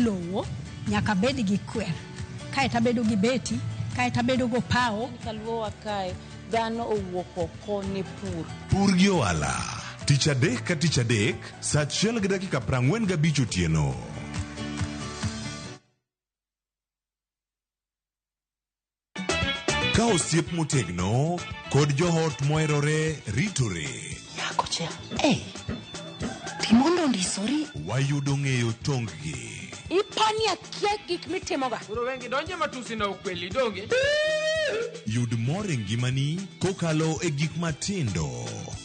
Lowo nyaka bed gi kwer, kaeto abedo gi beti, kaeto abedo gopawo. Kaluowa kae dhano owuok oko ne pur. Pur gi ohala, tich adek ka tich adek, saa achiel gi dakika 45 otieno. Ka osiep motegno kod joot moherore ritore. Nyako cha, hey, timondo ondisori. Wayudo ng'eyo tonggi. Ipani akia gik mitimoga. Koro wengi donje matusi na ukweli donge. Yud mor e ngimani kokalo e gik matindo.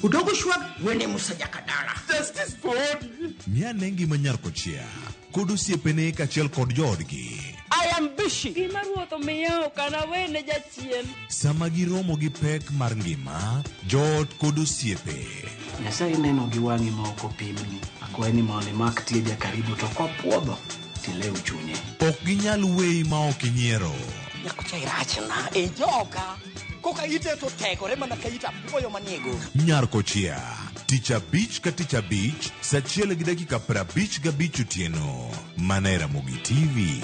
Udogo shwag wene Musa Jakadala. Justice for Odi. Ng'i ane ngima nyar kochia kod osiepene kaachiel kod joodgi. I am busy. Gima ruoth omiya ok anawene jachien. Sama giromo gi pek mar ngima, joot kod osiepe. Nyasaye neno gi wang'i ma ok opimni. Akwayi ni mondo imak tieja karibu to kopuodho tilew chunye. Ok ginyal weyi ma ok inyiero. Nyakocha irachna e joka. Koka ite to tegore mana ka it apuoyo manie goro. Nyar Kochia, tich abich ka tich abich, saa achiel gi dakika 55 otieno, mana e Ramogi TV.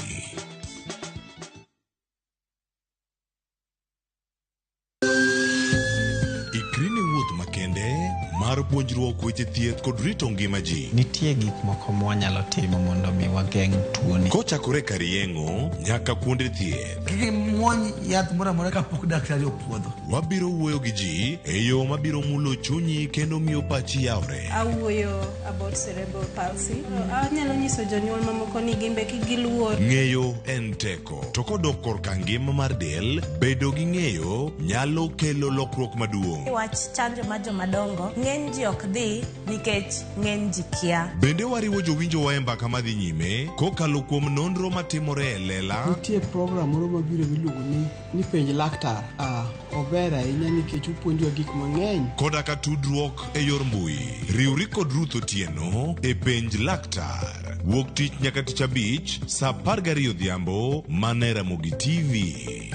Ikri ne wuoth makende mar puonjruok weche thieth kod rito ngima ji. Nitie gik moko mwanyalo timo mondo mi wageng' tuoni. Kochakore kar yeng'o nyaka kuonde thieth. Kik imuony yath moro amora kapok daktari opuodho. Wabiro wuoyo gi ji e yo mabiro mulo chunyi kendo miyo pachi yawre. Awuoyo about cerebral palsy. Anyalo nyiso jonyuol mamoko ni gimbe kik giluor. Ng'eyo en teko. To kodok korka ngima mar del, bedo gi ng'eyo nyalo kelo lokruok maduong'. Wach chanjo mar jomadongo, ng'eny ji ok dhi nikech ng'eny ji kia. Bende wariwo jowinjowa e mbaka madhi nyime kokalo kuom nonro matimore e lela. Nitie program moro mabiro miluongo ni ni penj laktar. Ah, ober ahinya nikech opuonjwa gik mang'eny. Koda ka tudruok e yor mbui. Riwri kod Ruth Otieno e Penj Laktar. Wuok tich nyaka tich abich, saa 12 odhiambo, mana e Ramogi TV.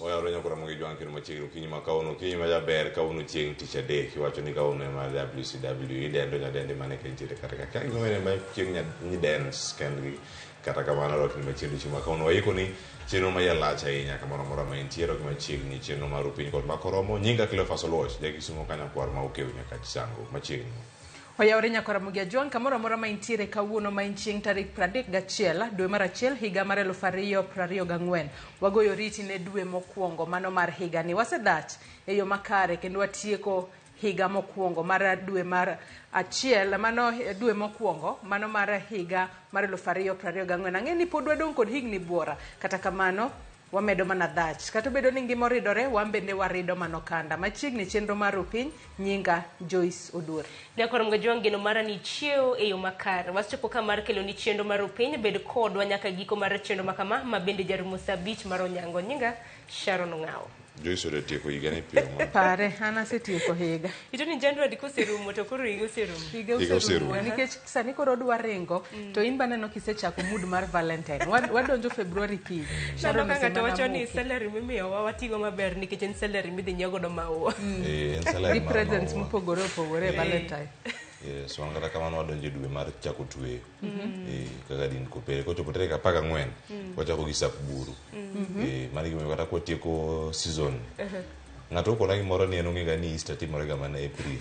Oyawore nyakora mogi jwang' kendo machiegni okinyi ma kawuono okinyi ma jaber kawuono chieng' tich adek iwacho ni kawuono ema WCW idendo nyadendi mane ka intiere kata ka kia gima ema chieng' nyidens kendgi kata kamano rwakni machiegni chieng' ma kawuono waikoni chenro ma iye lach ahinya kamoro amora ma intiere ok machiegni chenro mar upiny kod makoromo nyinga Cleophas Oluoch jakisumo kanyakwar ma okew nyaka Chisango machiegni. Oyawore nyaka Ramogi Ajwang' kamoro amora ma intiere kawuono ma en chieng' tarik 31 dwe mar achiel higa mar 2024. Wagoyo oriti ne dwe mokwongo mano mar higani. Wasedhach e yo makare kendo watieko higa mokwongo mar dwe mar achiel mano dwe mokwongo mano mar higa mar 2024. Ang'e ni pod wadong' kod higni buora kata kamano wamedo mana dhach. Kata obedo ni ngima oridore, wan bende warido mana okanda. Machiegni chenro mar Rupiny, nyinga Joyce Oduor. Nyakwar Mgajwang' geno mara ni chiewo e yo makare. Wasechopo ka mar keloni chenro mar Rupiny, bed kodwa nyaka giko mar chenro makama ma bende jarumo saa abich mar onyango. Nyinga Sharon Ong'awo. Joyce odetieko higa ni piyo ma. Pare, an asetieko higa. Ito ni January koserumo to koro higa oserumo. Higa oserumo nikech sani koro odwa ringo to in baneno kisechako mood mar Valentine. Wadonjo February kiny. Sharon ka ng'ato wacho ni salary mimiyowa watigo maber nikech en salary midhi nyiew godo maua. Eh, en salary Gi presents mopogore opogore e Valentine. Yes, wan kata kamano wadonjo e dwe mar chako tweyo. Eh, kaka din kopere kochopo tarik 14 wachako gi sap buru. Eh, mano gimomiyo kata kwatieko season ng'ato okona gimoro ni en ong'e ga ni Easter timore ga mana April.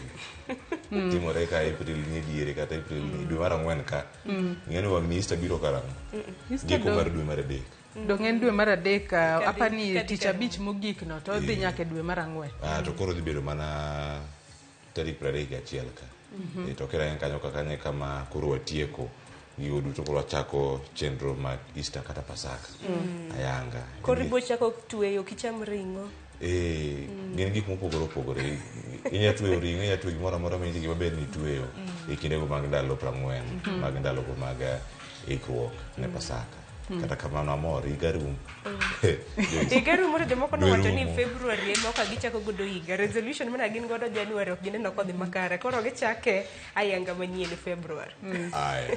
Timore ka April ni diere kata April ni dwe mar ang'wen ka. Ing'e ni wang' ni Easter biro karang'o? Giko mar dwe mar adek. Dong' en dwe mar adek apa ni tich abich mogik no to odhi nyaka e dwe mar ang'wen. Ah, to koro dhi bedo mana tarik 31 ka. Mm -hmm. To kira en kanyo ka kanyo kama koro watieko gigo duto koro wachako chenro mag Easter kata Pasaka. Ayanga. Koro ibo chako tweyo kicham ring'o. Eh, gin gik mopogore opogore. Inya tweyo ring'o, inya tweyo gimoro amora ma in gima ber ni itweyo e kindego mag ndalo 40 mag ndalogo mag ikruok ne Pasaka. Kata kamano amor, higa rumo. Joyce. Higa rumo to jomoko Dwe nowacho ni rumo. February ema ok gichako godo higa. Resolution mana gin godo January ok gineno kodhi makare. Koro gichake ayanga manyien February. Aya.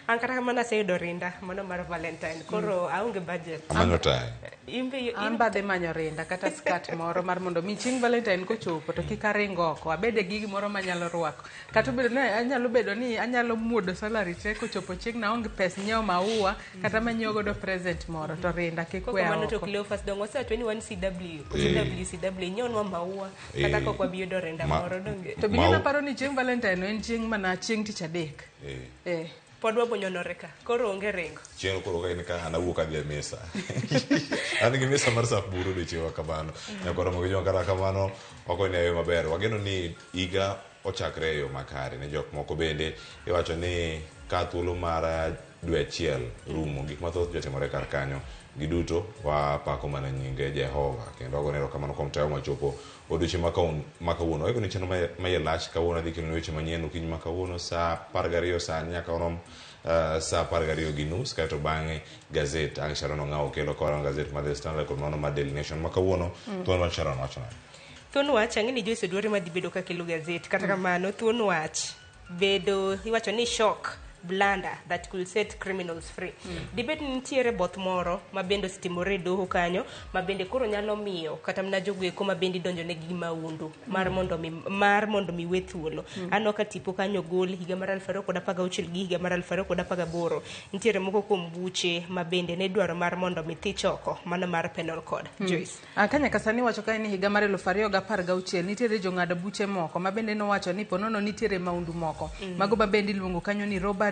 An kata kamano aseyudo rinda mano mar Valentine. Koro aonge budget. Amanyo taya. Imbe An badhe manyo rinda kata skat moro mar mondo mi chieng' Valentine kochopo to kik aring oko, abede gi gimoro manyalo rwako. Kata obedo ni anyalo bedo ni anyalo muodo salary te kochopo chieng' na aonge pes nyiewo maua kata manyiewo godo present moro to rinda kik Koko weya mano to oko. Cleophas dong wasewacho ni wan CW. Eh. CW CW nyiewonwa maua kata Eh. kok wabi yudo rinda moro donge. To bende naparo ni chieng' Valentine en chieng' mana chieng' tich adek. Eh. Eh. Pod wabonyonore ka. Koro onge ringo. Chieng' koro ka in ka an awuok adhi e misa. An gi misa mar sap buru odiochieng' ma kamano. Nyaka romo gi joma kata kamano wakonyo e yo maber. Wageno ni higa ochakre e yo makare ne jok moko bende iwacho ni ka thuolo mar dwe achiel rumo gik mathoth jotimore kar kanyo giduto wapako mana nyinge Jehova kendo wagone erokamano kuom tayo machopo odiochieng' ma kawuono. Waiko ni chenro ma iye lach kawuono adhi kelonu weche manyien okinyi ma kawuono saa 12 sani nyaka orom saa 12:30 kaeto bang'e gazet ang' Sharon Ong'awo kelo korango gazet mar The Standard kod mano mar Daily Nation ma kawuono. Thuon wach Sharon wacho nade? Thuon wach ang'e ni Joyce Odwori madhi bedo kakelo gazet kata kamano thuon wach bedo iwacho ni shock blunder that could set criminals free. Dibed ni nitiere both moro ma bende osetimore e doho kanyo ma bende koro nyalo miyo kata mana jogo eko ma bende idonjo negi gi maundu mar mondo mi we thuolo. Aneno ka tipo kanyo ogol higa mar 2016 gi higa mar 2018. Nitiere moko kuom buche ma bende ne dwaro mar mondo mi thich oko mano mar penal code. Joyce. Ka nyaka sani wacho kae ni higa mar 2016 nitiere jong'ad buche moko ma bende nowacho ni ponono nitiere maundu moko. Mago ma bende iluongo kanyo ni robbery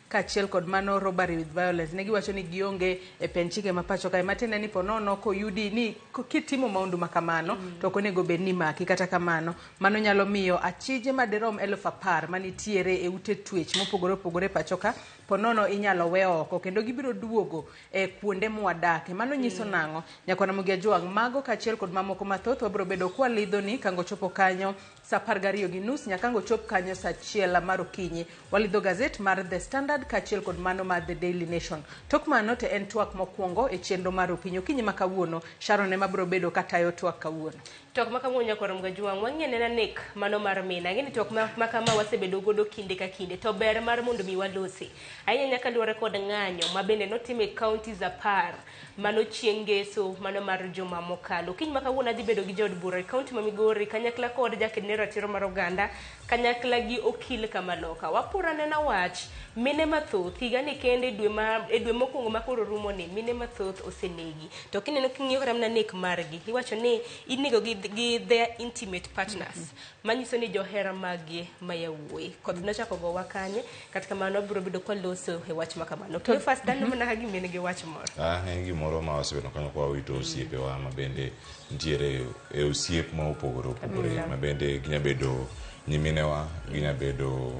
kaachiel kod mano robbery with violence. Ne giwacho ni gionge e pen chike ma pacho kae matiende ni ponono koyudi ni kitimo maundu ma kamano to ok onego bed ni maki. Kata kamano mano nyalo miyo achije madirom 10,000 manitiere e ute twech mopogore opogore pacho ka ponono inyalo we oko kendo gibiro duogo e kuonde mwadake. Mano nyiso nang'o? Nyakwana Mugia Jwang', mago kaachiel kod mamoko mathoth wabiro bedo kwalidho ni kango chopo kanyo saa 12:30 nyaka ango chop kanyo saa 1 mar okinyi. Walidho gazet mar The Standard kaachiel kod mano mar The Daily Nation. Tok mano to en twak mokwongo e chenro mar Opinyi. Okinyi ma kawuono, Sharon ema biro bedo katayo twak kawuono. Twak ma kawuono nyakwar Mgajwang' wang'i anena nek mano mar mina. Ang'e ni twak ma kama wasebedo godo kinde ka kinde to ber mar mondo mi walosi. Ahinya nyaka luwore kod ng'anyo ma bende notim e counties 10 mano chieng' ngeso mano mar juma mokalo. Okinyi ma kawuono adhi bedo gi jood bura e county ma Migori kanyakla kod jaked ne ratiro mar oganda kanyakla gi okil Kamaloka. Wapura nena wach mine mathoth higani kende e dwe mokwongo ma koro rumo ni mine mathoth osenegi. To kineno king'iyo kata mana nek margi iwacho ni inego gi their intimate partners manyiso ni johera maggi ma yawuoyi. Koth nochako gowa kanye kata kamano wabiro bedo kwaloso e wach ma kamano. Cleophas dhano mana ka gima en gi wach moro. En gimoro ma wasebedo kanyo kwa wito osiepewa ma bende nitiere e osiep ma opogore opogore ma bende ginya bedo nyiminewa, ginya bedo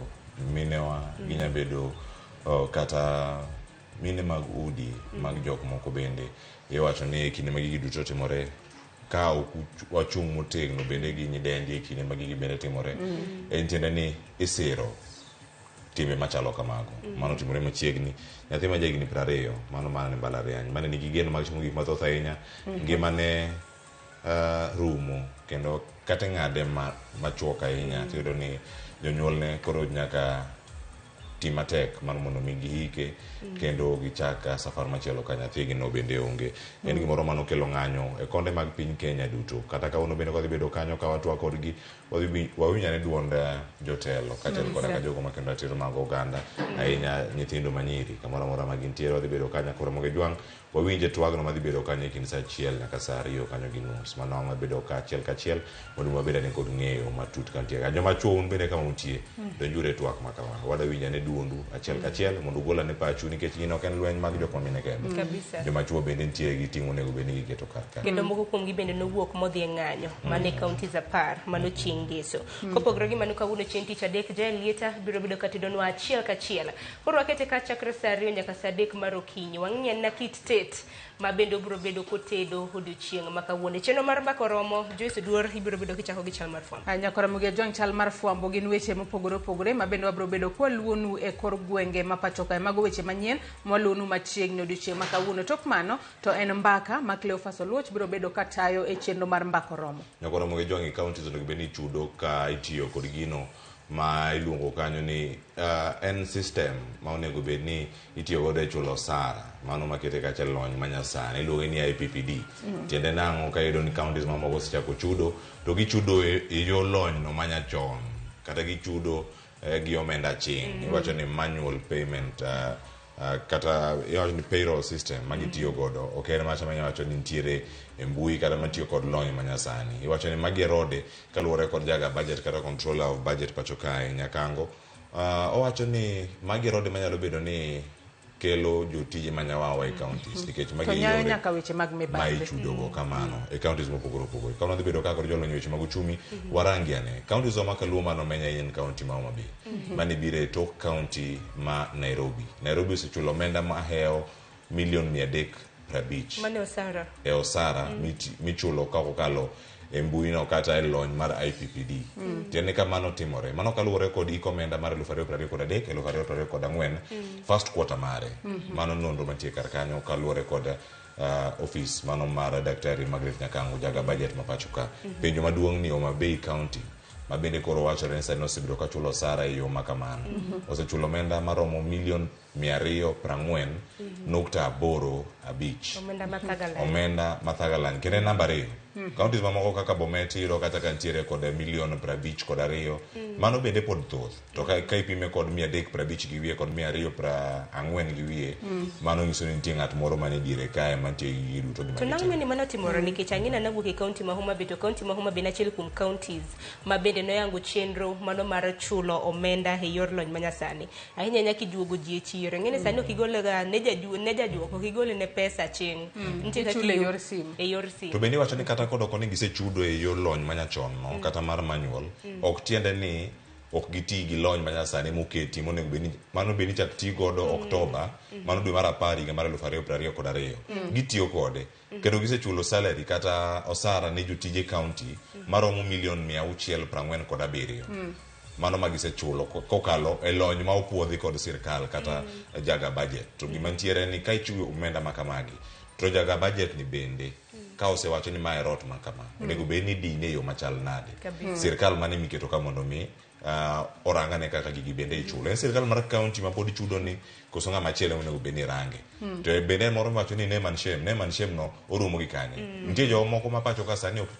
minewa, ginya bedo kata mine mag udi mag jok moko bende. Iwacho ni e kinde ma gigi duto timore ka ok wachung' motegno bende gi nyidendi e kinde ma gigi bende timore. En tiende ni isiro timbe machalo kamago. Mano timore machiegni. Nyathi ma jahigni 20 mano mana ne mbalariany mane nigi geno mag timo gik mathoth ahinya. Ngimane rumo kendo kata ng'ade machuok ahinya tiyudo ni jonyuolne koro nyaka ti matek mar mondo mi gihike kendo gichak safar machielo ka nyathigi no bende onge. En gimoro manokelo ng'anyo e konde mag piny Kenya duto. Kata kawuono bende kodhi bedo kanyo ka watwak kodgi wawinj ane duond jotelo kaachiel koda ka jogo makendo ratiro mag oganda ahinya nyithindo manyiri kamoro amora ma gintiere wadhi bedo kanyo koro Ramogi Jwang' wawinj e twagno madhi bedo kanyo e kind saa 1 nyaka saa 2 kanyo gi nus. Mano ang' wabedo kaachiel kachiel mondo wabed ane kod ng'eyo matut kantie kanyo. Joma chuo un bende kama untie donjuru e twak ma kama. Wadwa winjo ane duondu achiel kachiel mondo ugol ane pachu nikech gino ok en lweny mag jok mamine kende. Kabisa. Joma chuo bende nitie gi ting' onego bed ni giketo kar ka. Kendo moko kuomgi bende nowuok modhi e ng'anyo mane counties 10 mano chieng' ngeso. Kopogore gi mano kawuono chieng' tich adek Jael Lieta biro bedo katedonwa achiel kachiel. Koro wakete ka chakre saa 2 nyaka saa 3 mar okinyi. Wang'i anena kit tet ma bende obiro bedo kotedo odiochieng' ma kawuono. Chenro mar mbaka oromo, Joyce Oduor ibiro bedo kichako gi chal mar fwambo. Nyakora Mugia Jwang' chal mar fwambo gin weche mopogore opogore ma bende wabiro bedo kwaluonu e kor gwenge ma pacho kae. Mago weche manyien mwaluonu machiegni odiochieng' ma kawuono. Tok mano to en mbaka ma Cleophas Oluoch biro bedo katayo e chenro mar mbaka oromo. Nyakora Mugia Jwang' e counties onego bed ni ichudo ka itiyo kod gino ma iluongo kanyo ni en system ma onego bed ni itiyo godo e chulo osara mano makete kacha lony manyasani iluonge ni IPPD. Tiende nang'o ka iyudo ni counties mamoko osechako chudo to gichudo e yo lony no manyachon kata gichudo gi omenda aching'. Iwacho ni manual payment kata iwacho ni payroll system ma gitiyo godo ok en macha manya wacho ni nitiere e mbui kata matiyo kod lony manyasani. Iwacho ni magi erode kaluwore kod jaga budget kata controller of budget pacho kae Nyakango. Owacho ni magi erode manyalo bedo ni kelo jotije manyawawa e counties nikech magi To nyayo yore nyaka weche mag ma mibadhi. ichudogo kamano e counties mopogore opogore. Kawuono dhi bedo ka kod jolony e weche mag uchumi warangi ane counties wa makaluo mano meny ahinya en county ma Homa Bay. Mane biro e tok county ma Nairobi. Nairobi osechulo omenda mahewo milion 350 Mane osara. e osara michulo ka kokalo e mbui no kata e lony mar IPPD. Tiende ka mano timore, mano kaluwore kod hik omenda mar 2023 2024 first quarter mare. Mano nonro mantie kar kanyo kaluwore kod office mano mar Daktari Margaret Nyakango jaga budget ma pacho ka. Penjo maduong' ni Homa Bay County ma bende koro wachore ni sani osebedo ka chulo osara e yo ma kamano. Osechulo omenda maromo milion 240.85. Omenda mathagalang. Omenda mathagalang. Kendo en namba 2. Counties mamoko kaka Bomet iyudo kata ka nitiere kod milion 52. Mano bende pod thoth. To ka ipime kod 350 gi wiye kod 240 gi wiye, mano nyiso ni nitie ng'at moro manie diere kae mantie gi gigi duto gima To nang'o gitimo. ni mano timore nikech ang'ina nawuok e county ma Homa Bay to county ma Homa Bay en achiel kuom counties ma bende noyango chenro mano mar chulo omenda e yor lony manyasani. Ahinya ahinya kijuogo ji e chiro. Ing'eni sani ok igol ga ne jajuok ok igol ne pesa aching'. Nitie kaka Ichule e yor simu. E yor simu. To bende iwacho ni kata kodoko ni gisechudo e yor lony manyachon no kata mar manual, ok tiende ni ok giti gi lony manyasani moketi monego bed ni mano bed ni chak ti godo Oktoba mano dwe mar 10 higa mar 2022. Gitiyo kode kendo gisechulo salary kata osara ne jotije county maromo milion 647. Mano ma gisechulo kokalo e lony ma opuodhi kod sirkal kata jaga budget. To gima nitiere ni ka ichiwo omenda ma kamagi to jaga budget ni bende ka osewacho ni mae rot ma kama onego bed ni dine e yo machal nade. Sirkal mane miketo ka mondo mi orangane kaka gigi bende ichulo. En sirkal mar county ma pod chudo ni koso ng'ama chielo onego bed ni range. To bende en moro miwacho ni name and shame, name and shame no orumo gi kanye. Nitie jomoko ma pacho ka sani ok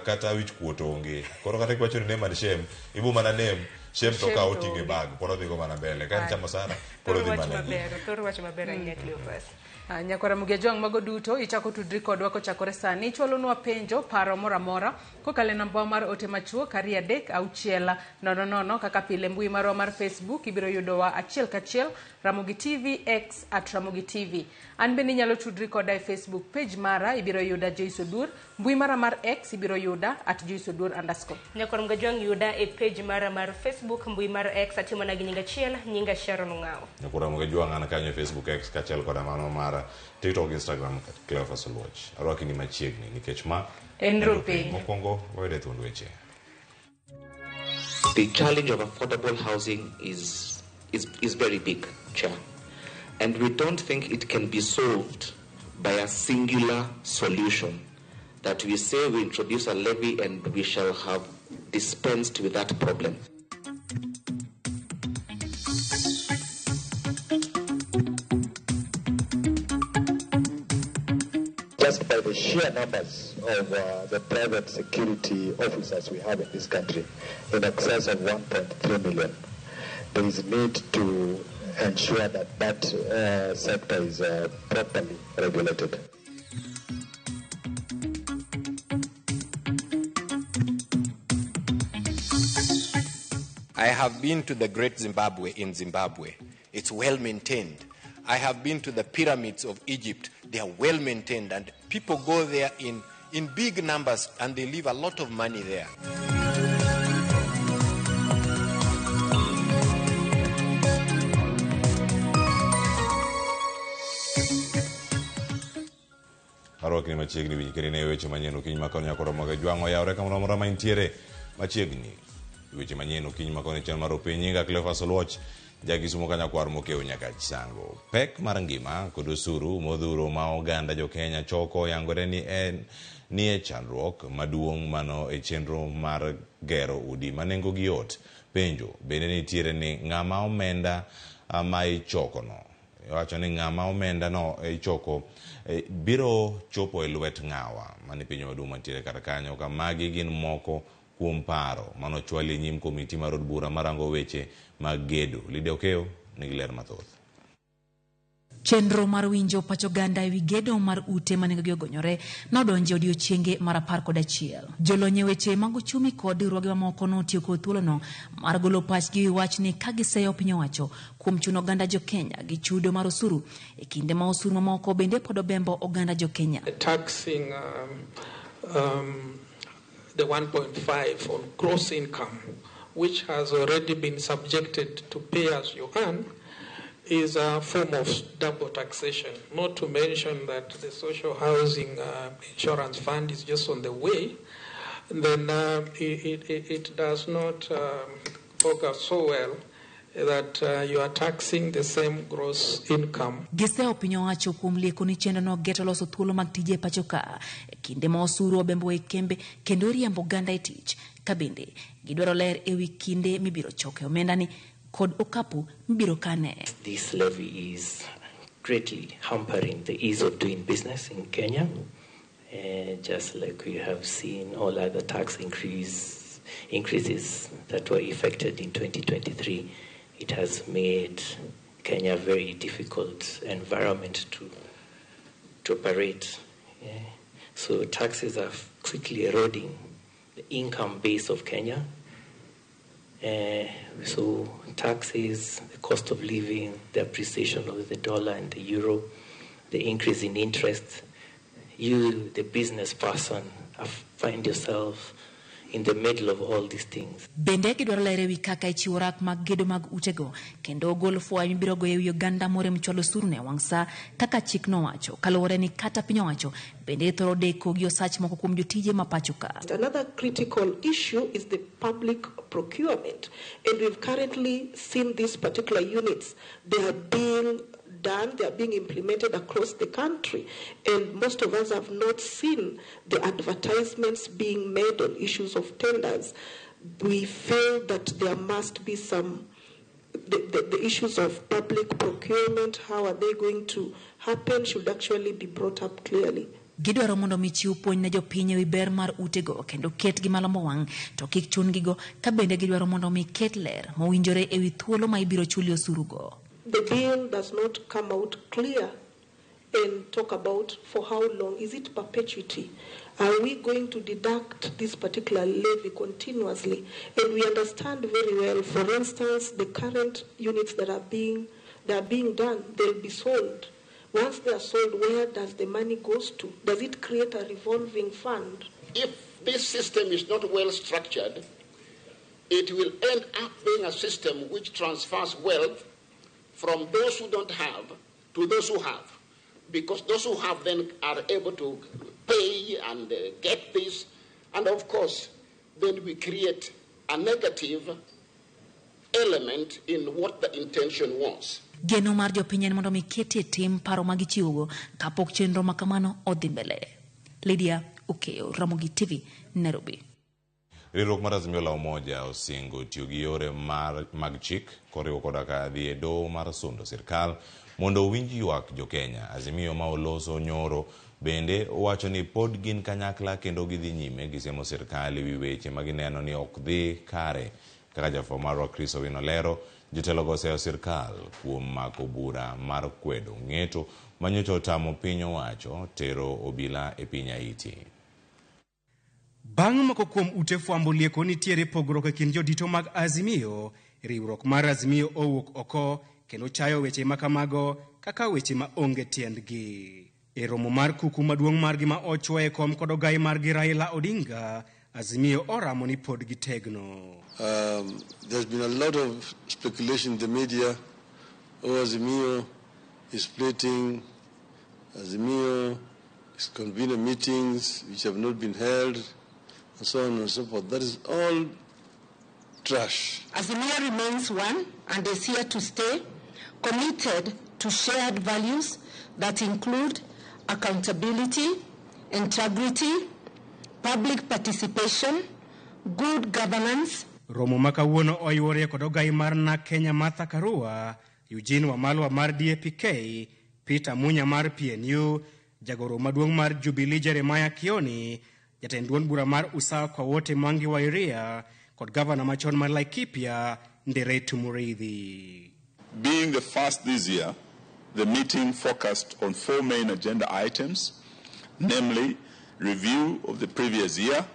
kata wich kuot onge. Koro kata kiwacho ni name and shame, ibo mana name shame to ka oting'e bag pod odhigo mana mbele. Ka en chamo sana pod odhi mana nyime. Thor wach maber ahinya Cleophas. Nyakwara Mugia Jwang' mago duto ichako tudri kodwa kochakore sani. Ichwalonwa penjo, paro moro amora kokalo e namba mar ote machuok 2 3 6 0 0 kaka pile mbui marwa mar Facebook ibiro yudowa achiel kachiel Ramogi TV X at Ramogi TV. An bende inyalo tudri koda e Facebook page mara ibiro yuda Joyce Oduor, mbui mara mar X ibiro yuda at Joyce Oduor _. Nyakwar Mugia Jwang' yuda e page mara mar Facebook, mbui mar X atimo mana gi nying achiel, nyinga Sharon Ong'awo. Nyakwara Mugia Jwang' an kanyo e Facebook X kaachiel koda mano mar TikTok, Instagram Cleophas Oluoch. Arwaki ni machiegni nikech ma en Rupiny. Mokwongo wayude thuond weche. The challenge of affordable housing is very big, Chair. And we don't think it can be solved by a singular solution that we say we introduce a levy and we shall have dispensed with that problem. Just by the sheer numbers of the private security officers we have in this country, in excess of 1.3 million, there is need to ensure that that sector is properly regulated. I I have been to the Great Zimbabwe in Zimbabwe. It's well maintained. I have been to the pyramids of Egypt. They are well maintained, and people go there in big numbers, and they leave a lot of money there. Arwakni machiegni winj kendo ine weche manyien okinyi ma koni nyakoro moga jwang'o oyawre kamoro amora ma intiere machiegni. Weche manyien okinyi ma koni chal mar opiny nyinga Cleophas Oluoch jakisumo kanyakwar mokew nyaka Chisango. Pek mar ngima kod osuru modhuro ma oganda jo Kenya choko yangore ni en nie chandruok maduong' mano e chenro mar gero udi ma nengogi yot. Penjo bende nitiere ni ng'ama omenda ma ichokono iwacho ni ng'ama omenda no ichoko biro chopo e lwet ng'awa mane piny maduong' mantiere kar kanyo ka magi gin moko kuom paro manochwal e nyim komiti mar od bura marango weche mag gedo. Lydia Okeyo nigi ler mathoth. Chenro mar winjo pach oganda ewi gedo mar ute ma nengogi ogonyore nodonjo e odiechienge mar 11. Jolony e weche mag uchumi kod riwruoge mamoko notiyo kod thuolono mar golo pachgi ewi wachni ka giseyo piny owacho kuom chuno oganda jo Kenya gi chudo mar osuru e kinde ma osuru mamoko bende pod obembo oganda jo Kenya. Taxing the 1.5 on gross income, which has already been subjected to pay as you earn, is a form of double taxation. Not to mention that the social housing insurance fund is just on the way. Then it does not augur so well that you are taxing the same gross income. Giseyo piny owacho kuom lieko ni chenrono geto loso thuolo mag tije e pacho ka e kinde ma osuru obembo e kembe kendo iriembo oganda e tich ka bende gidwaro ler ewi kinde mibiro choke omendani kod okapu mibiro kane. This levy is greatly hampering the ease of doing business in Kenya, just like we have seen all other tax increases that were effected in 2023. It has made Kenya a very difficult environment to operate. Yeah. So taxes are quickly eroding the income base of Kenya. So taxes, the cost of living, the appreciation of the dollar and the euro, the increase in interest, you, the business person, find yourself in the middle of all these things. Bende gidwaro ler ewi kaka ichiwo rak mag gedo mag utego kendo gol fwaya mibiro goyo ewi oganda morem chwalo osuru ne wang' sa kaka chik nowacho kaluwore ni kata piny owacho bende thoro deko gi osach moko kuom jotije ma pacho ka. Another critical issue is the public procurement, and we've currently seen these particular units, they are being done, they are being implemented across the country, and most of us have not seen the advertisements being made on issues of tenders. We feel that there must be some, the issues of public procurement, how are they going to happen, should actually be brought up clearly. Gidwaro mondo mi chiw puonj ne jopiny ewi ber mar utego kendo ketgi malombo wang' to kik chun-gigo ka bende gidwaro mondo mi ket ler mowinjore ewi thuolo ma ibiro chulie osurugo. The bill does not come out clear and talk about for how long. Is it perpetuity? Are we going to deduct this particular levy continuously? And we understand very well, for instance, the current units that are being done, they'll be sold. Once they are sold, where does the money goes to? Does it create a revolving fund? If this system is not well structured, it will end up being a system which transfers wealth from those who don't have to those who have, because those who have then are able to pay and get this, and of course then we create a negative element in what the intention was. Geno mar jopiny en mondo mi ketie tim paro ma gichiwogo kapok chenro ma kamano odhi mbele. Lydia Okeyo, Ramogi TV, Nairobi. Riwruok mar Azimio la Umoja osingo tiyo gi yore mag chik koriwo koda ka dhi e doho mar sundo sirkal mondo owinj ywak jo Kenya. Azimio ma oloso nyoro bende owacho ni pod gin kanyakla kendo gidhi nyime gi semo sirkal ewi weche ma gineno ni ok dhi kare. Kaka jafwambo marwa Chris Owino lero, jotelogo oseyo sirkal kuom mako bura mar kwedo ng'eto manyocha otamo piny owacho tero obila e piny Haiti. Bang' moko kuom ute fwambo lieko nitiere pogruok e kind jodito mag Azimio, riwruok mar Azimio owuok oko kendo chayo weche makamago kaka weche ma onge tiendgi. E romo mar kuku maduong' margi ma ochwoye kom kod ogai margi Raila Odinga, Azimio oramo ni pod gitegno. There's been a lot of speculation in the media. Oh, Azimio is splitting. Azimio is convening meetings which have not been held, and so on and so forth. That is all trash. Azimio remains one and is here to stay, committed to shared values that include accountability, integrity, public participation, good governance. Romo ma kawuono oyuore kod ogai mar NARC Kenya Martha Karua, Eugene Wamalwa mar DAP-K, Peter Munya mar PNU, jagoro maduong' mar Jubilee Jeremiah Kioni, jatend duond bura mar Usawa kwa Wote Mwangi wa Iria kod gavana machon mar Laikipia Nderetu Muriithi. Being the first this year, the meeting focused on four main agenda items, namely review of the previous year,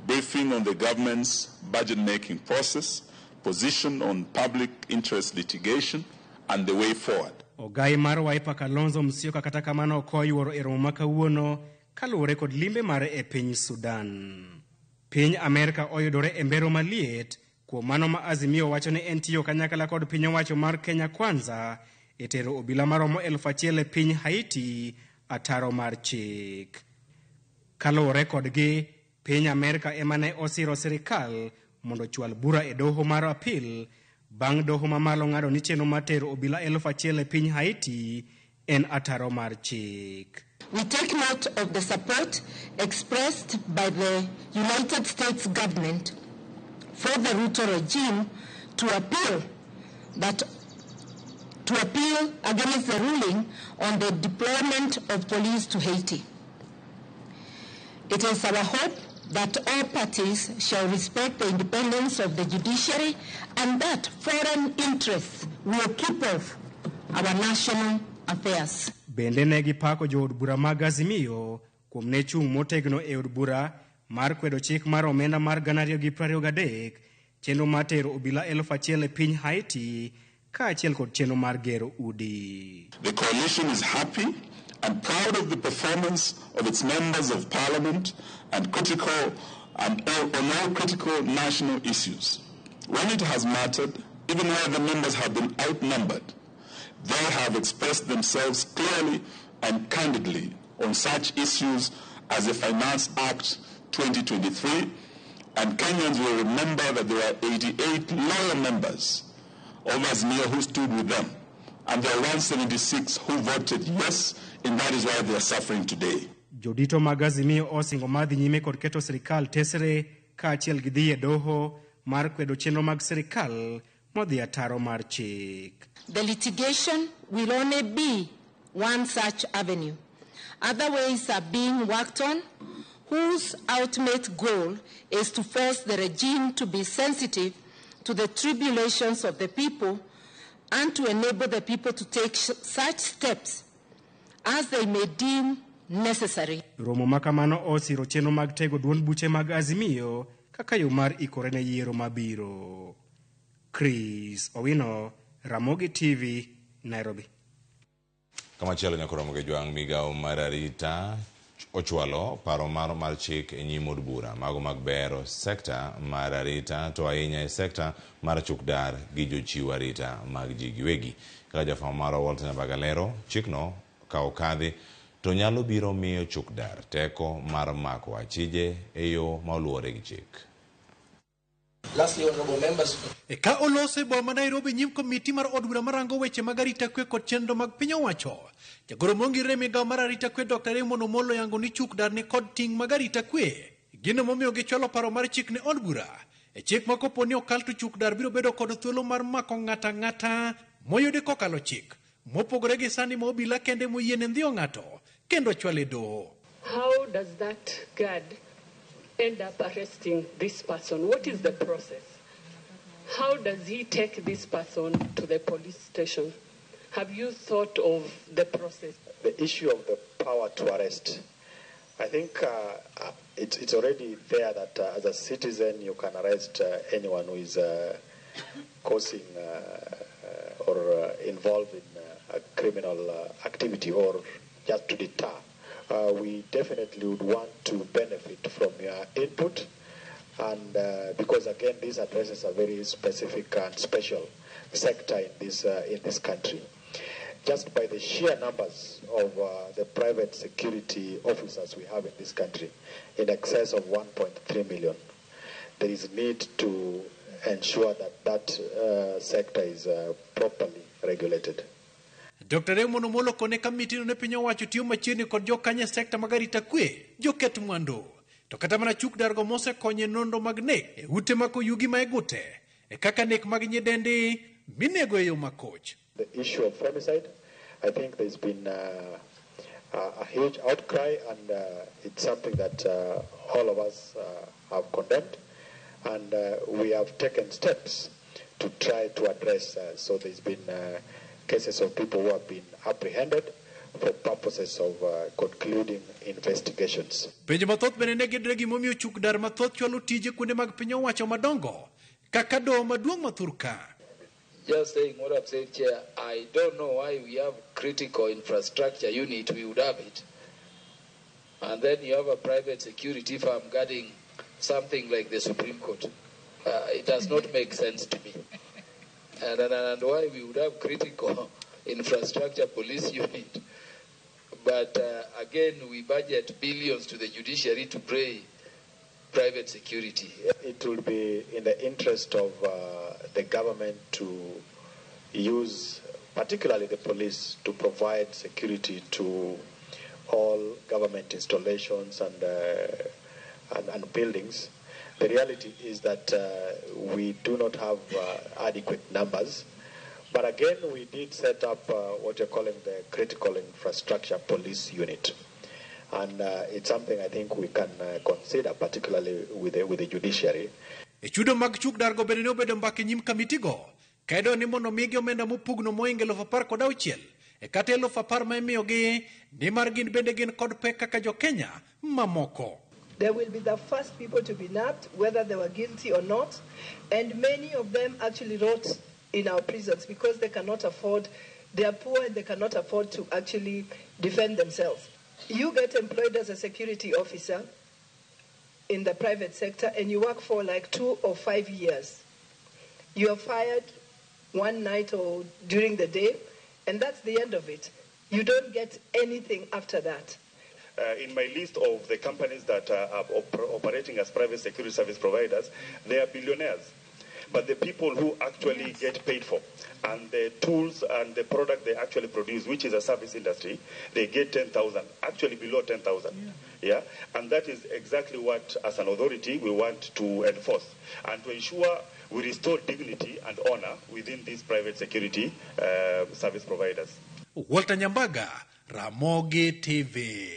briefing on the government's budget-making process, position on public interest litigation, and the way forward. Ogai mar Wiper Kalonzo Musyoka kata kamano ok oyuoro e romo ma kawuono kaluwore kod limbe mare e piny Sudan. Piny Amerka oyudore e mbero maliet kuom mano ma Azimio wacho ni en tiyo kanyakla kod piny owacho mar Kenya Kwanza e tero obila maromo 1,000 e piny Haiti ataro mar chik. Kaluwore kodgi, piny Amerka ema ne osiro sirikal mondo ochwal bura e doho mar apil bang' doho mamalo ng'ado ni chenro mar tero obila 1,000 e piny Haiti en ataro mar chik. We take note of the support expressed by the United States government for the Ruto regime to appeal against the ruling on the deployment of police to Haiti. It is our hope that all parties shall respect the independence of the judiciary and that foreign interests will keep off our national affairs. Bende ne gipako jood bura mag Azimio kuom ne chung' motegno e od bura mar kwedo chik mar omenda mar 2023, chenro mar tero obila 1,000 e piny Haiti kaachiel kod chenro mar gero udi. The coalition is happy and proud of the performance of its members of parliament and critical and all, on all critical national issues. When it has mattered, even where the members have been outnumbered, they have expressed themselves clearly and candidly on such issues as the Finance Act 2023, and Kenyans will remember that there were 88 loyal members of Azimio who stood with them, and there are 176 who voted yes, and that is why they are suffering today. Jodito mag Azimio osingo mar dhi nyime kod keto sirikal tesre kaachiel gi dhi e doho mar kwedo chenro mag sirikal modhi ataro mar chik. The litigation will only be one such avenue. Other ways are being worked on, whose ultimate goal is to force the regime to be sensitive to the tribulations of the people and to enable the people to take such steps as they may deem necessary. Romo ma kamano osiro chenro mag tego duond buche mag Azimio kaka yo mar ikore ne yiero mabiro. Chris Owino, Ramogi TV, Nairobi. Kamachielo nyakoromo gi jwang' migawo mar arita ochwalo paro mar chik e nyim od bura mago mag bero sekta mar arita to ahinya e sekta mar chukdar gi jochiw arita mag ji giwegi. Kaka jafwambo marwa Walter Nyabaga lero, chikno ka okadhi to nyalo biro miyo chukdar teko mar mako achije e yo ma oluwore gi chik. Lastly, honorable members. Ka olose boma Nairobi nyim komiti mar od bura marango weche mag arita kwe kod chenro mag piny owacho. Jagoro mongirore migawo mar arita kwe Dr. Raymond Omolo yango ni chuk dar ni kod ting' mag arita kwe. Gino momiyo gichwalo paro mar chik ne od bura. E chik ma kopo ni okal to chuk dar biro bedo kod thuolo mar mako ng'ata ang'ata moyudi kokalo chik. Mopogore gi sani ma obila kende moyiene ndhiyo ng'ato kendo chwale doho. How does that guard end up arresting this person? What is the process? How does he take this person to the police station? Have you thought of the process? The issue of the power to arrest. I think it's already there that as a citizen you can arrest anyone who is causing or involved in a criminal activity or just to deter. We definitely would want to benefit from your input, and because again this addresses a very specific and special sector in this country. Just by the sheer numbers of the private security officers we have in this country, in excess of 1.3 million, there is need to ensure that that sector is properly regulated. Dr. Raymond Omolo kone kamitino ne piny owacho tiyo machiegni kod jokanye sekta mag arita kwe, joket mwandu. To kata mana chuk dargo mosekonyo e nonro mag nek e ute mako yugi ma e gute, e kaka nek mag nyidendi minego e yo makoch. The issue of femicide, I think there's been a huge outcry, and it's something that all of us have condemned, and we have taken steps to try to address. So there's been cases of people who have been apprehended for purposes of concluding investigations. Penjo mathoth bende ne gidre gimomiyo chuk dar mathoth chwalo tije kuonde mag piny owacho madongo kaka doho maduong' ma Thurka. Just saying what I've said, Chair, I don't know why we have critical infrastructure unit, we would have it. And then you have a private security firm guarding something like the Supreme Court. It does not make sense to me. And why we would have critical infrastructure police unit. But again, we budget billions to the judiciary to pay private security. It will be in the interest of the government to use, particularly the police, to provide security to all government installations and buildings. The reality is that we do not have adequate numbers. But again, we did set up what you're calling the critical infrastructure police unit. And it's something I think we can consider, particularly with the judiciary. E chudo mag chuk dargo bende ne obedo mbaka e nyim kamitigo kaedo ni mondo migi omenda mopugno moingo 16,000 e kata 10,000 ma imiyogi nimar gin bende gin kod pek kaka jo-Kenya mamoko. They will be the first people to be nabbed, whether they were guilty or not. And many of them actually rot in our prisons because they cannot afford, they are poor and they cannot afford to actually defend themselves. You get employed as a security officer in the private sector and you work for like 2 or 5 years. You are fired one night or during the day, and that's the end of it. You don't get anything after that. In my list of the companies that are operating as private security service providers, they are billionaires. But the people who actually get paid for and the tools and the product they actually produce, which is a service industry, they get 10,000, actually below 10,000. Yeah. And that is exactly what, as an authority, we want to enforce and to ensure we restore dignity and honor within these private security service providers. Walter Nyambaga, Ramogi TV,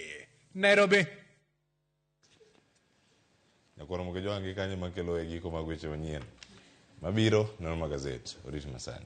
Nairobi. Nyakwaro Mokejoangi kanyo makelo e giko mag weche manyien. Mabiro nono magazet, orit masani.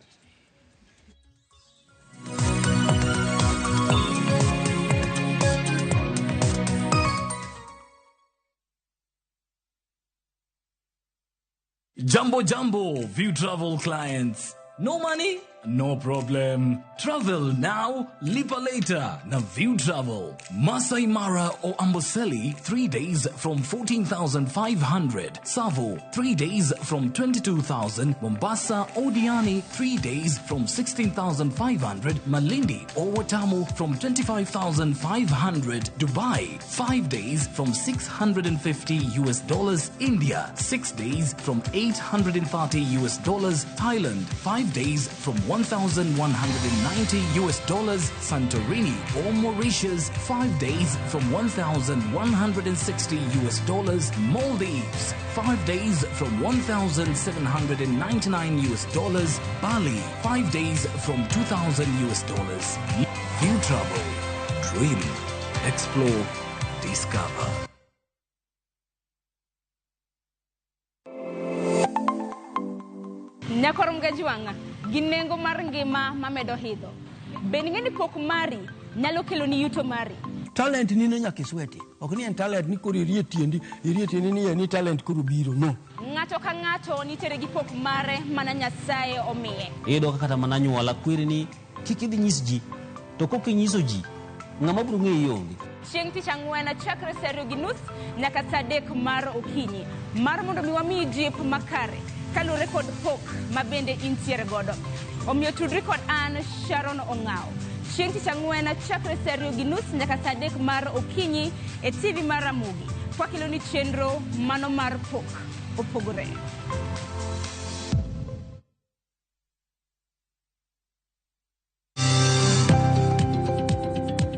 Jambo jambo, View Travel clients. No money? No problem. Travel now, lipa later. Na View Travel. Masai Mara or Amboseli, 3 days from 14,500. Savo, 3 days from 22,000. Mombasa or Diani, 3 days from 16,500. Malindi or Watamu from 25,500. Dubai, 5 days from $650. India, 6 days from $830. Thailand, 5 days from $1,190. Santorini or Mauritius, 5 days from $1,160. Maldives, 5 days from $1,799. Bali, 5 days from $2,000. View Travel. Dream, explore, discover. Nyakor Mgajuanga, gi nengo mar ngima mamedo hidho. Bende ing'e ni pok mari nyalo kelo ni yuto mari? Talent ni no nyaka isweti. Ok ni en talent ni koro irie tiendi, irie tiendi ni en ni talent koro biro. No. Ng'ato ka ng'ato nitiere gi pok mare mana Nyasaye omiye. Iyudo ka kata mana anyuola kweri ni kik idhi nyis ji. To kok inyiso ji, ng'ama biro ng'eyi onge. Chieng' tich ang'wen chakre saa 2:30 nyaka saa 3 mar okinyi. Mar mondo mi wamiyi jip makare kaluwore kod pok ma bende intiere godo. Omiyo tudri kod an Sharon Ong'awo. Chieng' tich ang'wen chakre saa 2:30 nyaka saa 3 mar okinyi e TV mar Ramogi. Kwakelo ni chenro mano mar pok opogore.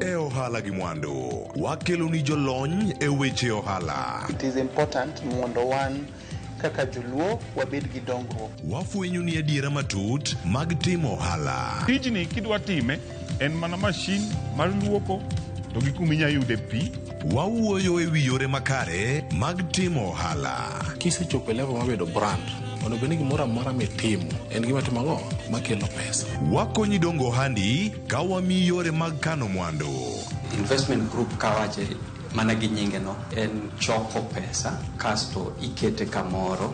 E ohala gi mwandu, wakelo ni jolony e weche ohala. It is important mondo wan kaka joluo wabed gi dongruok. Wafwenyo ni adiera matut mag timo ohala. Tijni kidwa time en mana mashin mar luoko to gi kuma inyalo yude pi. Wawuoyo e wi yore makare mag timo ohala. Kisechopo e level mar bedo brand, onego bed ni gimoro amora mitimo en gima timo ang'o makelo pesa. Wakonyi dongo ohandi ka wamiyi yore mag kano mwandu. Investment group kawache mana gi nyinge no en choko pesa kasto ikete kamoro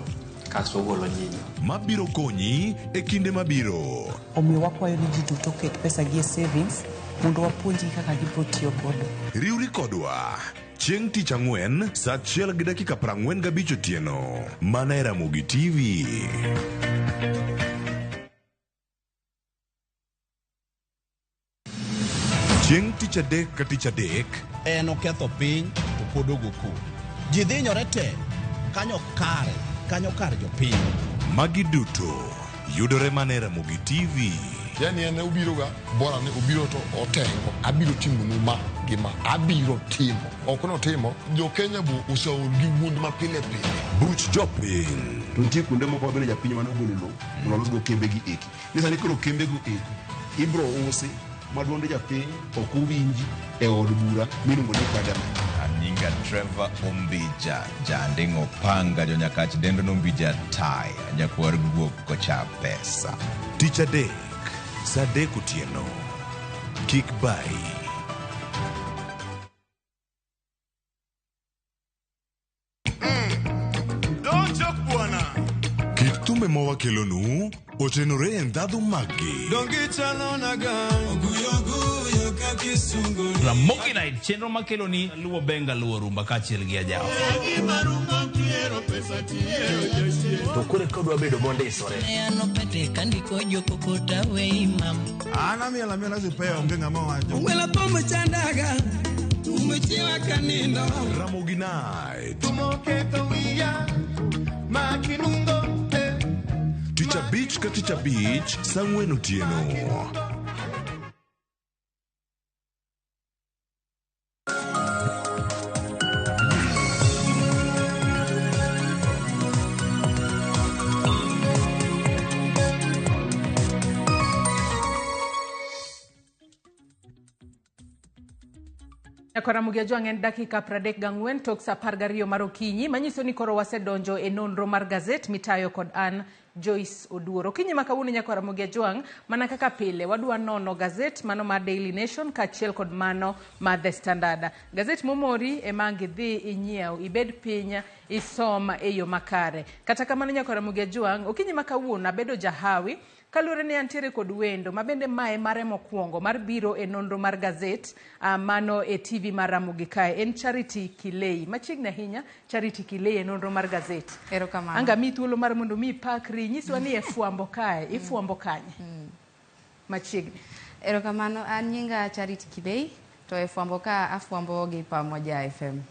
kasto ogolo nyinyo. Mabiro konyi e kinde mabiro. Omiyo wakwayo ni ji duto oket pesa gi e savings mondo wapuonjgi kaka gibiro tiyo godo. Riwri kodwa chieng' tich ang'wen saa 1:45 otieno mana e Ramogi TV. Chieng' tich adek ka tich adek en oketho piny to pod ogo koko. Ji dhinyore te kanyo kare, kanyo kar jopiny. Magi duto yudore mana e Ramogi TV. Yani en obiroga bora ni obiro to otengo abiro timonu ma gi ma abiro timo ok notimo jo Kenya bo oseol gi wuond ma pile pile. Buch jopiny. To nitie kuonde moko mabende japiny mane ogolo lowo mondo olosgo kembe gi eki. Ni sani koro kembe go eko ibro usi ma duond japiny ok owinji e od bura miluongo ni parliament. Anyinga Trevor Ombija, janding'o panga jonyakach dendo nombija taya, nyakwar guok kocha pesa. Tich adek, saa 3 otieno. Kik bayi. Kit thumbe mawakelonu otenore e ndhadhu maggi. Ramogi Night chenro makelo ni luwo benga luwo rumba kaachiel gi ajawa. To koro kodwa bedo mondisore. An amiel amiela sipeyo onge ng'ama wacho. Wela thum chandaga, thum chiwa kanindo. Ramogi Night. Tich abich ka tich abich saa 4 otieno. Ramogi Ajwang' en dakika 34 tok saa 12 mar okinyi manyiso ni koro wasedonjo e nonro mar gazet mitayo kod an Joyce Oduor. Okinyi ma kawuono nyaka Ramogi Ajwang' mana kaka pile wadwa nono gazet mano mar Daily Nation kaachiel kod mano mar The Standard. Gazet momori ema ang' idhi inyiew, ibed piny isom e yo makare. Kata kamano nyaka Ramogi Ajwang' okinyi ma kawuono abedo jahawi kaluwore ni antiere kod wendo ma bende mae mare mokwongo mar biro e nonro mar gazet mano e TV mar Ramogi kae en Charity Kilei. Machiegni ahinya Charity Kilei e nonro mar gazet. Erokamano. Anga mi thuolo mar mondo mi ipakri, nyiswa ni e fwambo kae, ifwambo kanye? Machiegni. Erokamano, an nyinga Charity Kilei to e fwambo ka afwambo gi Pamoja FM.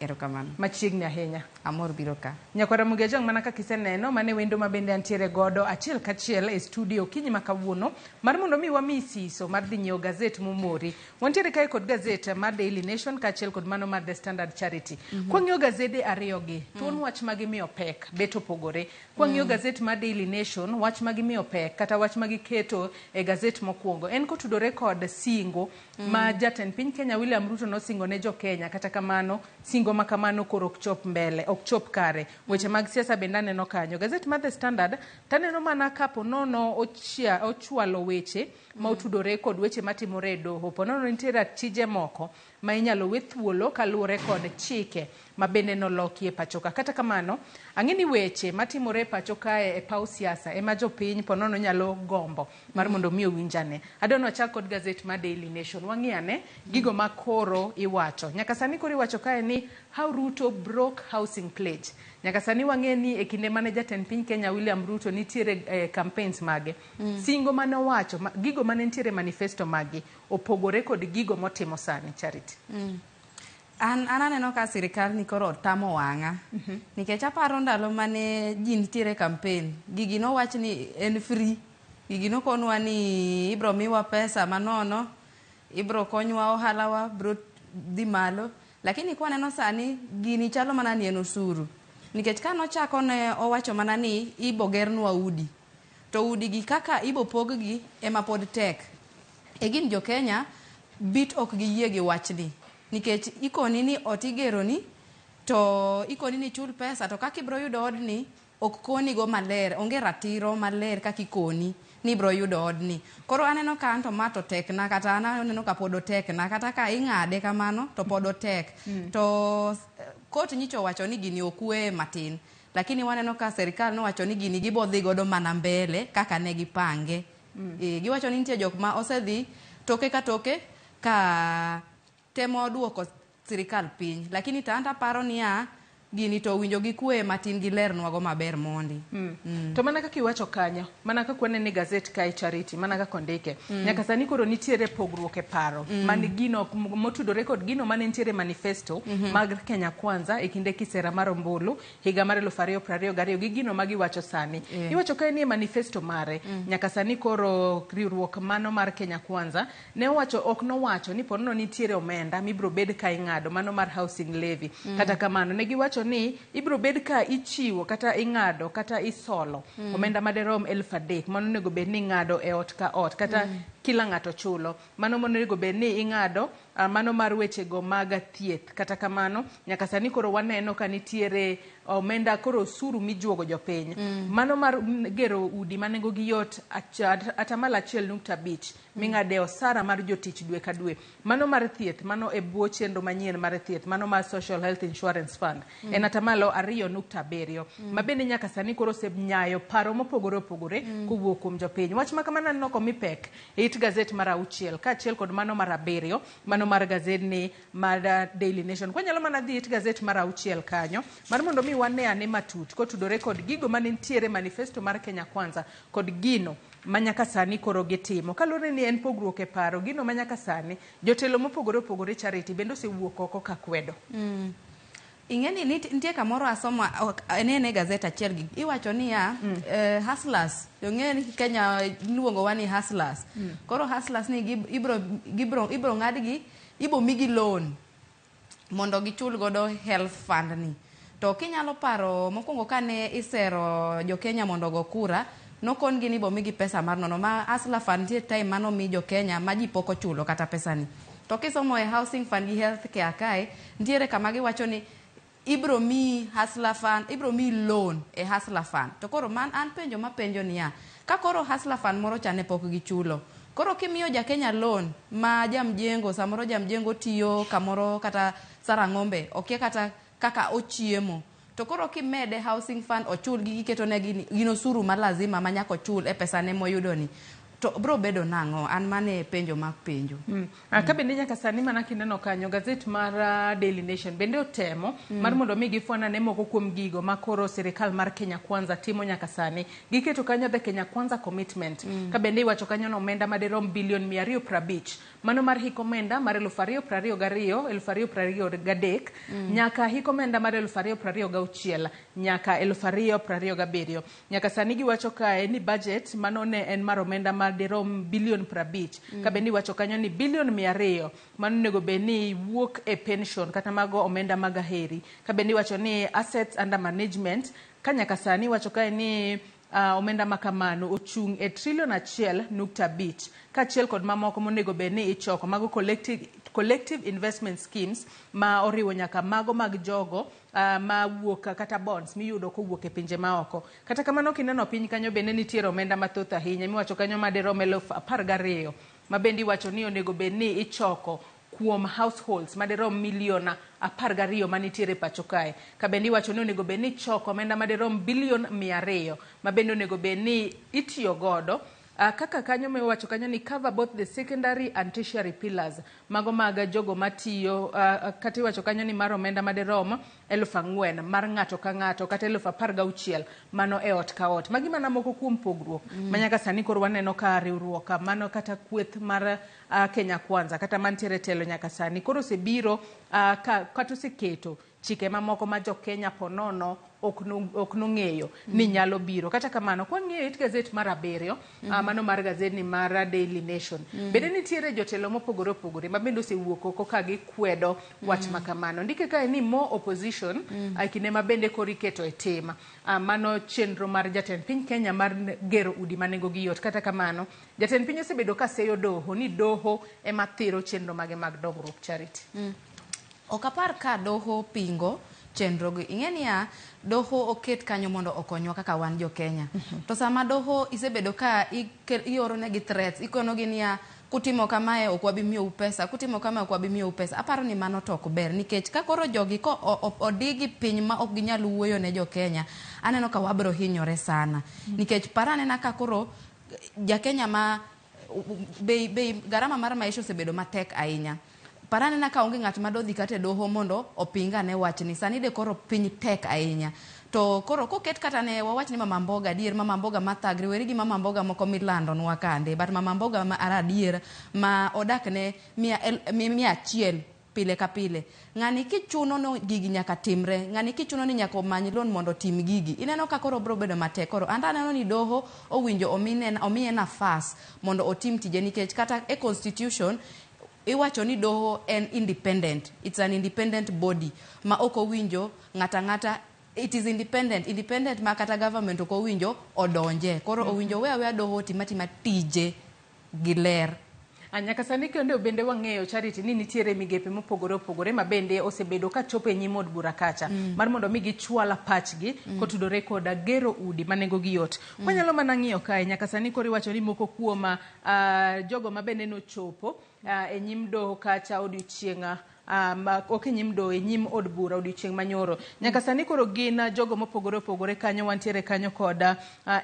Erokamano. Machiegni ahinya. Amor biro ka. Nyakwar Ramogi Ajwang' mana kaka iseneno mane wendo ma bende antiere godo achiel kachiel e studio okinyi ma kawuono mar mondo mi wamiyi siso mar dhi nyiewo gazet momori. Wantiere kae kod gazet mar Daily Nation kaachiel kod mano mar The Standard Charity. Kwang'iyo gazede ariyogi, thuon wach ma gimiyo pek bet opogore. Kwang'iyo gazet mar Daily Nation, wach ma gimiyo pek kata wach ma giketo e gazet mokwongo en kotudore kod singo ma jatend piny Kenya William Ruto nosingo ne jo Kenya, kata kamano singo ma kamano koro ok chop mbele. ok chop kare. Weche mag siasa bende aneno kanyo. Gazet mar The Standard taneno mana ka ponono ochwalo weche ma otudore kod weche matimore e doho. Ponono nitiere achije moko ma inyalo we thuolo kaluwore kod chike ma bende noloki e pacho ka. Kata kamano, ang'e ni weche matimore e pacho kae e paw siasa ema jopiny ponono nyalo gombo mar mondo mi owinj ane. Adwa ni wachak kod gazet mar Daily Nation. Wang'i ane gigo ma koro iwacho. Nyaka sani koro iwacho kae ni how Ruto broke housing pledge. Nyaka sani wang'e ni e kinde mane jatend piny Kenya William Ruto nitiere campaigns mage. Singo mane owacho, gigo mane nitiere e manifesto magi opogore kod gigo motimo sani, Charity. An aneno ka sirikal ni koro tamo wang'a. Nikech aparo ndalo mane ji nitiere campaign, gigi nowach ni en free. Gigi nokonwa ni ibro miwa pesa manono, ibro konywa ohalawa bro dhi malo. Lakini kwaneno sani, gini chalo mana ni en osuru. Nikech ka nochako ne owacho mana ni ibo gernwa udi. To udi gi kaka ibo pog gi ema pod tek. E gin jo Kenya bit ok giyie gi wachni. Nikech ikoni ni ot igeroni, to ikoni ni chul pesa, to kaka ibro yudo odni, ok koni go maler, onge ratiro maler kaka ikoni ni ibro yudo odni. Koro aneno ka anto ma to tekna, kata an aneno ka pod otekna, kata ka ing'ade kamano to pod otek. To court nyicha owacho ni gini okwe matin. Lakini waneno ka serikal nowacho ni gini gibo dhi godo mana mbele kaka ne gipange. Giwacho ni nitie jok ma osedhi toke ka toke ka temo duoko sirikal piny. Lakini to an aparo niya, gini to owinjo gikwe matin gilernwago maber mondi. To mana kaka iwacho kanyo, mana kaka wanene gazet kae Charity, mana kaka ondike. Nyaka sani koro nitiere pogruok e paro. Man gino motudore kod gino mane nitiere manifesto mag Kenya Kwanza e kinde kisera mar ombulu higa mar 2022 gi gino ma giwacho sani. Iwacho kae ni e manifesto mare, nyaka sani koro riwruok mano mar Kenya Kwanza ne owacho ok nowacho ni ponono nitiere omenda mibiro bed ka ing'ado mano mar housing levy. Kata kamano ne giwacho ni ibiro bed ka ichiwo kata ing'ado kata isolo omenda maderom 3,000 mano onego bed ni ing'ado e ot ka ot kata kila ng'ato chulo mano monego bed ni ing'ado mano mar wechego mag thieth. Kata kamano nyaka sani koro waneno ka nitiere omenda koro osuru mijuogo jopiny mano mar gero udi ma nengo gi yot 1.5% ming'ade osara mar jotich dwe ka dwe, mano mar thieth mano e bwo chenro manyien mar thieth mano mar Social Health Insurance Fund en 2.7% ma bende nyaka sani koro osenyayo paro mopogore opogore kowuok kuom jopiny. Wach ma kamano aneno komi pek e it gazet mar 6 kaachiel kod mano mar 7 mano mar gazedni mar Daily Nation. Kwanyalo mana dhi it gazet mar 6 kanyo mar mondo mi wane ane matut kotudore kod gigo mane nitiere manifesto mar Kenya Kwanza kod gino ma nyaka sani koro gitimo. Kaluwore ni en pogruok e paro, gino ma nyaka sani jotelo mopogore opogore Charity bende osewuok oko ka kwedo. Ing'e ni nitie kamoro asomo anene gazet achiel gi iwacho niya hustlers ong'e ni Kenya iluongowa ni hustlers. Koro hustlers ni ibro ng'adgi ibo migi loan mondo gichul godo health fund ni. To kinyalo paro mokwongo kane isero jo Kenya mondo ogo kura nokon gi ni ibo migi pesa mar nono ma hustler fund nitie time manomi jo Kenya ma ji pok ochulo kata pesa ni. To kisomo e housing fund gi health care kae nitiere kama giwacho ni ibro mi hustler fund ibro mi loan e hustler fund. To koro man an penjo mapenjo niya ka koro hustler fund moro cha ne pok gichulo koro kimiyo ja Kenya loan ma jamjengo samoro jamjengo tiyo kamoro kata Sarang'ombe okia kata kaka ochiemo to koro kimede housing fund ochul gi giketone gin osuru ma lazima ma nyaka ochul e pesa ne moyudo ni to bro bedo nang'o an mane penjo ma penjo. Ka bende nyaka sani mana kineno kanyo gazet mar Daily Nation bende otemo mar mondo mi gifwanane moko kuom gigo ma koro sirikal mar Kenya Kwanza timo nyaka sani. Giketo kanyo the Kenya Kwanza commitment. Ka bende iwacho kanyo no omenda maderom bilion 250 mano mar hik omenda mar 2022 2023 nyaka hik omenda mar 2026 nyaka 2027. Nyaka sani giwacho kae ni budget mano ne en mar omenda maderom bilion 50. Ka bende iwacho kanyo ni bilion 200 mano onego bed ni wuok e pension kata mago omenda mag aheri. Ka bende iwacho ni assets under management ka nyaka sani iwacho kae ni omenda ma kamano ochung' e trilion 1.5 kaachiel kod mamoko monego bed ni ichoko mago collective investment schemes ma oriwo nyaka mago mag jogo Mawuok kata bonds miyudo kowuok e pinje maoko. Kata kamano kineno piny kanyo bende nitiere omenda mathoth ahinya miwacho kanyo madirom 12,000 ma bende iwacho ni onego bed ni ichoko kuom households madirom milion 12 manitiere pacho kae. Ka bende iwacho ni onego bed ni ichoko omenda madirom bilion 200 ma bende onego bed ni itiyo godo kaka kanyo miwacho kanyo ni cover both the secondary and tertiary pillars mago mag jogo matiyo, kata iwacho kanyo ni mar omenda madirom 4,000 mar ng'ato ka ng'ato kata 16,000 mano e ot ka ot. Magi mana moko kuom pogruok ma nyaka sani koro waneno ka riwruok mano kata kweth mar Kenya Kwanza kata mantiere telo nyaka sani koro osebiro, kata oseketo chike mamoko ma jo Kenya ponono ok nong'eyo ni nyalo biro. Kata kamano, kwang'iyo it gazet mar 7, mano mar gazet ni mar Daily Nation, bende nitiere jotelo mopogore opogore ma bende osewuok oko ka gikwedo wach ma kamano. Ndike kae ni more opposition kinde ma bende koro iketo e tim mano chenro mar jatend piny Kenya mar gero udi ma nengo gi yot. Kata kamano, jatend piny osebedo ka seyo doho ni doho ema thiro chenro mage mag dongruok. Charity. Ok apar ka doho pingo chenro gi. Ing'e niya, doho oket kanyo mondo okonywa kaka wan jo Kenya. To sama doho isebedo ka ioro negi threats, ikono gi niya, kutimo kamae ok wabi miyou pesa, kutimo kamae ok wabi miyou pesa. Aparo ni mano to ok ber nikech ka koro jogi ko odigi piny ma ok ginyal wuoyo ne jo Kenya, aneno ka wabro hinyore sana. Nikech par anena ka koro ja Kenya ma bei garama mar maisha osebedo matek ahinya. Par anena ka onge ng'at madodhi kata e doho mondo opingane wachni. Sani de koro piny tek ahinya. To koro koket kata ne wawach ni mama mboga adier, mama mboga mathagre, weri gi mama mboga moko milandonwa kande, but mama mboga ma adier ma odak ne 100 pile ka pile. Ng'ani kichuno no gigi nyaka timre, ng'ani kichuno ni nyaka omany loan mondo otim gigi. Ineno ka koro biro bedo matek. Koro anto aneno ni doho owinjo omiye nafas mondo otim tije nikech kata e constitution iwacho ni doho en independent. It's an independent body ma ok owinjo ng'ata ng'ata. It is independent, independent ma kata government ok owinjo odonje. Koro owinjo we aweya doho otim atima tije gi ler. Nyaka sani kendo bende wang'eyo, Charity, ni nitiere migepe mopogore opogore ma bende osebedo ka chopo e nyim od bura kacha mar mondo mi gichwal pachgi kotudore koda gero udi ma nengo gi yot. Wanyalo mana ng'iyo kae nyaka sani koro iwacho ni moko kuom jogo ma bende nochopo e nyim doho kacha odiochieng' ok e nyim doho, e nyim od bura odiochieng' manyoro. Nyaka sani koro gin jogo mopogore opogore kanyo wantiere kanyo kod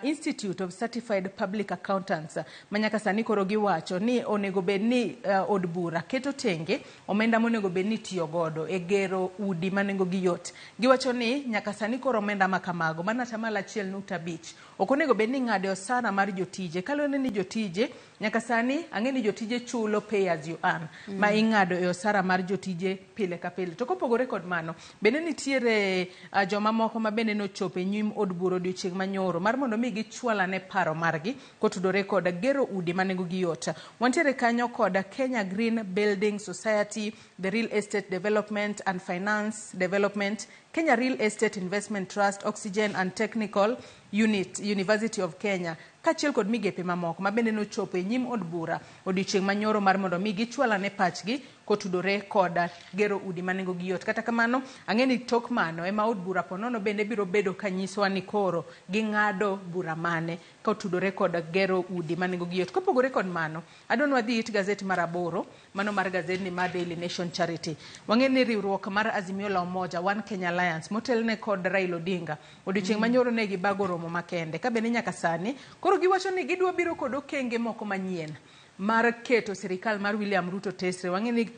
Institute of Certified Public Accountants ma nyaka sani koro giwacho ni onego bed ni od bura keto tenge omenda monego bed ni itiyo godo e gero udi ma nengo gi yot. Giwacho ni nyaka sani koro omenda ma kamago mana 1.5% ok onego bed ni ing'ado e osara mar jotije kaluwore ni jotije nyaka sani ang'e ni jotije chulo pay as you earn ma ing'ado e osara mar jotije pile ka pile. To kopogore kod mano, bende nitiere joma moko ma bende nochopo e nyim od bura odiochieng' manyoro mar mondo mi gichwal ane paro margi kotudore kod gero udi ma nengo gi yot. Wantiere kanyo kod Kenya Green Building Society, the Real Estate Development and Finance Development, Kenya Real Estate Investment Trust, Oxygen and Technical Unit, University of Kenya, kaachiel kod migepe mamoko ma bende nochopo e nyim od bura odiochieng' manyoro mar mondo mi gichwal ane pachgi kotudore kod gero udi ma nengo gi yot. Kata kamano, ang'e ni tok mano ema od bura ponono bende biro bedo ka nyisowa ni koro ging'ado bura mane kotudore kod gero udi ma nengo gi yot. Kopogore kod mano, adwa ni wadhi it gazet mar 8, mano mar gazet ni mar Daily Nation, Charity. Wang'e ni riwruok mar Azimio la Umoja One Kenya Alliance motelne kod Raila Odinga odiochieng' manyoro ne gibago romo makende ka bende nyaka sani koro giwacho ni gidwa biro kod okenge moko manyien mar keto sirikal mar William Ruto tesre. Wang'e ni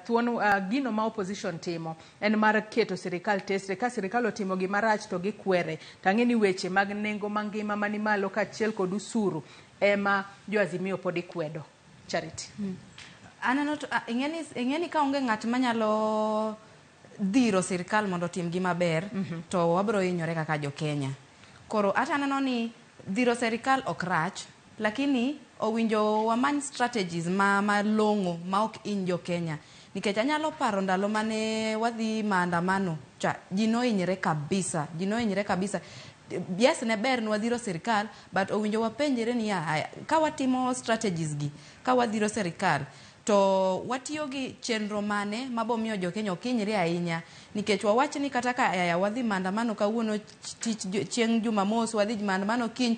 thuon gino ma opposition timo en mar keto sirikal tesre. Ka sirikal otimo gima rach to gikwere. To ang'e ni weche mag nengo mangima mani malo kaachiel kod usuru ema jo Azimio pod ikwedo. Charity. Aneno to ing'eni ka onge ng'at manyalo dhiro sirikal mondo otim gima ber to wabro hinyore kaka jo Kenya. Koro ata aneno ni dhiro sirikal ok rach, lakini owinjo wamany strategies ma malong'o ma ok hiny jo Kenya. Nikech anyalo paro ndalo mane wadhi maandamano cha, ji nohinyre kabisa, ji nohinyre kabisa. Yes, ne ber nwadhiro sirikal, but owinjo wapenjre niya, haya, ka watimo strategies gi, ka wadhiro sirikal, To watiyo gi chenro mane mabomiyo jo Kenya ok hinyre ahinya nikech wawach ni kata ka aya wadhi maandamano kawuono tich chieng' Jumamos wadhi maandamano kiny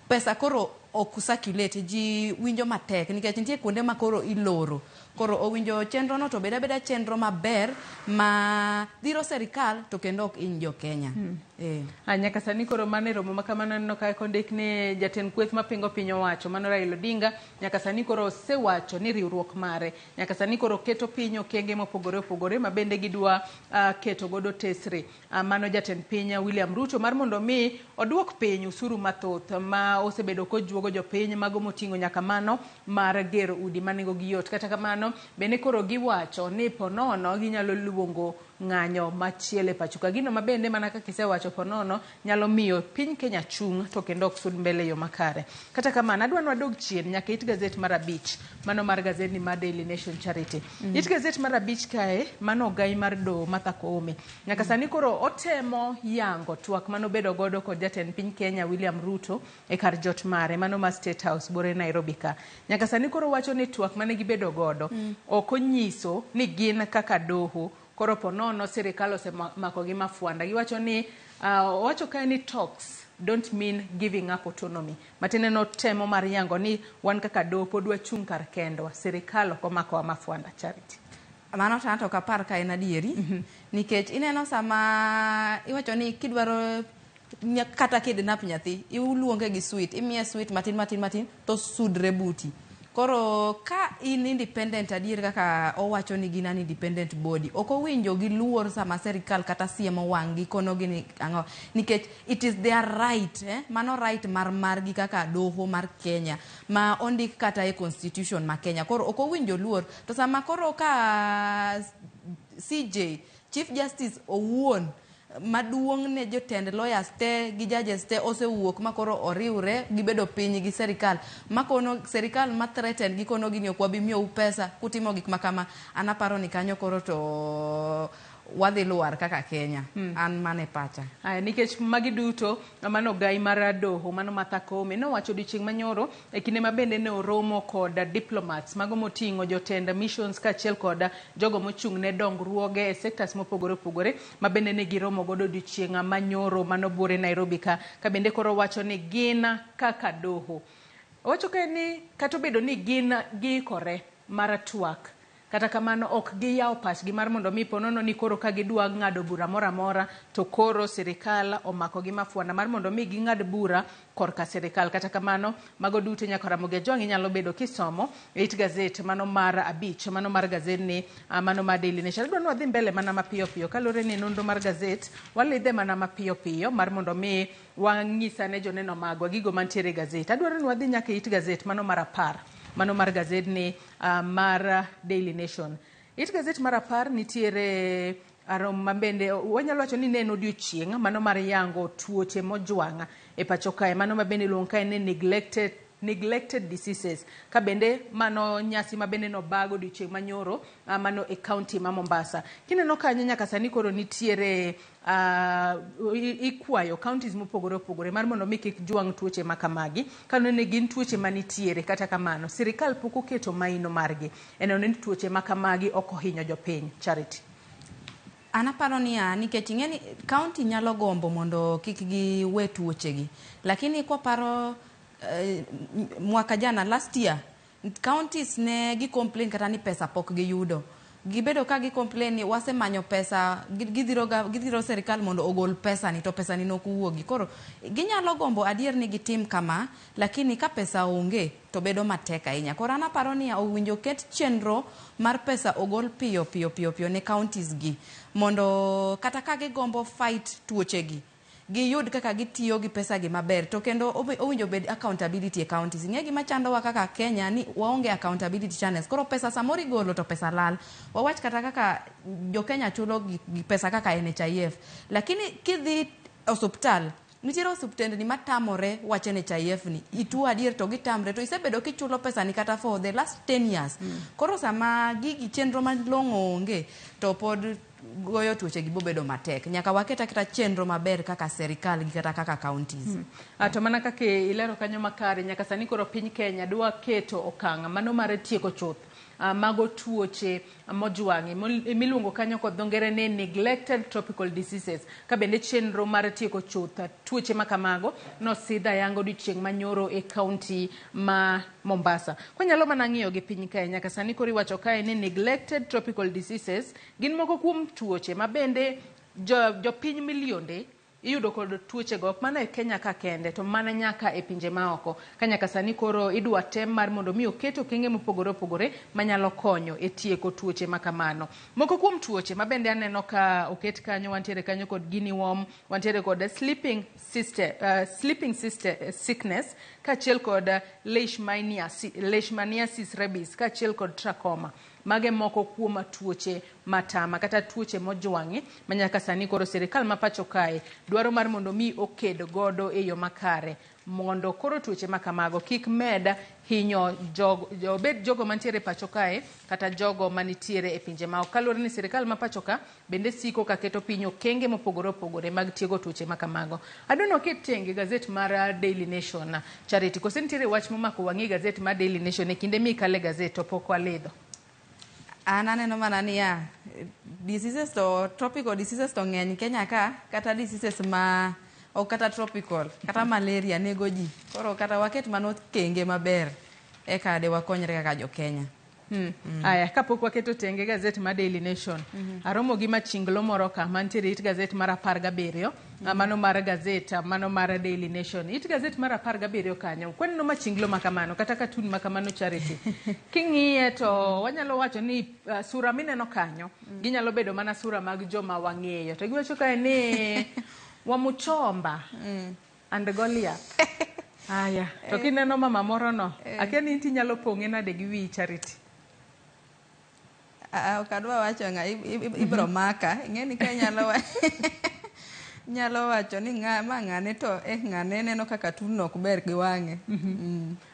pesa koro ok circulate ji winjo matek nikech nitie kuonde ma koro iloro koro owinjo chenro no to bed abeda chenro maber ma dhiro serikal to kendo ok hiny jo Kenya. Ah, nyaka sani koro mano e romo ma kamano aneno ka kondik ni jatend kweth mapingo piny owacho mano Raila Odinga nyaka sani koro osewacho ni riwruok mare nyaka sani koro keto piny okenge mopogore opogore ma bende gidwa keto godo tesre mano jatend piny William Ruto mar mondo mi oduok piny usuru mathoth ma osebedo kojuogo jopiny mago moting'o nyaka mano mar gero udi ma nengo gi yot. Kata kamano bende koro giwacho ni ponono ginyalo luongo ng'anyo machielo e pacho ka. Gino ma bende mana kaka isewacho ponono nyalo miyo piny Kenya chung' to kendo ok sud mbele e yo makare. Kata kamano adwa ni wadog chien nyaka it gazet mar 5 mano mar gazet ni mar Daily Nation Charity. It gazet mar 5 kae mano ogai mar doho Martha Koome. Nyaka sani koro otemo yango twak manobedo godo kod jatend piny Kenya William Ruto e kar jot mare mano ma State House bore Nairobi ka. Nyaka sani koro wacho ni twak mane gibedo godo ok onyiso ni gin kaka doho koro ponono sirikal osemakogi mafwanda. Giwacho ni owacho kae ni talks don't mean giving up autonomy. Matiende notemo mar yango ni wan kaka doho pod wachung' kar kendwa. Sirikal ok omakowa mafwanda. Charity. Mano to anto ok apar ka en adieri nikech ineno sama iwacho ni kidwaro kata kidnap nyathi iluonge gi sweet imiye sweet matin matin matin to sudre buti. Koro ka in independent adier kaka owacho ni gin an independent body ok owinjo giluor sama serikal kata siemo wang' gi konogi ni ang'o nikech it is their right mano right mar margi kaka doho mar Kenya ma ondik kata e constitution ma Kenya koro ok owinjo luor to sama koro ka CJ Chief Justice owuon maduong' ne jotend lawyers te gi judges te osewuok ma koro oriwre gibedo piny gi serikal makono serikal ma threaten gikono gi ni ok wabi miyou pesa kutimo gik makama an aparo ni kanyo koro to wadhi lwar kaka Kenya an mano e pacha. Aya, nikech magi duto mano ogai mar doho mano Martha Koome nowacho odiochieng' manyoro e kinde ma bende ne oromo kod diplomats mago moting'o jotend missions kaachiel kod jogo mochung' ne dongruoge e sectors mopogore opogore ma bende ne giromo godo odiochieng' manyoro mano buore Nairobi ka ka bende koro wacho ni gin kaka doho. Owacho kae ni kata obedo ni gin giikore mar twak kata kamano ok giyawo pachgi mar mondo mi ponono ni koro ka gidwa ng'ado bura moro amora to koro sirikal omakogi mafwanda mar mondo mi ging'ad bura korka sirikal. Kata kamano mago duto nyaka Ramogi Ajwang' inyalo bedo kisomo e it gazet mano mar 5 mano mar gazet mano mar Daily Nation. Adwa ni wadhi mbele mana mapiyo piyo kaluwore ni nonro mar gazet walidhe mana mapiyo piyo mar mondo mi wang'isane joneno magwa gigo mantiere e gazet. Adwaro ni wadhi nyaka e it gazet mano mar 10 mano mar gazet ni mar Daily Nation. It gazet mar 10 nitiere arom mabende wanyalo wacho ni ne en odiochieng' mano mar yango tuoche mojwang' e pacho kae mano ma bende iluongo kae ni neglected diseases ka bende mano nyasi ma bende nobag odiochieng' manyoro mano e county ma Mombasa. Kineno kanyo nyaka sani koro nitiere ikwayo counties mopogore opogore mar mondo mi kik jwang' tuoche ma kamagi kaluwore ni gin tuoche manitiere. Kata kamano sirikal pok oketo maino margi e neno ni tuoche ma kamagi ok ohinyo jopiny. Charity. An aparo niya nikech ing'e ni county nyalo gombo mondo kik giwe tuochegi lakini kwaparo mwaka jana last year counties ne gi complain kata ni pesa pok giyudo gibedo ka gi complain ni wasemanyo pesa gidhiro serikal mondo ogol pesa ni to pesa ni nok wuogi koro ginyalo gombo adier ni gitim kama lakini ka pesa onge to bedo matek ahinya koro an aparo ni owinjo ket chenro mar pesa ogol piyo piyo piyo piyo ne counties gi mondo kata ka gigombo fight tuoche gi giyud kaka gitiyo gi pesa gi maber to kendo owinjo bed accountability e counties ing'e gima chandowa kaka Kenya ni waonge accountability channels koro pesa samoro igolo to pesa lal wawach kata kaka jo Kenya chulo gi pesa kaka NHIF lakini kidhi osuptal nitiere osuptendni matamore wach NHIF ni ituo adier to gitamre to isebedo kichulo pesa ni kata for the last 10 years koro sama gigi chenro malong'o onge to pod goyo tuoche gi bobedo matek nyaka waket aketa chenro maber kaka serikal gi kata kaka counties. To mana kaka ilero kanyo makare nyaka sani koro piny Kenya dwa keto okang' mano mar tieko chuth mago tuoche mojwang'i miluongo kanyo kod dho ngere ni neglected tropical diseases, ka bende chenro mar tieko chuth tuoche makamago nosidh ayanga odiochieng' manyoro e kaunti ma Mombasa. Kwanyalo mana ng'iyo gi piny kae, nyaka sani koro iwacho kae ni neglected tropical diseases gin moko kuom tuoche ma bende jopiny milionde iyudo kod tuochego, ok mana e Kenya ka kende to mana nyaka e pinje maoko, ka nyaka sani koro idwa tem mar mondo mi oket okenge mopogore opogore manyalo konyo e tieko tuoche makamano. Moko kuom tuoche ma bende aneno ka oket kanyo, wantiere kanyo kod guinea worm, wantiere kod sleeping sickness, kaachiel kod leishmaniasis rabies, kaachiel kod trachoma. Mage moko kuom tuoche matama kata tuoche mojwang'i ma nyaka sani koro sirikal ma pacho kae dwaro mar mondo mi oked godo e yo makare, mondo koro tuoche makamago kik med hinyo obed jogo mantiere pacho kae kata jogo manitiere e pinje maoko. Kaluwore ni sirikal ma pacho ka bende siko ka keto piny okenge mopogore opogore mag tieko tuoche makamago. Adwa ni waket tenge gazet mar Daily Nation. Charity, kose nitiere wach momako wang'i gazet mar Daily Nation e kinde mikale gazet to pok walidho? An aneno mana niya, diseases to tropical diseases to ng'eny Kenya ka, kata diseases ma ok kata tropical, kata malaria nego ji. Koro kata waket mano kenge maber, eka de wakonyre kaka jo Kenya. Aya, kapok waketo tenge gazet mar Daily Nation, aromo gi machinglo moro ka mantiere it gazet mar 17, mano mar gazet, mano mar Daily Nation. It gazet mar 17 kanyo, kwaneno machinglo makamano, kata katun makamano, Charity. King'iye to wanyalo wacho ni sura mineno kanyo, ginyalo bedo mana sura mag joma wang'eyo. To giwacho kae ni Wamuchomba and Goliath. Aya, to kineno mama moro no, akia ni inti nyalo pong'e nade gi wiyi, Charity? Ok adwa wacho ng'a ibro maka. Ing'e ni ka nyalo wacho ni ma ng'ane to ng'ane neno kaka tun ok ber gi wang'e.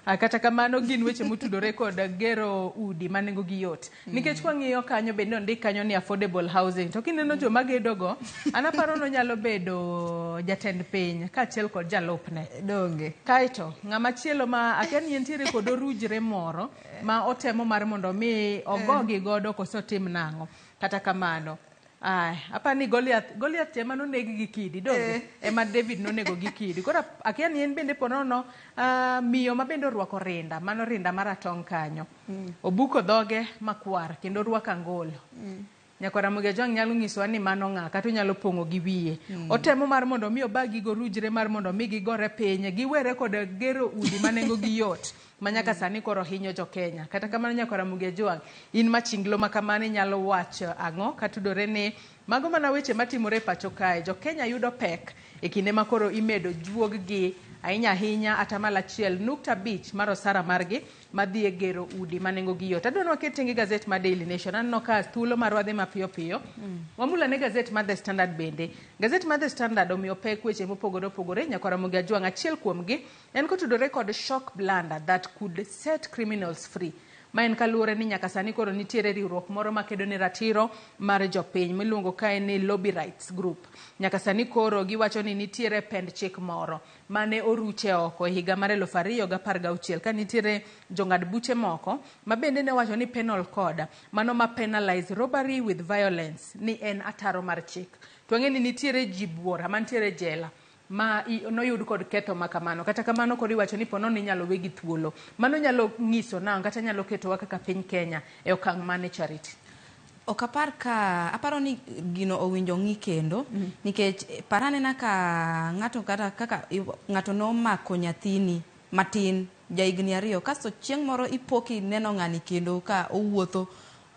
Kata kamano gin weche motudore kod gero udi ma nengo gi yot. Nikech kwang'iyo kanyo bende ondik kanyo ni affordable housing. To kineno joma gedogo, an aparo ni onyalo bedo jatend piny kaachiel kod jalupne. Donge. Kaeto ng'ama chielo ma akia ni entiere kod orujre moro ma otemo mar mondo mi ogogi godo koso otim nang'o. Kata kamano, apani Goliath ema noneg gi kidi, donge? Ema David nonego gi kidi. Koro akia ni en bende ponono, miyo ma bende orwako rinda, mano rinda maratong' kanyo. Obuko dhoge makwar kendo orwako angolo. Nyakwar Ramogi Ajwang' nyalo nyisowa ni mano ng'a, kata onyalo pong'o gi wiye. Otemo mar mondo mi obag gigo orujre mar mondo mi gigore piny, giwere kod gero udi ma nengo gi yot, ma nyaka sani koro hinyo jo Kenya. Kata kamano Nyakwar Ramogi Ajwang', in machinglo ma kamano inyalo wacho ang'o katudore ni mago mana weche matimore e pacho kae. Jo Kenya yudo pek e kinde ma koro imedo juog gi ahinya ahinya 1.5% mar osara margi madhi e gero udi ma nengo gi yot. Adwa ni waket tenge gazet mar Daily Nation. Aneno ka thuolo marwa dhi mapiyo piyo. Wamula ne gazet mar The Standard bende. Gazet mar The Standard omiyo pek weche mopogore opogore. Nyakwar Ramogi Ajwang' achiel kuomgi en kotudore kod shock blunder that could set criminals free. Ma en kaluwore ni nyaka sani koro nitiere riwruok moro makedo ne ratiro mar jopiny miluongo kae ni Lobby Rights Group. Nyaka sani koro giwacho ni nitiere pend chik moro mane oruche oko e higa mar 2016 ka nitiere jong'ad buche moko ma bende ne wacho ni penal code mano ma penalize robbery with violence ni en ataro mar chik. To wang'e ni nitiere ji buora mantiere jela ma noyud kod ketho ma kamano. Kata kamano koro iwacho ni ponono inyalo wegi thuolo. Mano nyalo nyiso nang'o kata nyalo ketowa kaka piny Kenya e okang' mane, Charity? Ok apar ka, aparo ni gino owinjo ng'i kendo, nikech par anena ka ng'ato kata kaka ng'ato nomako nyathini matin ja higni 2, kasto chieng' moro ipo kineno ng'ani kendo ka owuotho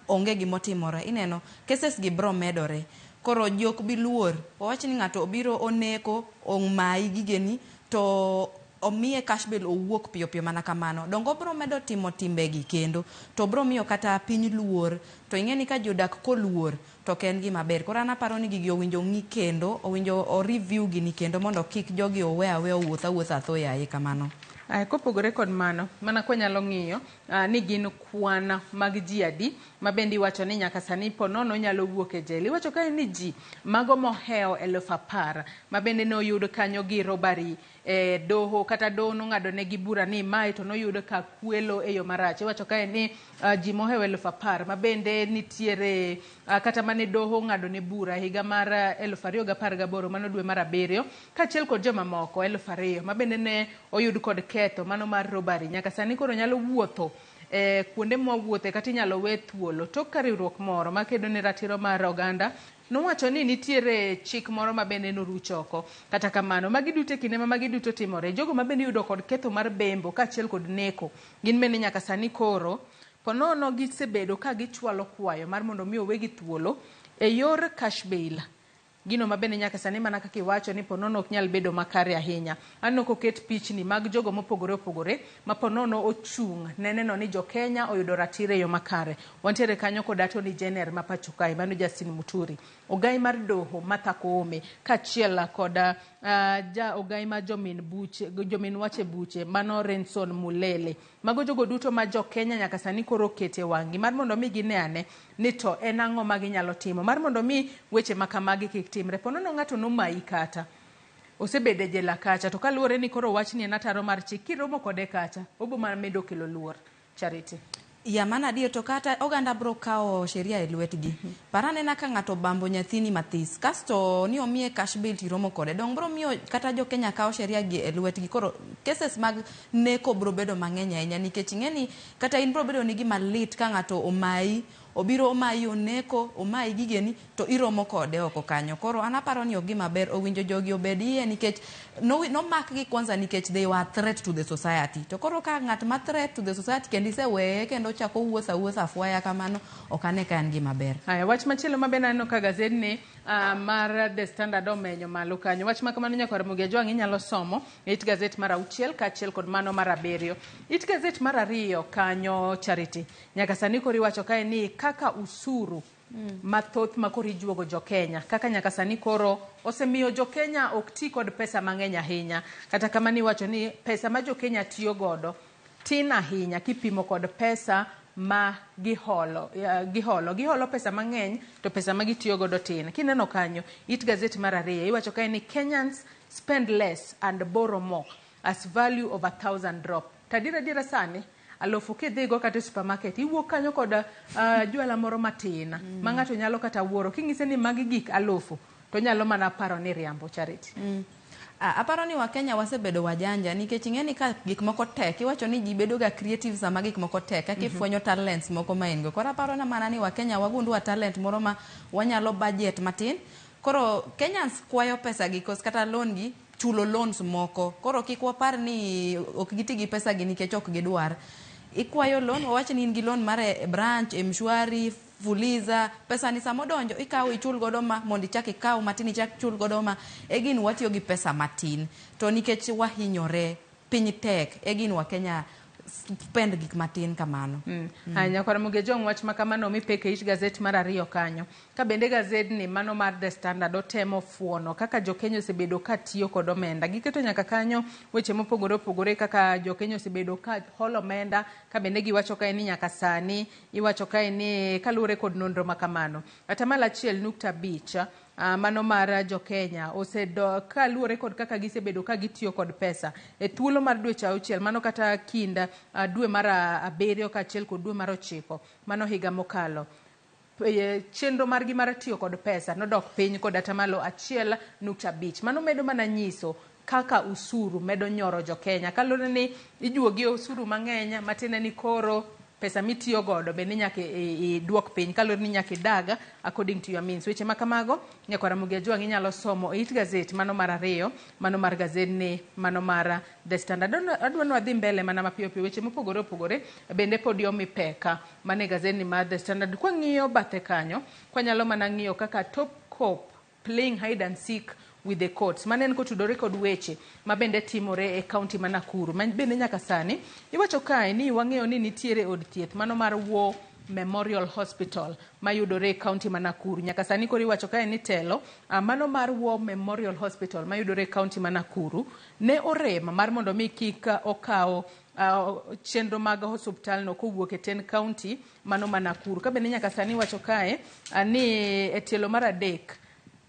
onge gimotimore, ineno cases gi bro medore. Koro ji ok bi luor, wawach ni ng'ato obiro oneko, omayi gigeni, to omiye cash bail owuok piyo piyo mana kamano. Dongo obro medo timo timbegi kendo, to bro miyo kata piny luor, to ing'e ni ka ji odak koluor, to ok en gima ber. Koro an aparo ni gigi owinjo ng'i kendo, owinjo o review gini kendo mondo kik jogi owe aweya owuoth awuotha atho yaye kamano. Kopogore kod mano, mana kwanyalo ng'iyo ni gin kwan mag ji adi ma bende iwacho ni nyaka sani ponono nyalo wuok e jela. Iwacho kae ni ji mago mohewo 10,000 ma bende ne oyud kanyo gi robbery e doho kata doho nong'ado negi bura ni mae to noyud ka kwelo e yo marach. Iwacho kae ni ji mohewo 10,000 ma bende nitiere kata mane doho ong'ado ne bura higa mar 2018, mano dwe mar 7, kaachiel kod jomamoko 2,000 ma bende ne oyud kod ketho mano mar robbery. Nyaka sani koro nyalo wuotho kuonde mwawuothe kata inyalo we thuolo tok ka riwruok moro makedo ne ratiro mar oganda nowacho ni nitiere chik moro ma bende noruch oko. Kata kamano, magi duto e kinde ma magi duto timore, jogo ma bende iyudo kod ketho mar bembo kaachiel kod neko gin bende nyaka sani koro ponono gisebedo ka gichwalo kwayo mar mondo mi owegi thuolo e yor cash bail. Gino ma bende nyaka sani mana kaka iwacho ni ponono ok nyal bedo makare ahinya. Aneno koket pichni mag jogo mopogore opogore ma ponono ochung' ne neno ni jo-Kenya oyudo ratiro e yo makare. Wantiere kanyo kod Attorney General ma pacho kae mano Justin Muturi, ogai mar doho Martha Koome kaachiel kod ja ogai ma jomin buche, jomin wach e buche mano Renson Mulele. Mago jogo duto ma jo-Kenya nyaka sani koro okete wang'gi mar mondo mi gine ane ni to en ang'o ma ginyalo timo mar mondo mi weche ma kamagi kik timre. Ponono ng'ato nomayi kata osebedo e jela kacha, to kaluwore ni koro wachni en ataro mar chik, kiromo kode kacha obo mana medo kelo luor. Charity. Ya mano adier, to kata oganda bro kawo sheria e lwetgi. Par anena ka ng'ato obambo nyathini mathis, kasto ni omiye cash bail tiromo kode, dong bro miyo kata jo Kenya kawo sheria gi e lwetgi. Koro cases mag neko bro bedo mang'eny ahinya, nikech ing'e ni kata in bro bedo ni gima lit ka ng'ato omayi, obiro omayi oneko, omayi gigeni, to iromo kode oko kanyo. Koro an aparo ni ok gima ber, owinjo jogi obed iye nikech nomakgi kwanza nikech they were a threat to the society. To koro ka ng'at ma threat to the society kendo iseweye kendo ochako wuotho awuotha afwaya kamano, ok ane ka en gima ber. Haya, wach machielo ma bende aneno ka gazetni mar The Standard omenyo malo kanyo. Wach ma kamano nyakwar Ramogi Ajwang' inyalo somo e it gazet mar 6 kaachiel kod mano mar 7. It gazet mar 2 kanyo Charity. Nyaka sani koro iwacho kae ni kaka usuru mathoth ma koro ijuogo jo Kenya, kaka nyaka sani koro osemiyo jo Kenya ok ti kod pesa mang'eny ahinya. Kata kamano iwacho ni pesa ma jo Kenya tiyo godo tin ahinya kipimo kod pesa ma giholo. Giholo pesa mang'eny to pesa ma gitiyo godo tin. Kineno kanyo it gazet mar 2 iwacho kae ni Kenyans spend less and borrow more as value of 1,000 drop. Tadira dira sani alufu kidhigo kata e supermarket iwuok kanyo kod jwala moro matin ma ng'ato nyalo kata wuoro. King'ise ni magi gik alufu to nyalo mana paro ni riambo. Charity. Aparo ni Wakenya wasebedo wajanja nikech ing'e ni ka gik moko tek, iwacho ni ji bedo ga creative sama gik moko tek, kaka ifwenyo talents moko ma in go. Koro aparo na mana ni Wakenya wagundua talent moro ma wanyalo budget matin. Koro Kenyans kwayo pesa gi kos kata loan gi chulo loans moko. Koro kik wapar ni ok giti gi pesa gi nikech ok gidwar. Ikwayo loan, wawach ni in gi loan mar e branch, M-Shwari, Fuliza, pesa ni samodonjo ikawo ichul godo ma mondo ichak ikaw matin ichak chul godo ma e gin watiyo gi pesa matin. To nikech wahinyore, piny tek, e gin wa Kenya spend gik matin kamano. Haya, nyakwar Ramogi Ajwang' wach ma kamano mi pek e it gazet mar 2 kanyo. Ka bende gazedni mano mar The Standard otemo fuono kaka jo Kenya osebedo ka tiyo kod omenda. Giketo nyaka kanyo weche mopogore opogore kaka jo Kenya osebedo ka holo omenda, ka bende giwacho kae ni nyaka sani iwacho kae ni kaluwore kod nonro ma kamano. 1.5% mano mar jo Kenya osedo kaluwore kod kaka gisebedo ka gitiyo kod pesa e thuolo mar dweche 6, mano kata kind dwe mar 7 kaachiel kod dwe mar 9 mano higa mokalo. Chenro margi mar tiyo kod pesa nodok piny kod 1.5%. Mano medo mana nyiso kaka usuru medo nyoro jo Kenya. Kaluwore ni ijuogi osuru mang'eny, matiende ni koro pesa mitiyo godo bende nyaka iduok piny, kaluwore ni nyaka idag according to your means. Weche ma kamago nyakwar Ramogi Ajwang' inyalo somo e it gazet mano mar 2, mano mar gazetni mano mar The Standard. Adwa ni wadhi mbele mana mapiyo piyo, weche mopogore opogore bende pod omi peka mane gazetni mar The Standard. Kwang'iyo bathe kanyo, kwanyalo mana ng'iyo kaka top cop playing hide and seek with the courts. Mano en kotudore kod weche ma bende timore e county ma Nakuru. Ma bende nyaka sani iwacho kae ni wang'eyo ni nitiere od thieth mano mar War Memorial Hospital mayudore e county ma Nakuru. Nyaka sani koro iwacho kae ni telo mano mar War Memorial Hospital mayudore e county ma Nakuru ne orem mar mondo mi kik okaw chenro mag osuptal no kowuok e ten county mano ma Nakuru. Ka bende nyaka sani iwacho kae ni e tielo mar 3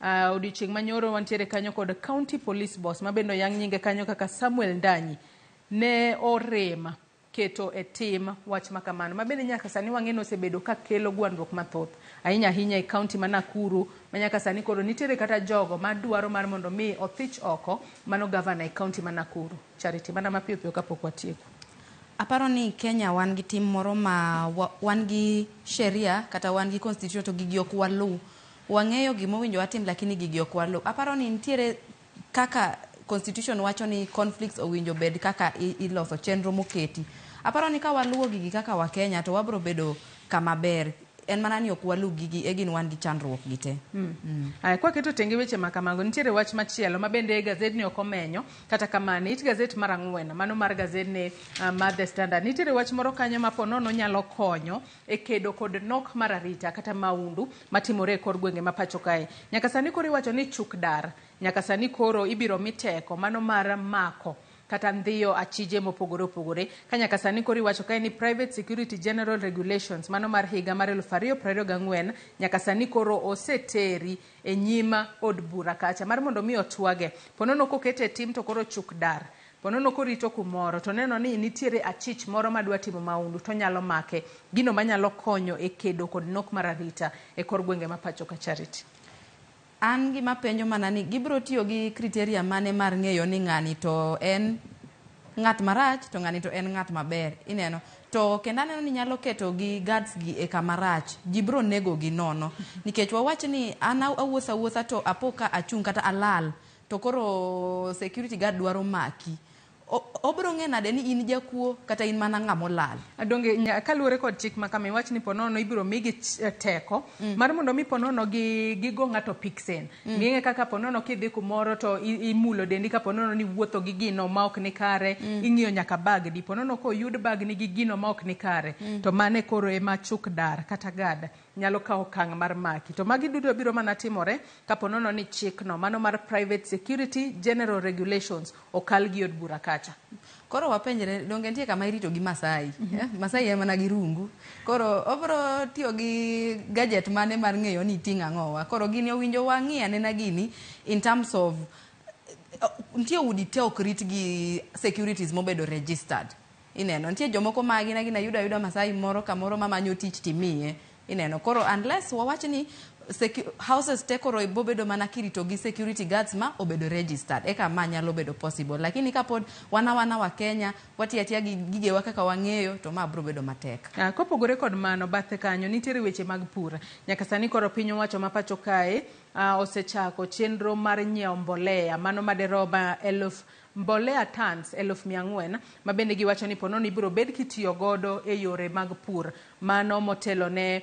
Odiochieng' manyoro wantiere kanyo kod County Police Boss ma bende oyang nyinge kanyo kaka Samuel Ndanyi ne orem keto e tim wach ma kamano ma bende nyaka sani wang'e ni osebedo ka kelo gwandruok mathoth ahinya ahinya e kaunti ma Nakuru ma nyaka sani koro nitiere kata jogo madwaro mar mondo mi othich oko mano gavana e kaunti ma Nakuru. Charity, mana mapiyo piyo kapok watieko. Aparo ni Kenya wan gi tim moro ma wan gi sheria kata wan gi constitution to gigi ok waluw. Wang'eyo gima owinjo watim lakini gigi ok waluw. Aparo ni nitiere kaka constitution wacho ni conflicts owinjo bed kaka iloso chenro moketi. Aparo ni ka waluwo gigi kaka wa Kenya to wabro bedo kama ber. En mana ni ok waluw gigi e gin wan gi chandruok gi te. Aya, kwaketo tenge weche ma kamago, nitiere wach machielo ma bende gazetni ok omenyo, kata kamano, it gazet mar 4, mano mar gazetni mar The Standard. Nitiere wach moro kanyo ma ponono nyalo konyo e kedo kod nok mar arita kata maundu matimore e kor gwenge ma pacho kae. Nyaka sani koro iwacho ni chuk dar, nyaka sani koro ibiro mi teko mano mar mako kata ndhiyo achije mopogore opogore. Ka nyaka sani koro iwacho kae ni Private Security General Regulations mano mar higa mar 2024 nyaka sani koro oseteri e nyim od bura kacha mar mondo mi otwage. Ponono kokete e tim to koro chuk dar. Ponono korito kumoro to neno ni nitiere achich moro madwa timo maundu to nyalo make. Gino manyalo konyo e kedo kod nok mar arita e kor gwenge ma pacho ka Charity. An gima penjo mana ni gibiro tiyo gi criteria mane mar ng'eyo ni ng'ani to en ng'at marach to ng'ani to en ng'at maber, ineno. To kendo aneno ni nyalo keto gi guards gi e kama rach, ji biro nego gi nono. Nikech wawach ni an awuotho awuotha to apo ka achung' kata alal, to koro security guard dwaro maki. Obiro ng'e nade ni in jakuo kata in mana ng'ama olal? Donge kaluwore kod chik ma kama iwach ni ponono ibiro migi teko mar mondo mi ponono gigo ng'ato piksen. Ng'e kaka ponono kidhi kumoro to imulo dendi ka ponono ni wuotho gi gino ma ok ni kare, ing'iyo nyaka bag di. Ponono koyud bag ni gi gino ma ok ni kare, to mane koro ema chuk dar kata gad nyalo kawo okang' mar maki. To magi duto biro mana timore kapo nono ni chikno mano mar Private Security General Regulations okal gi od bura kacha. Koro wapenjre, donge nitie kama irito gi Masai? Masai en mana gi rungu. Koro obiro tiyo gi gadget mane mar ng'eyo ni iting'o ang'owa. Koro gini owinjo wang'i anena gini in terms of nitie udi te ok rit gi securities mobedo registered. Ineno, nitie jomoko ma gin agina yudo ayuda Masai moro kamoro mamanyo tich timiye. Ineno, koro unless wawach ni houses te koro bobedo mana kirito gi security guards ma obedo registered, eka ma nyalo bedo possible. Lakini kapod wana wana wa Kenya, watiyo atiya gi gigewa kaka wang'eyo, to ma biro bedo matek. Kopogore kod mano, bathe kanyo nitiere weche mag pur. Nyaka sani koro piny owacho ma pacho kae osechako chenro mar nyiewo mbolea mano maderom eluf mbolea tons 400,000 ma bende giwacho ni ponono ibiro bed kitiyo godo e yore mag pur mano motelo ne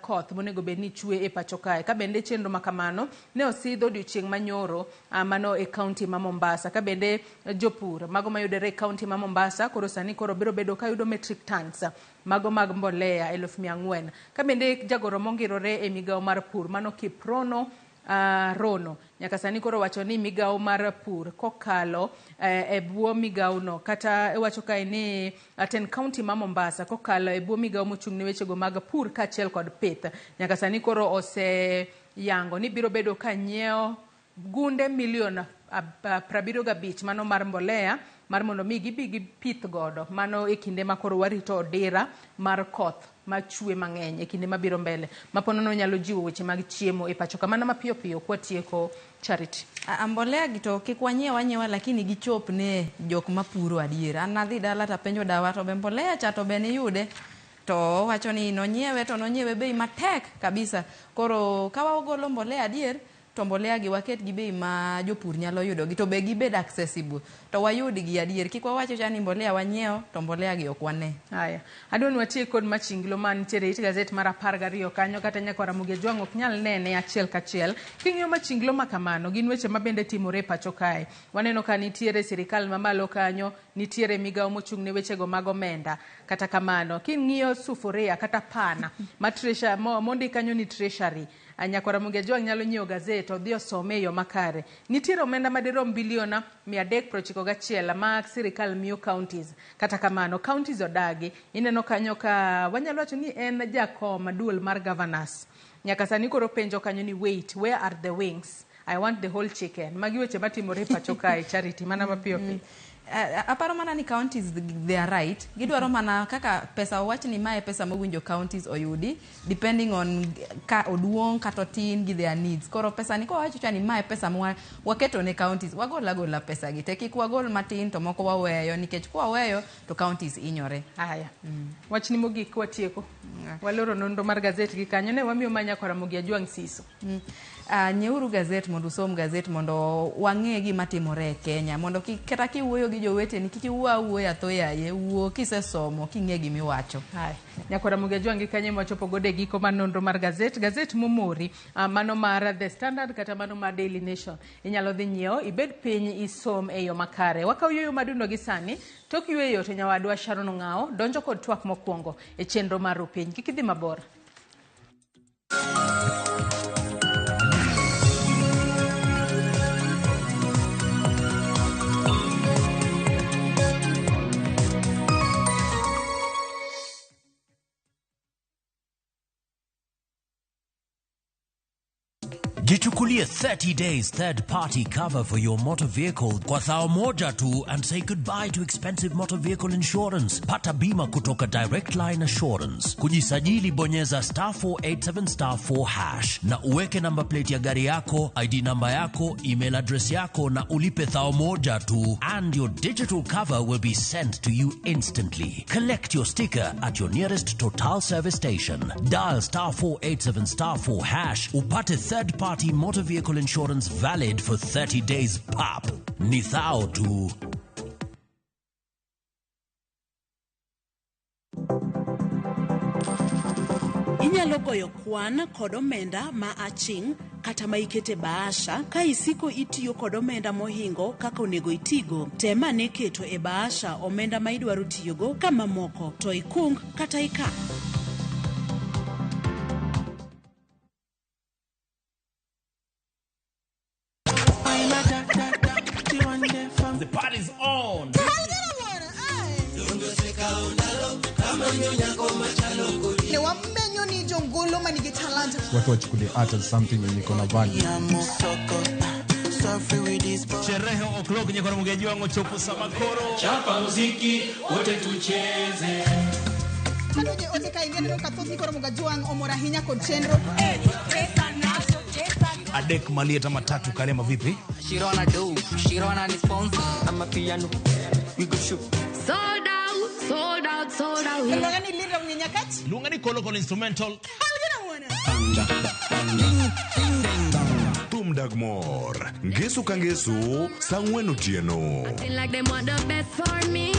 koth monego bed ni chwe e pacho kae. Ka bende chenro ma kamano ne osidh odiochieng' manyoro mano e kaunti ma Mombasa. Ka bende jopur mago mayudore e kaunti ma Mombasa koro sani koro biro bedo ka yudo metric tons mago mag mbolea 400,000. Ka bende jagoro mongirore e migawo mar pur mano Kiprono Rono nyaka sani koro wacho ni migawo mar pur kokalo e bwo migawo no kata wacho kae ni ten county ma Mombasa kokalo e bwo migawo mochung' ne wechego mag pur kaachiel kod pith nyaka sani koro oseyango ni biro bedo ka nyiewo gunde milion 75 mano mar mbolea mar mondo mi gibi gipith godo mano e kinde ma koro warito odira mar koth machwe mang'eny e kinde mabiro mbele maponono nyalo jiwo weche mag chiemo e pacho kamano mapiyo piyo kwatieko Charity. Mbolea gi to kik wanyiew anyiewa lakini gichop ne jok mapuro adier. An nadhi dala tapenjo dawa to be mbolea cha to be niyude? To owacho ni nonyiewe to nonyiewe bei matek kabisa. Koro ka wagolo mbolea adier to mbolea gi waket gi bei ma jopur nyalo yudo gi to be gibed accessible to wayud gi adier. Kik wawacho cha ni mbolea wanyiewo to mbolea gi ok wane. Haya, adwa ni watiek kod machinglo mantiere it gazet mar 12 kanyo kata nyaka Ramogi Ajwang' ok nyal nene achiel kachiel. King'iyo machinglo ma kamano gin weche ma bende timore e pacho kae. Waneno ka nitiere sirikal mamalo kanyo, nitiere migawo mochung' ne wechego mag omenda. Kata kamano, king'iyo sufuria kata pana ma treasury mondik kanyo ni treasury, Nyakwar Ramogi Ajwang' nyalo nyiewo gazet odhi osome e yo makare. Nitiere omenda madirom bilion 391 ma sirikal miyo counties. Kata kamano, counties odagi. Ineno kanyo ka wanyalo wacho ni en jakom duol mar governors. Nyaka sani koro penjo kanyo ni wait, where are the wings? I want the whole chicken. Magi weche matimore e pacho kae Charity mana mapiyo piyo. Aparo mana ni counties they are right gidwaro mana kaka pesa owach ni mae pesa mowinjo counties oyudi depending on ka oduong' kata otin gi their needs koro pesa ni kowacho cha ni mae pesa ma waketo ne counties wagol agola pesa gi te kik wagol matin to moko waweyo nikech kwaweyo to counties inyore Haya. Wachni mogik watieko. Waloro nonro mar gazet gi kanyo ne wamiyo manya Ramogi Ajwang' siso. Nyieuru gazet mondo usom gazet mondo wang'e gima timore e Kenya mondo kik kata kiwuoyo gi joweteni kik iwuo awuoya tho yaye wuo kisesomo king'e gimiwacho. Haya. Nyakwar Ramogi Ajwang' gi kanyo ema wachopo godo e giko mar nonro mar gazet. Gazet momori, mano mar The Standard kata mano mar Daily Nation. Inyalo dhi nyiewo, ibed piny isom e yo makare. Wakaw yueyo madundo gi sani, tok yueyo to nyawadwa Sharon Ong'awo donjo kod twak mokwongo e chenro mar Rupiny. Kik idhi mabor. Jichukulie 30 days third party cover for your motor vehicle kwa thao moja tu and say goodbye to expensive motor vehicle insurance. Pata bima kutoka Direct Line Assurance. Kujisajili bonyeza star 487 star 4 hash na uweke number plate ya gari yako, ID namba yako, email address yako na ulipe thao moja tu and your digital cover will be sent to you instantly. Collect your sticker at your nearest Total service station. Dial star 487 star 4 hash upate third party motor vehicle insurance valid for 30 days pap. Ni thao tu. Inyalo goyo kwan kod omenda ma aching' kata ma ikete bahasha ka isiko itiyo kod omenda mohingo kaka onego itigo. Tem ane keto e bahasha omenda ma idwaro tiyogo ka mamoko to ikung kata ikan. The party's on. Ne wamenyo ni jongolo manigi talanta. Watu wachukulie art as something yenye iko na value. Sherehe o'clock nyakora Ramogi Ajwang' ochopo sama koro. Chapa muziki wote tucheze. Kanoje ote ka ingene ka thoth ni Ramogi Ajwang' omor ahinya kod chenro. Adek malieta matatu kalema vipi? Shirona do, Shirona ni sponsor. I'm a piano. We go shoot. Sold out, sold out, sold out. Luonga ni Linda Mnyenyakach. Luonga ni Kolo Kolo instrumental. Thum dag mor. Ngeso ka ngeso, saa ang'wen otieno. Acting like they want the best for me.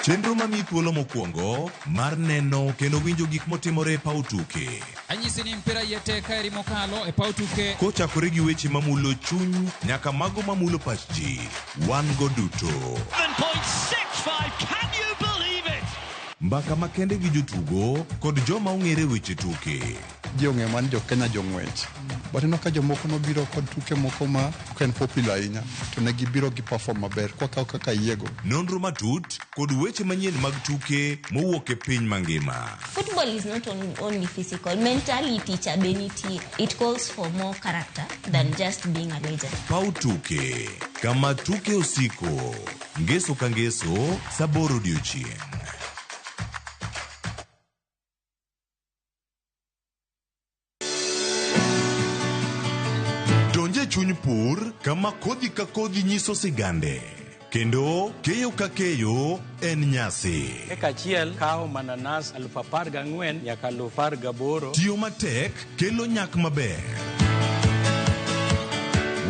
Chenro mamiyi thuolo mokwongo mar neno kendo winjo gik motimore e paw tuke. Anyisi ni mpira yete kaeri mokalo e paw tuke. Kochakore gi weche mamulo chuny nyaka mago mamulo pach ji, wan go duto. 7.65, can you believe it? Mbaka makende gi jotugo kod joma ong'ere weche tuke. Ji ong'eyo mana ni jo Kenya jong'wech. But ineno ka jomoko nobiro kod tuke moko ma ok en popular ahinya to ne gibiro gi perform maber kwakawo kaka yiego. Nonro matut kod weche manyien mag tuke mowuok e piny mangima. Football is not only physical, mentality cha be nitie. It calls for more character than just being a legend. Paw tuke, kama tuke osiko. Ngeso ka ngeso, saa aboro odiochieng'. Donje chuny pur kama kodhi ka kodhi nyiso sigande kendo keyo ka keyo en nyasi. Eka achiel kawo mananas 14,000 nyaka 18,000. Tiyo matek kelo nyak maber.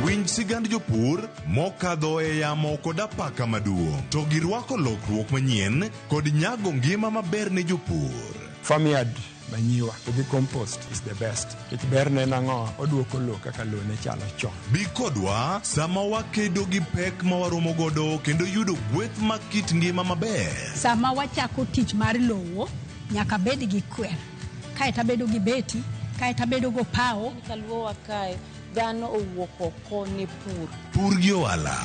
Winj sigand jopur mokadho e yamo kod apaka maduong' to girwako lokruok manyien kod nyago ngima maber ne jopur. Farmyard manyiwa gi compost is the best. Nikech berne en ang'o? Oduoko lowo kaka lowo ne chalo chon. Bi kodwa sama wakedo gi pek ma waromo godo kendo yudo gweth mag kit ngima maber. Sama wachako tich mar lowo, nyaka bed gi kwer. Kaeto abedo gi beti, kaeto abedo go pawo. Kaluowa kae, dhano owuok oko ne pur. Pur gi ohala.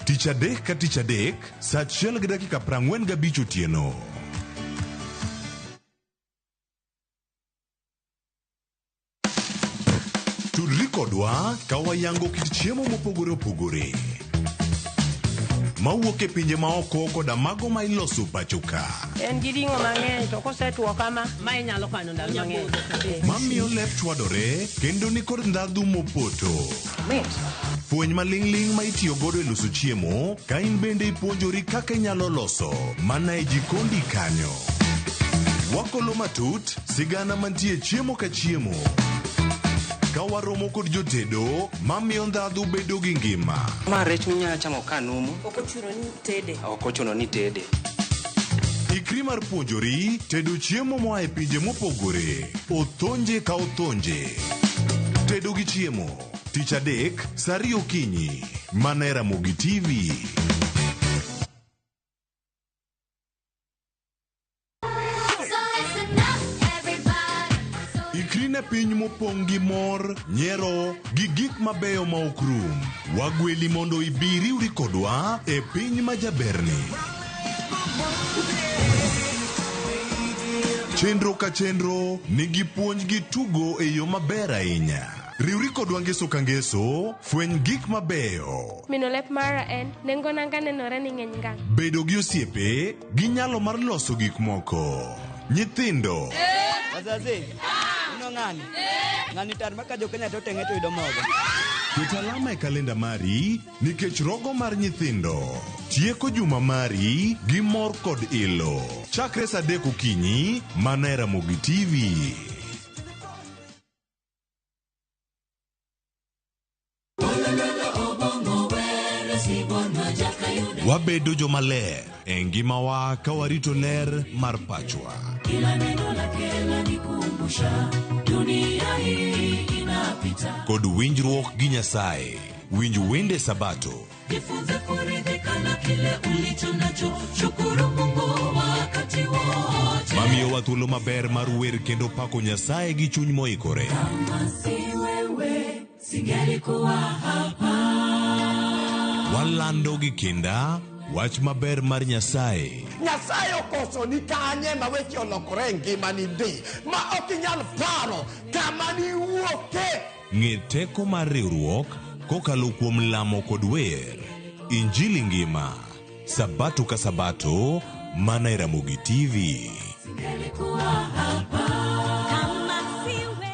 Tich adek ka tich adek, saa 1:45 otieno. kodwa ka wayango kit chiemo mopogore opogore mawuok e pinje maoko koda mago ma iloso pacho ka. En gi ring'o mang'eny to kosetwo kama, ma inyalo kano ndalo mang'eny. Mamiyo lep chwadore kendo nikod ndhadhu mopoto. Fweny maling'ling' ma itiyo godo e loso chiemo ka in bende ipuonjori kaka inyalo loso mana e jikondi kanyo. Wakolo matut sigana mantie chiemo ka chiemo. Ka waromo kod jotedo mamiyo ndhadhu bedo gi ngima. Ma rech minyalo chamo ka numu. Ok ochuno ni tede. Ok ochuno ni tede. Ikri mar puonjori tedo chiemo moa e pinje mopogore. Othonje ka othonje. Tedo gi chiemo. Tich adek, saa ariyo okinyi. Mana e Ramogi TV. Ikri ne piny mopong' gi mor, nyiero, gi gik mabeyo ma ok rum. Wagweli mondo ibi riwri kodwa e piny ma jaberni. Chenro ka chenro nigi puonj gi tugo e yo maber ahinya. Riwri kodwa ngeso ka ngeso, fweny gik mabeyo. Mino lep mara en, nengo nanga nenore ni ng'eny ngang'. Bedo gi osiepe gi nyalo mar loso gik moko. Nyithindo. Wazazi, uno ng'ani? Ng'ani tar maka jo Kenya to teng'e to yudo mogo. Ket alama e kalenda mari nikech rogo mar nyithindo tieko juma mari gi mor kod ilo. Chakre saa adek okinyi mana e Ramogi TV. Wabedo jomaler e ngimawa ka warito ler mar pachwa. Kila neno lake lanikumbusha dunia hii inapita. Kod winjruok gi Nyasaye. Winj wende Sabato. Jifunze kuridhika na kile ulicho nacho, shukuru Mungu wakati wote. Mamiyowa thuolo maber mar wer kendo pako Nyasaye gi chuny moikore. Kama si wewe, singelikuwa hapa. Walando gi kinda wach maber mar Nyasaye. Nyasaye okoso ni kanye ma weche olokore e ngimani ndi ma ok inyal paro kama niwuoke. Ng'e teko mar riwruok kokalo kuom lamo kod wer. Injili ngima. Sabato ka sabato mana e Ramogi TV. Singelikuwa hapa. Kama si wewe.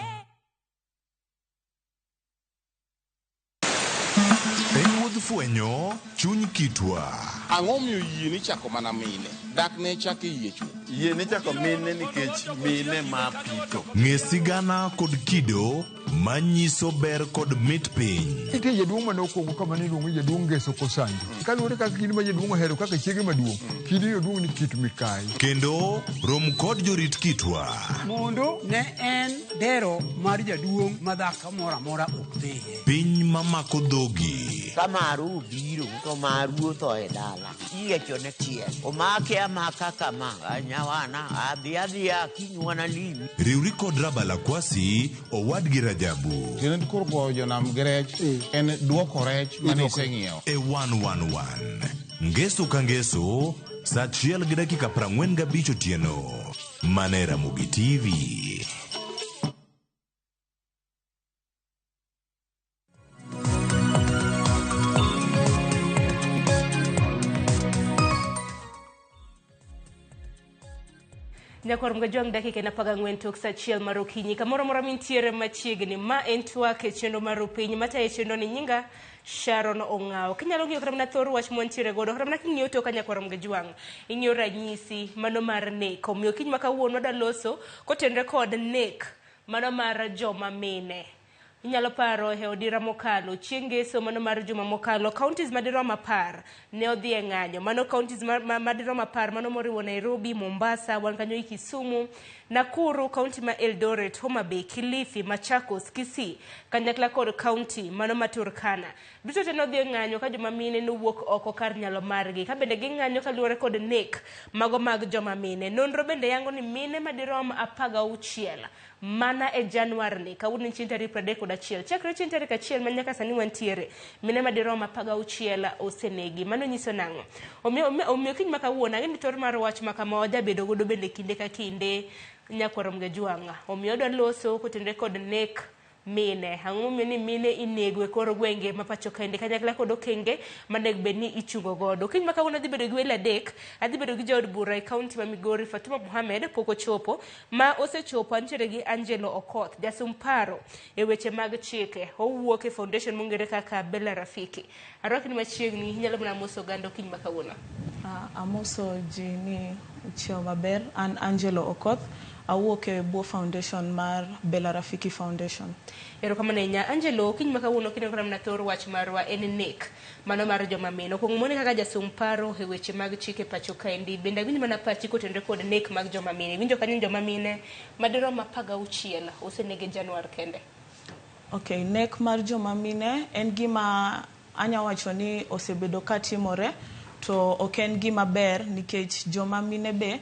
En wuodh fwenyo chuny kitwa. Ang'o miyo yie ni chako mana mine? Dak ne chako yie chuth. Yie ni chako mine nikech mine ma pito. Ng'e sigana kod kido manyiso ber kod mit piny. Nitie jaduong' mane okwongo kama ne iluongo ni jaduong' Ngeso Kosanjo. Kaluwore kaka kidi ma jaduong' ohero kaka chiege maduong', kidi jaduong' ni Kit Mikayi. Kendo rom kod jorit kitwa. Mondo ne en dero mar jaduong' ma dhako moro amora ok dhiye. Piny mamako dhogi. Ka maru obiro to maru otho e dala. Iyiecho ne tiel. Omake amaka kama. Nyawana adhi adhiya kinywana limi. Riwri kod Rabala Kwasi owadgi Rajabu. Tiende koro goyo jonam gi rech en duoko rech mane iseng'iewo. E 111. Ngeso ka ngeso, saa achiel gi dakika 45 otieno. Mana e Ramogi TV. Nyakwar Mgajwang' dakika en 14 tok saa achiel mar okinyi. Kamoro amora mintiere machiegni, ma en twak e chenro mar Rupiny. Matayo chenro ni nyinga Sharon Ong'awo. Kinyalo ng'iyo kata mana thor wach mwantiere godo, kata mana king'iyo toka Nyakwar Mgajwang', ing'iyo ranyisi mano mar nek. Omiyo kiny ma kawuono wadwa loso kotenore kod nek mano mar joma mine. Inyalo paro e odira mokalo, chieng' ngeso mano mar juma mokalo, counties madirom 10 ne odhi e ng'anyo. Mano counties madirom 10 mano moriwo Nairobi, Mombasa, wan kanyo i Kisumu, Nakuru, county ma Eldoret, Homa Bay, Kilifi, Machakos, Kisii, kanyakla kod county mano ma Turkana. Duto te nodhi e ng'anyo ka joma mine nowuok oko kar nyalo margi. Ka bende ging'anyo kaluwore kod nek mago mag joma mine. Nonro bende yango ni mine madirom 16 mana e Januar ni, kawuono en chieng' tarik 31. Chakre chieng' tarik 1 ma nyaka sani wantiere, mine madirom 16 osenegi. Mano nyiso nang'o? Omiyo kiny ma kawuono, ang'e ni tor mar wach ma kama wajabedo godo bende kinde ka kinde Nyakwar Mgajwang'. Omiyo odwa loso kotenore kod nek mine. Ang'o momiyo ni mine inego e kor gwenge ma pacho kaendi kanyakla kod okenge manego bed ni ichungo godo. Kiny ma kawuono adhi bedo gi welo adek, adhi bedo gi jaod bura e kaunti ma Migori Fatuma Mohamed pok ochopo, ma osechopo antiere gi Angelo Okoth, jasum paro e weche mag chike. Owuok e foundation mong'ere kaka Bella Rafiki. Arwakni machiegni, inyalo mana moso oganda okinyi ma kawuono. Amoso ji ni uchiew maber. An Angelo Okoth, awuok e bwo foundation mar Bella Rafiki Foundation. Erokamano ahinya. Angelo, okinyi ma kawuono kineno kata mana thor wach marwa en nek mano mar joma mine. Okuongo mone kaka jasum paro e weche mag chike pacho kaendi. Bende awinj mana pachi kotenore kod nek mag joma mine. Iwinjo kanyo ni joma mine madirom 16 oseneg e Januar kende. Okay, nek mar joma mine en gima anya wacho ni osebedo ka timore to ok en gima ber nikech joma mine be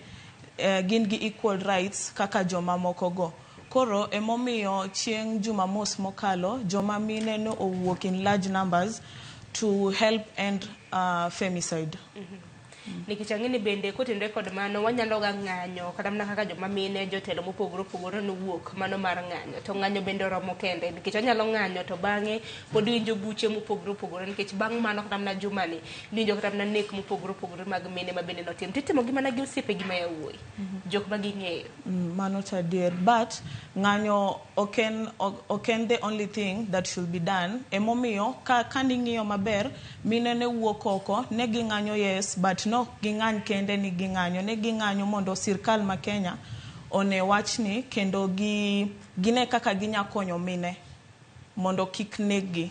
gin gi equal rights kaka joma moko go. Koro emomiyo chieng' Jumamos mokalo joma mine ne owuok in large numbers to help end femicide. Nikech ang'e ni bende kotenore kod mano wanyalo ga ng'anyo kata mana kaka joma mine jotelo mopogore opogore nowuok mano mar ng'anyo to ng'anyo bende oromo kende nikech wanyalo ng'anyo to bang'e pod iwinjo buche mopogore opogore nikech bang' mano kata mana jumani niwinjo kata mana nek mopogore opogore mag mine ma bende notim titimo gi mana gi osiepegi ma yawuoyi jok ma ging'eyo. Mano to adier, but ng'anyo ok en the only thing that should be done. Emomiyo ka kaning'iyo maber mine ne wuok oko ne ging'anyo, yes, but no ging'any kende ni ging'anyo, ne ging'anyo mondo sirkal ma Kenya one wachni kendo gi gine kaka ginya konyo mine mondo kik neggi.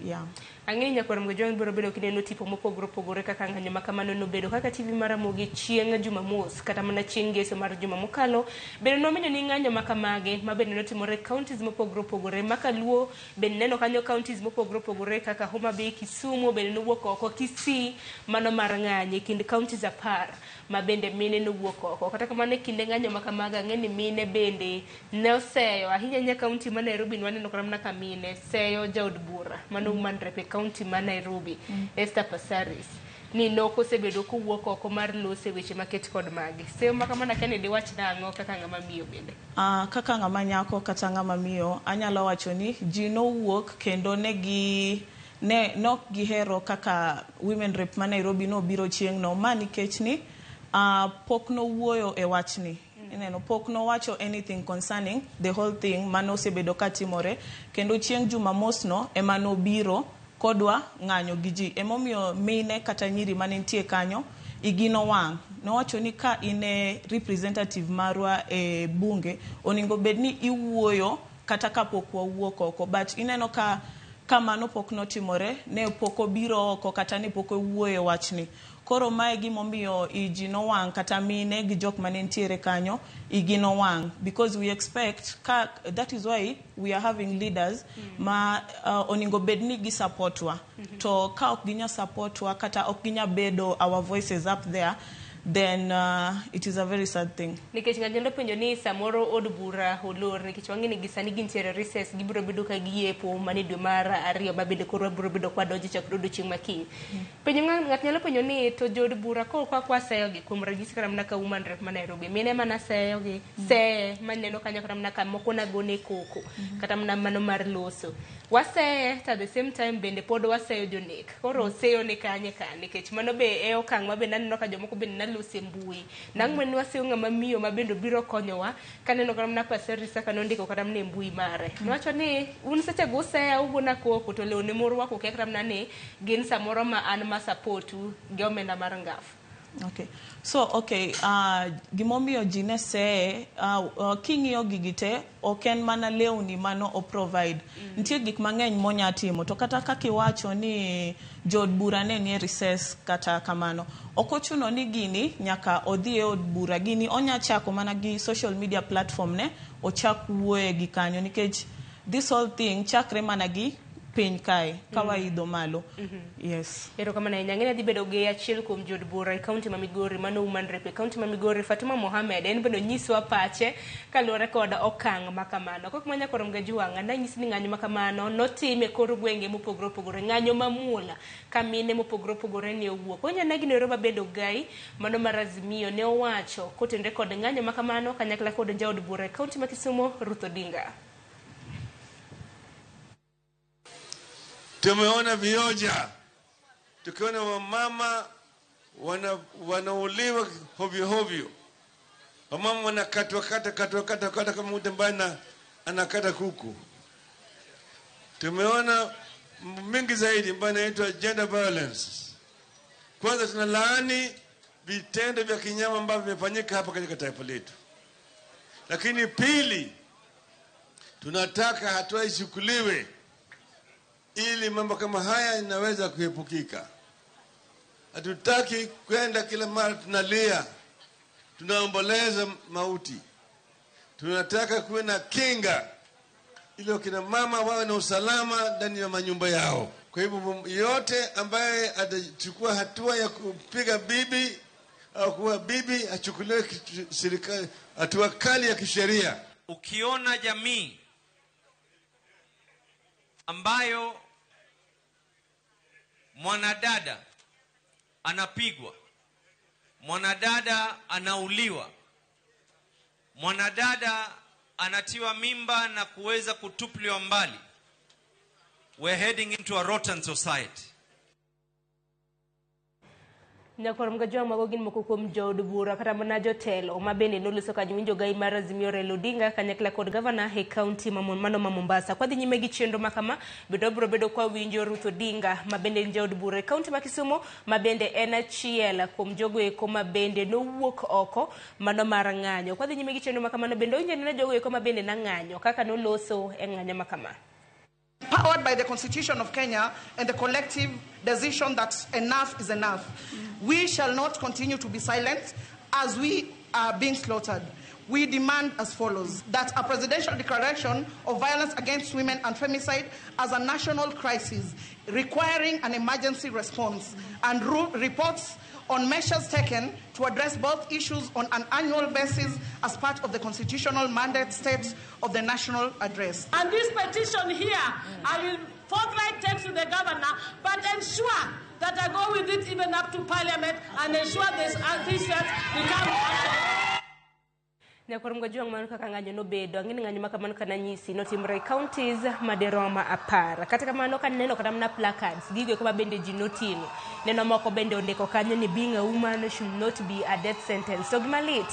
Yeah. Ang'eyo nyakwar Mgojwang' biro bedo kineno tipo mopogore opogore kaka ng'anyo ma kamano nobedo kaka TV mar Ramogi chieng' Jumamos kata mana chieng' ngeso mar juma mokalo bende nomenyo ni ng'anyo ma kamagi ma bende notimore e counties mopogore opogore ma kaluo bende neno kanyo counties mopogore opogore kaka Homa Bay, Kisumu bende nowuok oko, Kisii mano mar ng'anyo e kind counties 10 ma bende mine nowuok oko. Kata kamano e kinde ng'anyo ma kamago ang'e ni mine bende ne oseyo ahinya ahinya kaunti ma Nairobi nwaneno kata mana ka mine seyo jaod bura mano woman rep e kaunti ma Nairobi Esther Passaris ni nok osebedo kowuok oko mar loso e weche maket kod magi. Seyo ma kamano akia ni diwach nang'o kaka ng'ama miyo bende. Kaka ng'ama nyako kata ng'ama miyo anyalo wacho ni ji nowuok kendo ne gi ne nok gihero kaka women rep ma Nairobi nobiro chieng' no ma nikech ni pok nowuoyo e wachni. Ineno, pok nowacho anything concerning the whole thing mane osebedo ka timore kendo chieng' Jumamos no ema nobiro kodwa ng'anyo gi ji. Emomiyo mine kata nyiri mane nitie kanyo igi nowang'. Nowacho ni ka in e representative marwa e bunge onego bed ni iwuoyo kata kapok wawuok oko, but ineno ka mano pok notimore, ne pok obiro oko kata ne pok owuoyo e wachni. Koro mae gimomiyo iji nowang' kata mine gi jok mane nitiere kanyo igi nowang' because we expect ka, that is why we are having leaders ma onego bed ni gi support wa. To ka ok ginya support wa kata ok ginya bedo our voices up there, then it is a very sad thing. Nikech ng'ato nyalo penjo ni samoro od bura olor nikech wang'e ni gisani gintiere recess gibiro bedo ka giyepo mana e dwe mar 2 ma bende koro wabiro bedo kwa donjo chakre odiochieng' ma kiny. Penjo ng'ato nyalo penjo ni to jood bura koro kwa kwaseyogi kuom ranyisi kata mana ka woman rep ma Nairobi mine mana seyogi seye maneno kanyo kata mana ka moko nagone koko kata mana mano mar loso waseye to at the same time bende pod waseyo jonek koro seyo ni kanye ka nikech mano be e okang' ma bende aneno ka jomoko bende nalose mbui nang' mane waseyo ng'ama miyo ma bende obiro konyowa kaneno kata mana Paseri kaka nondiko kata mana e mbui mare nowacho ni un seche go useya ugona koko to lewni murwako kia kata mana ni gin samoro ma an ma supportu gi omenda mar ngaf. Okay. So, okay, gimomiyo ji ne seye, king'iyo gigi te, ok en mana lewni mano o provide. Nitie gik mang'eny monya timo, to kata kaka iwacho ni jood bura ne nie recess kata kamano. Ok ochuno ni gini nyaka odhi e od bura, gini onya chako mana gi social media platform ne, ochak wuoye gi kanyo, nikech this whole thing chakre mana gi piny kae, ka waidho malo. Yes. Erokamano ahinya. Ang'e ni adhi bedo gi achiel kuom jood bura e kaunti ma Migori, mano woman rep e kaunti ma Migori, Fatuma Mohamed, en bende onyiswa pache kaluwore kod okang' ma kamano. Kok manya koro Mgajwang', nanyisi ni ng'anyo ma kamano notim e kor gwenge mopogore opogore, ng'anyo mamuol ka mine mopogore opogore ne owuok. Onya gino ero mabedo gai, mano mar Azimio ne owacho kotenore kod ng'anyo ma kamano kanyakla kod jaod bura e kaunti ma Kisumu, Ruth Odinga. Tumeona vioja, tukiona wamama wanauliwa hovyo hovyo, wamama wanakatwa kata katwa kata kata kama mtu ambaye anakata kuku. Tumeona mingi zaidi ambayo inaitwa gender violence. Kwanza tunalaani vitendo vya kinyama ambavyo vimefanyika hapa katika taifa letu, lakini pili, tunataka hatua ichukuliwe ili mambo kama haya inaweza kuepukika. Hatutaki kwenda kila mara tunalia, tunaomboleza mauti. Tunataka kuwe na kinga ili wakina mama wawe na usalama ndani ya manyumba yao. Kwa hivyo yote ambaye atachukua hatua ya kupiga bibi au kuwa bibi achukuliwe serikali hatua kali ya kisheria. Ukiona jamii ambayo mwanadada anapigwa, mwanadada anauliwa, mwanadada anatiwa mimba na kuweza kutupliwa mbali, we're heading into a rotten society. Nyakwar Mgajwang' mago gin moko kuom jood bura kata mana jotelo ma bende noloso ka winjo gai mar Azimio Raila Odinga kanyakla kod gavana e kaunti mano ma Mombasa. Kwadhi nyime gi chenro ma kama bende wabiro bedo kwa winjo Ruth Odinga ma bende en jaod bura e kaunti ma Kisumu ma bende en achiel kuom jogo eko ma bende nowuok oko mano mar ng'anyo. Kwadhi nyime gi chenro ma kamano bende owinjo neno jogo eko ma bende nang'anyo kaka noloso e ng'anyo ma kama. Powered by the Constitution of Kenya and the collective decision that enough is enough. We shall not continue to be silent as we are being slaughtered. We demand as follows: that a presidential declaration of violence against women and femicide as a national crisis requiring an emergency response and reports on measures taken to address both issues on an annual basis as part of the constitutional mandate state of the national address. And this petition here, I will forthright take to the governor, but ensure that I go with it even up to parliament and ensure this threats become action. Nyakwar Mgajwang' mano kaka ng'anyo nobedo, ang'e ni ng'anyo ma kamano kana nyisi notimore e counties maderom 10. Kata kamano kaneno kata mana placards, gigo eko ma bende ji noting'o. Neno moko bende ondiko kanyo ni being a woman should not be a death sentence. To gima lit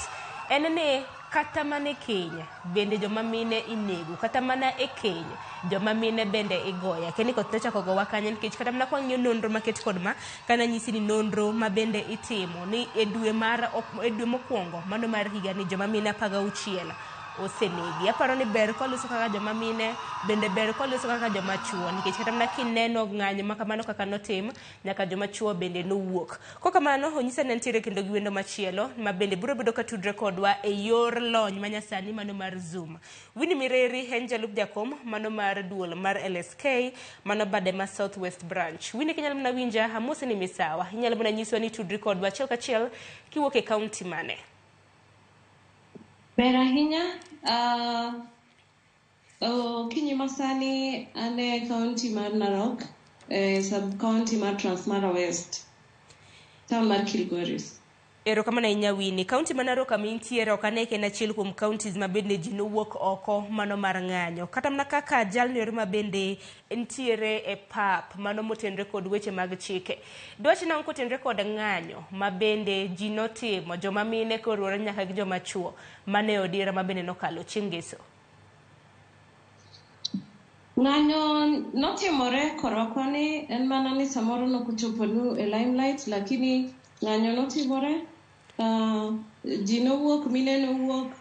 en ni kata mana e Kenya bende joma mine inego, kata mana e Kenya joma mine bende igoyo. Akia ni koth nochako gowa kanyo nikech kata mana kwang'iyo nonro maket kod ma kana nyisi ni nonro ma bende itimo ni e dwe mar e dwe mokwongo mano mar higa ni joma mine 16 osenegi. Aparo ni ber koloso kaka joma mine bende ber koloso kaka joma chuo nikech kata mana kineno ng'anyo ma kamano kaka notim nyaka joma chuo bende nowuok. Kokamano onyisa ni nitiere kendo gi wendo machielo ma bende biro bedo ka tudre kodwa e yor lony manyasani mano mar Zoom. Winnie Mireri en jalup jakom mano mar duol mar LSK mano bade ma South West Branch. Winnie kinyalo mana winja amosi ni misawa. Inyalo mana nyiswa ni tudri kodwa achiel kachiel kiwuok e kaunti mane? Ber ahinya. Okinyi masani an e kaunti mar Narok, sub county mar Transmara West, town mar Kilgoris. Erokamano ahinya Winnie. Kaunti ma Narok kama intiere ok ane ka en achiel kuom counties ma bende ji nowuok oko mano mar ng'anyo. Kata mana kaka jalno ero ma bende nitiere e pap mano motenre kod weche mag chike. Dwach nang'o kotenre kod ng'anyo ma bende ji notimo joma mine koriwore nyaka gi joma chuo mane odira ma bende nokalo chieng' ngeso? Ng'anyo notimore korwa koni, en mana ni samoro nokochoponu e limelight, lakini ng'anyo notimore. Ji nowuok, mine nowuok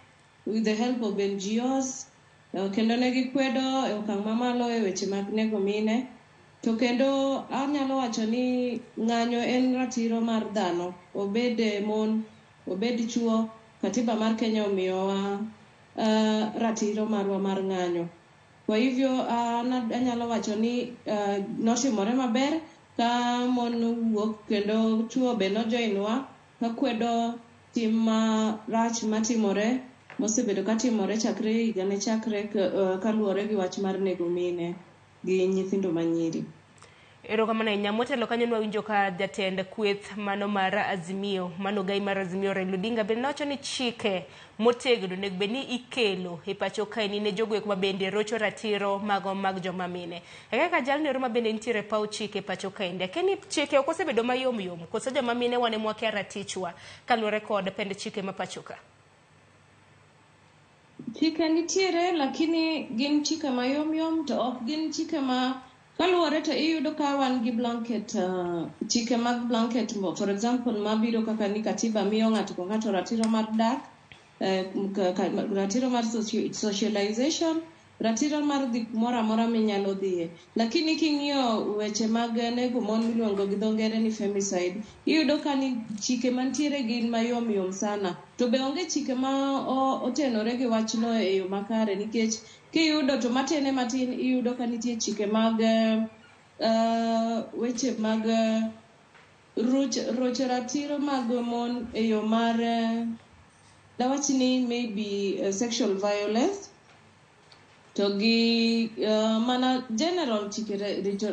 with the help of NGOs, kendo ne gikwedo e okang' mamalo e weche mag nego mine. To kendo anyalo wacho ni ng'anyo en ratiro mar dhano, obed mon, obed chuo. Katiba mar Kenya omiyowa ratiro marwa mar ng'anyo. Kwa hivyo anyalo wacho ni notimore maber ka mon nowuok kendo chuo be nojoinwa kakwedo tim marach matimore mosebedo katimore chakre higa ne chakre kaluwore gi wach mar nego mine gi nyithindo manyiri. Erokamano ahinya. Motelo kanyo nwawinjo ka jatend kweth mano mar Azimio, mano gai mar Azimio Raila Odinga bende nowacho ni chike motegno onego bed ni ikelo e pacho kaeni ne jogo eko mabende rocho ratiro mago mag joma mine. E kaka jalno ero mabende nitiere e paw chike e pacho kaendi. Akia ni chike ok osebedo mayom yom koso joma mine wan ema wakia ratichwa kaluwore kod pend chike ma pacho ka. Chike nitiere lakini gin chike mayom yom to ok gin chike ma kaluwore to iyudo ka wan gi blanket chike mag blanket for example mabiro kaka ni katiba miyo ng'ato ka ng'ato ratiro mar dak, ratiro mar socialization, ratiro mar dhi kumoro amora minyalo dhiye. Lakini king'iyo weche mag nego mon miluongo gi dho ngere ni femicide, iyudo ka ni chike mantiere gin mayom yom sana. To be onge chike ma otenore gi wachno e yo makare nikech kiyudo to matene matin iyudo ka nitie chike mag weche mag rocho ratiro mag mon e yo mar dawach ni maybe sexual violence to gi mana general chike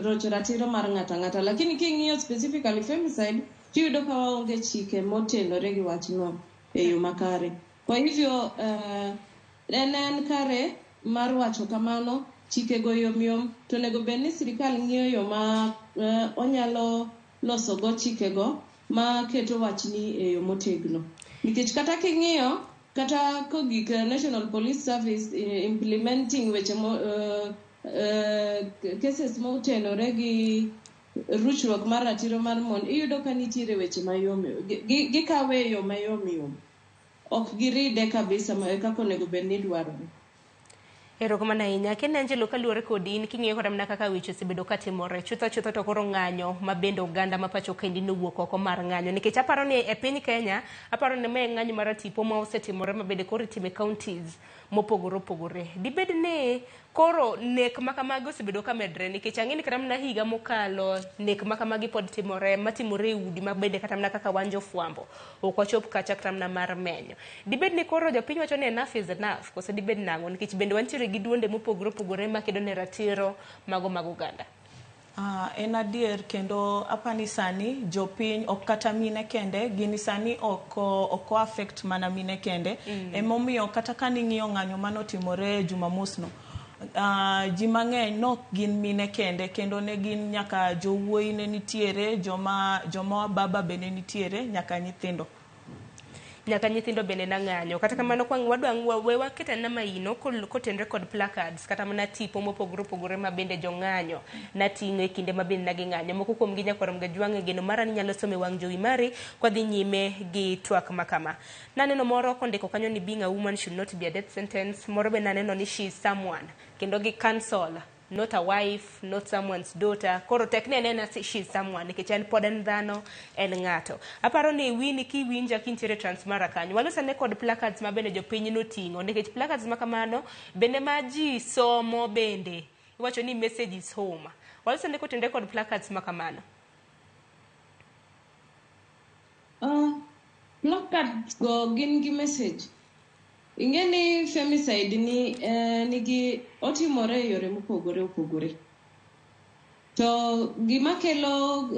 rocho ratiro mar ng'ato ang'ata. Lakini king'iyo specifically femicide, tiyudo ka waonge chike motenore gi wachno e yo makare. Kwa hivyo en kare mar wacho kamano, chikego yomyom, to onego bed ni sirikal ng'iyo yo ma onyalo losogo chikego ma keto wachni e yo motegno. Nikech kata king'iyo, kata kogik National Police Service implementing weche cases motenore gi ruchruok mar ratiro mar mon, iyudo ka nitiere weche mayom, gikawe e yo mayom yom. Ok giride kabisa kaka onego bed ni dwarore. Erokamano ahinya. Ken Angelo, kaluwore kodi in king'iyo kata mana kaka weche osebedo katimore, chutho chutho to koro ng'anyo ma bende oganda ma pacho kaendi nowuok oko mar ng'anyo. Nikech aparo ni e piny Kenya, aparo ni mae ng'anyo mar tipo ma osetimore ma bende koro itime counties mopogore opogore. Dibed ni koro nek ma kamagi osebedo ka medre nikech ang'e ni kata mana higa mokalo nek ma kamagi pod timore matimore e udi ma bende kata mana kaka wan jofwambo ok wachop kacha kata mana mar menyo. Dibed ni koro jopiny wacho ni enough is enough koso dibed nang'o nikech bende wantiere gi duonde mopogore opogore makedo ne ratiro mago mag oganda. En adier kendo apani sani jopiny ok kata mine kende, gini sani ok affect mana mine kende. Emomiyo kata ka ning'iyo ng'anyo manotimore Jumamos no, ji mang'eny nok gin mine kende kendo ne gin nyaka jowuoyi ne nitiere, joma baba be ne nitiere, nyaka nyithindo. Nyaka nyithindo bende nang'anyo. Kata kamano kwang' wadwa we waket anena maino kotenre kod placards kata mana tipo mopogore opogore ma bende jong'anyo nating'o e kinde ma bende naging'anyo. Moko kuomgi nyakwar Mgajwang' e geno mara ni nyalo somo e wang' jowi mari kwadhi nyime gi twak makama. Naneno moro kondiko kanyo ni being a woman should not be a death sentence. Moro be naneno ni she is someone kendo gi cancel, not a wife, not someone's daughter. Koro tek ni anena she is someone nikech en pod en dhano, en ng'ato. Aparo ni wini kiwinja kintiere Transmara kanyo. Walosane kod placards ma bende jopiny noting'o nikech placards ma kamano bende ma ji somo bende. Iwacho ni message is home. Walosane kotende kod placards ma kamano. Placards go gin gi message. Ing'e ni femicide ni nigi otimore e yore mopogore opogore. To gima kelo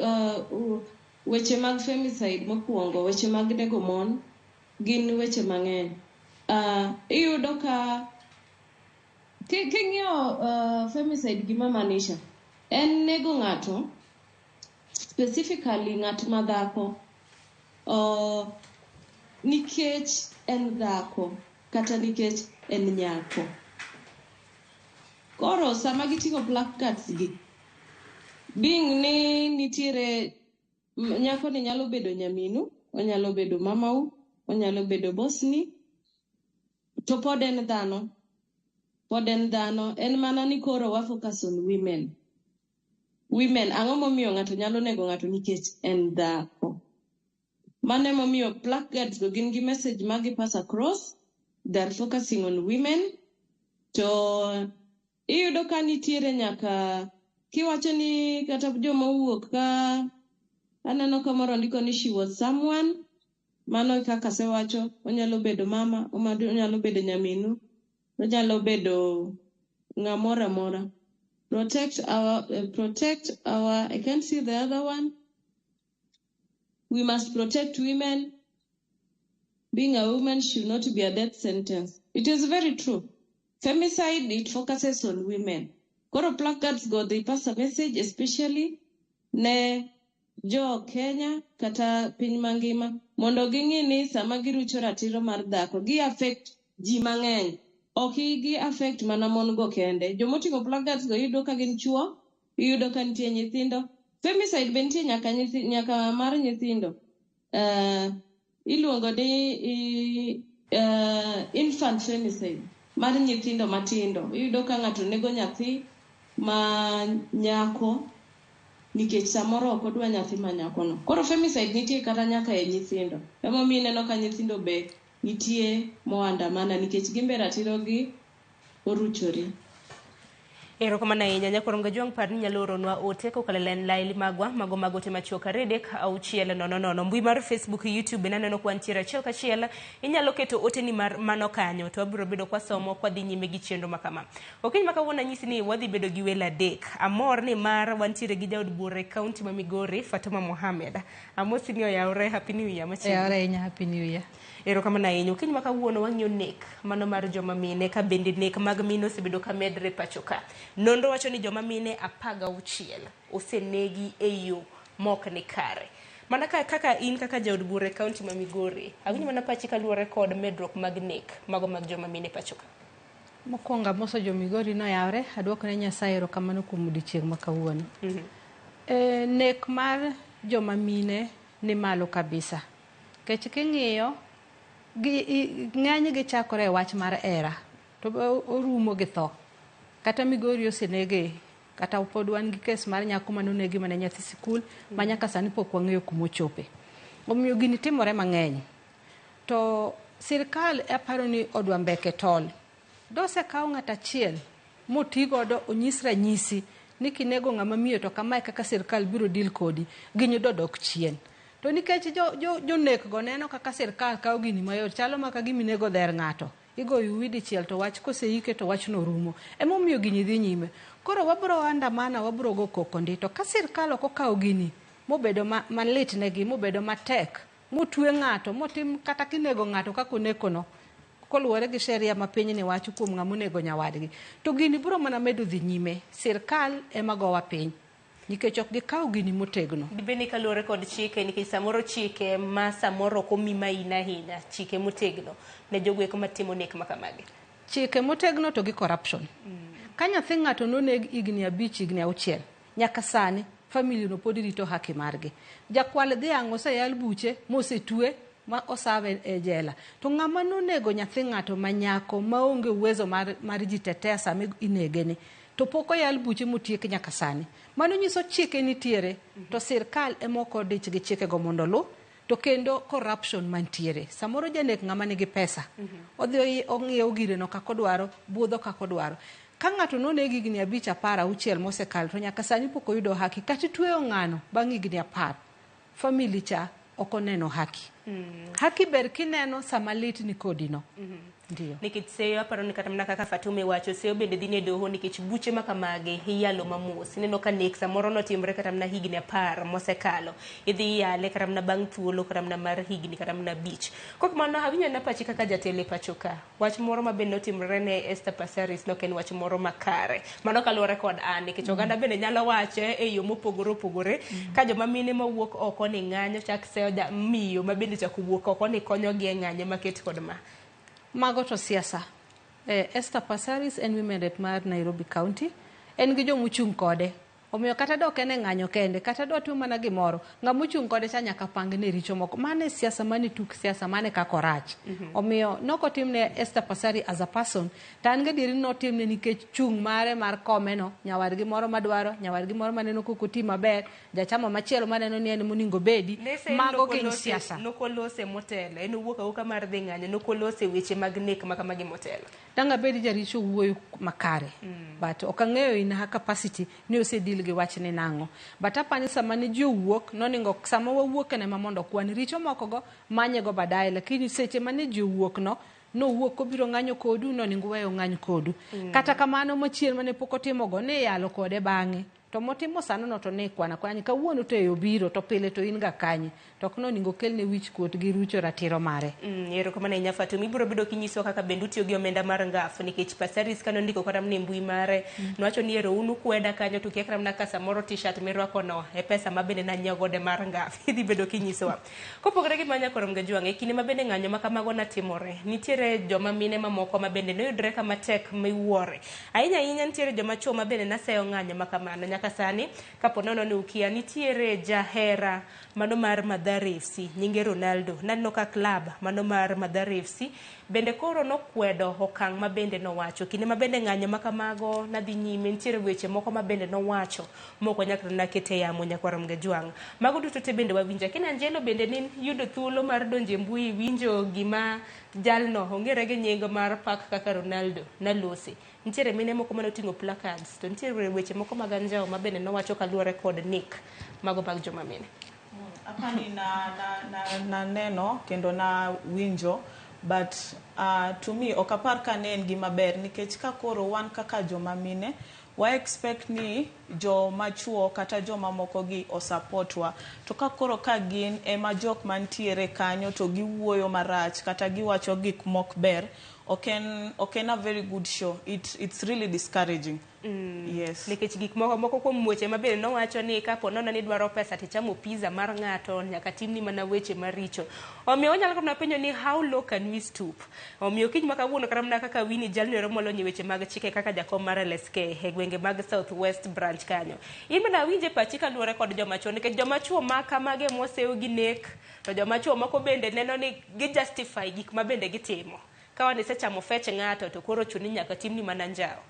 weche mag femicide mokwongo, weche mag nego mon, gin weche mang'eny. Iyudo ka king'iyo femicide gima maanisha, en nego ng'ato, specifically ng'at ma dhako, nikech en dhako kata nikech en nyako. Koro sama giting'o placards gi, being ni nitiere nyako ni nyalo bedo nyaminu, onyalo bedo mamau, onyalo bedo bosni, to pod en dhano. Pod en dhano, en mana ni koro wa focus on women. Women, ang'o momiyo ng'ato nyalo nego ng'ato nikech en dhako? Mano emomiyo placards go gin gi message ma gi pass across, they are focusing on women. To iyudo ka nitiere nyaka kiwacho ni kata joma owuok ka aneno ka moro ndiko ni she was someone, mano kaka asewacho, onyalo bedo mama, onyalo bedo nyaminu, onyalo bedo ng'amoro amora. Protect our, protect our, I can't see the other one. We must protect women. Being a woman should not be a death sentence. It is very true. Femicide, it focuses on women. Koro placards go, they pass a message, especially ne jo Kenya kata piny mangima mondo ging'e ni sama girucho ratiro mar dhako gi affect ji mang'eny. Ok gi affect mana mon go kende. Jomoting'o placards go iyudo ka gin chuo, iyudo ka nitie nyithindo. Femicide be nitie nyaka, nyaka mar nyithindo. Iluongo ni infant femicide mar nyithindo matindo. Iyudo ka ng'ato nego nyathi ma nyako nikech samoro ok odwa nyathi ma nyakono. Koro femicide nitie kata nyaka e nyithindo. Emomiyo ineno ka nyithindo be nitie moandamana nikech gin be ratirogi oruchore. Erokamano ahinya nyakwar Mgajwang' par ni nyalo oronwa ote kokalo e line magwa mago mag ote machuok 3 6 0 0. Mbui mar Facebook, YouTube bende aneno ka wantiere achiel kachiel. Inyalo keto oteni mar mano kanyo to wabiro bedo kwasomo kwadhi nyime gi chenro makama. Okinyi ma kawuono anyisi ni wadhi bedo gi welo adek. Amor ni mar wantiere gi jaod bura e kaunti ma Migori, Fatuma Mohamed. Amosi ni oyawre, Happy New Year machiegni. Oyawre ahinya, Happy New Year. Erokamano ahinya. Okinyi ma kawuono wang'iyo nek mano mar joma mine ka bende nek mag mine osebedo ka medre pacho ka. Nonro wacho ni joma mine 16 osenegi e yo mok ni kare. Mana kaka in kaka jaod bura e kaunti ma Migori, awinjo mana pachi kaluwore kod medruok mag nek mago mag joma mine pacho ka. Mokwongo amoso jo Migori noyawre, aduoko ne Nyasaye erokamano kuom odiochieng' ma kawuono. Nek mar joma mine ni malo kabisa. Nikech king'iyo, ng'eny gi chakore e wach mar hera, to orumo gi tho. Kata Migori osenege, kata pod wan gi kes mar nyako manonegi mane nyathi sikul, ma nyaka sani pok wang'eyo kumochope. Omiyo gini timore mang'eny. To sirkal aparo ni odwa mbeke tol. Dosekaw ng'at achiel moti godo onyis ranyisi ni kinego ng'ama miyo to kamae kaka sirkal biro deal kodi, gini dodok chien. To nikech jonek go neno kaka sirkal kawo gini mayot, chalo maka gima inego dher ng'ato. Igoyo uwi dichiel to wach koseike to wachno rumo. Emomiyo gini dhi nyime. Koro wabro andamana, wabro go koko ndi. To ka sirkal ok okawo gini mobedo malit negi, mobedo matek, motwe ng'ato, motim kata kinego ng'ato kaka onekono, koluwore gi sheria ma pinyni wacho kuom ng'ama onego nyawadgi, to gini biro mana medo dhi nyime. Sirkal ema gowa piny nikech ok gikawo gini motegno. Dibed ni kaluwore kod chike, nikech samoro chike ma samoro ok omi maina ahinya, chike motegno ne jogo eko matimo nek ma kamagi. Chike motegno to gi corruption. Ka nyathi ng'ato noneg higni 5, higni 6, nyaka sani family no pod rito haki margi. Jakwal dhiang' oseyal buche mosetwe ma osawe e jela. To ng'ama nonego nyathi ng'ato ma nyako maonge uwezo mar ji tetea sama inege ni, to pok oyal buche motiek nyaka sani. Mano nyiso chike nitiere, to sirkal ema ok odich gi chikego mondo oluw, to kendo corruption mantiere. Samoro janek ng'ama nigi pesa, odhi ong'iewo gireno kaka odwaro, budho kaka odwaro. Ka ng'ato noneg higni 5, 10, 6 mosekalo, to nyaka sani pok oyudo haki. Kata itweyo ng'ano bang' higni 10, family cha ok oneno haki. Haki ber kineno sama lit ni kodi no. Ndiyo. Nikech seyo aparo ni kata mana kaka Fatuma wacho, seyo bende dhi ne doho nikech buche ma kamagi iyalo mamos. Ineno ka nek samoro notimore kata mana higni 10 mosekalo. Idhi iyale kata mana bang' thuolo kata mana mar higni kata mana 5. Kok mano awinjo na pachi kaka jatelo e pacho ka. Wach moro ma bende notimore ne Esther Passaris nok en wach moro makare. Mano kaluwore kod an nikech oganda bende nyalo wache e yo mopogore opogore. Ka joma mine mawuok oko ni ng'anyo chak seyo miyo ma bende chak wuok oko ni konyogi e ng'anyo maket kod ma. Mago to siasa. Esther Passaris en women rep mar Nairobi County. En gi jomochung' kode. Omiyo kata dok en e ng'anyo kende, kata dotimo mana gimoro, ng'ama ochung' kode cha nyaka pang ne richo moko. Mano e siasa, mano e tuk siasa, mano e kaka orach. Omiyo nokotimne Esther Passaris as a person, to an gadieri ni notimne nikech chung' mare mar komeno, nyawadgi moro madwaro, nyawadgi moro maneno kok oti maber, jachama machielo maneno ni en monego obedi. Mago gin siasa. Nokolose motelo, en owuok awuoka mar dhi ng'anyo, nokolose weche mag nek ma kamagi motelo. Dang' abed jaricho wuoyo makare, but ok ang'eyo in her capacity ni osedil gi wachni nang'o. But apani sama ne ji owuok, noningo sama wawuok en ema mondo kwan richo moko go manye go baadaye, lakini seche mane ji owuok no, Nowuok kobiro ng'anyo kodu, noningo weyo ng'any kodu. Kata kamano machien mane pok otimogo ne yalo kode bang'e. To motimo sano no to ne kwana kwana kawuono to e obiro to pile to in ga kanye. To ok noningo kelne wich kuot gi rucho ratiro mare. Erokamano ahinya Fatuma. Ibiro bedo kinyisowa kaka bende utiyo gi omenda mar ngaf nikech Pasaris kane ondiko kata mana e mbui mare nowacho ni ero un ukweda kanyo to ukia kata mana ka samoro t-shirt mirwako no e pesa ma bende nanyiewo godo mar ngaf. Idhi bedo kinyisowa. Kopogore gi mano Nyakorom Gajwang', e kinde ma bende ng'anyo ma kamago natimore, nitiere joma mine mamoko ma bende noyudre kama tek miwuore. Ahinya ahinya nitiere joma chuo ma bende naseyo ng'anyo ma kamano. Nyaka sani, kapo nono ni ukia, nitiere jahera mano mar Mathare FC, nyinge Ronaldo. Naneno ka club mano mar Mathare FC bende koro nokwedo okang' ma bende nowacho. Kinde ma bende ng'anyo ma kamago nadhi nyime, nitiere weche moko ma bende nowacho mok wanyal kata mana keto e yamo Nyakwarom Gajwang'. Mago duto te bende wawinjo. Lakini Angelo bende ne yudo thuolo mar donjo e mbui winjo gima jalno ong'ere gi nying mar pak kaka Ronaldo nalose. Nitiere mine moko mane oting'o placards to nitiere weche moko mag anjawo ma bende nowacho kaluwore kod nek mago mag joma mine. Apani na neno kendo na winjo but to me ok apar ka ne en gima ber nikech ka koro wan kaka joma mine wa expect ni joma chuo kata joma moko gi osupportwa to ka koro ka gin ema jok mantiere kanyo to giwuoyo marach kata giwacho gik mok ber ok en a very good show. It's really discouraging. Yes. Nikech gik moko kuom weche ma bende nowacho ni kapo nono ni dwaro pesa tichamo pizza mar ng'ato nyaka timni mana weche maricho. Omiyo wanyalo mana penjo ni how low can we stoop? Omiyo kiny ma kawuono kata mana kaka Winnie jalno ero molony e weche mag chike kaka jakom mar LSK e gwenge mag South West branch kanyo. In mana winje pachi kaluwore kod joma chuo nikech joma chuo ma kamage mosew gi nek to joma chuo moko bende neno ni gi justify gik ma bende gitimo. Ka wan isechamo fech ng'ato to koro chuni nyaka timni mana njawo.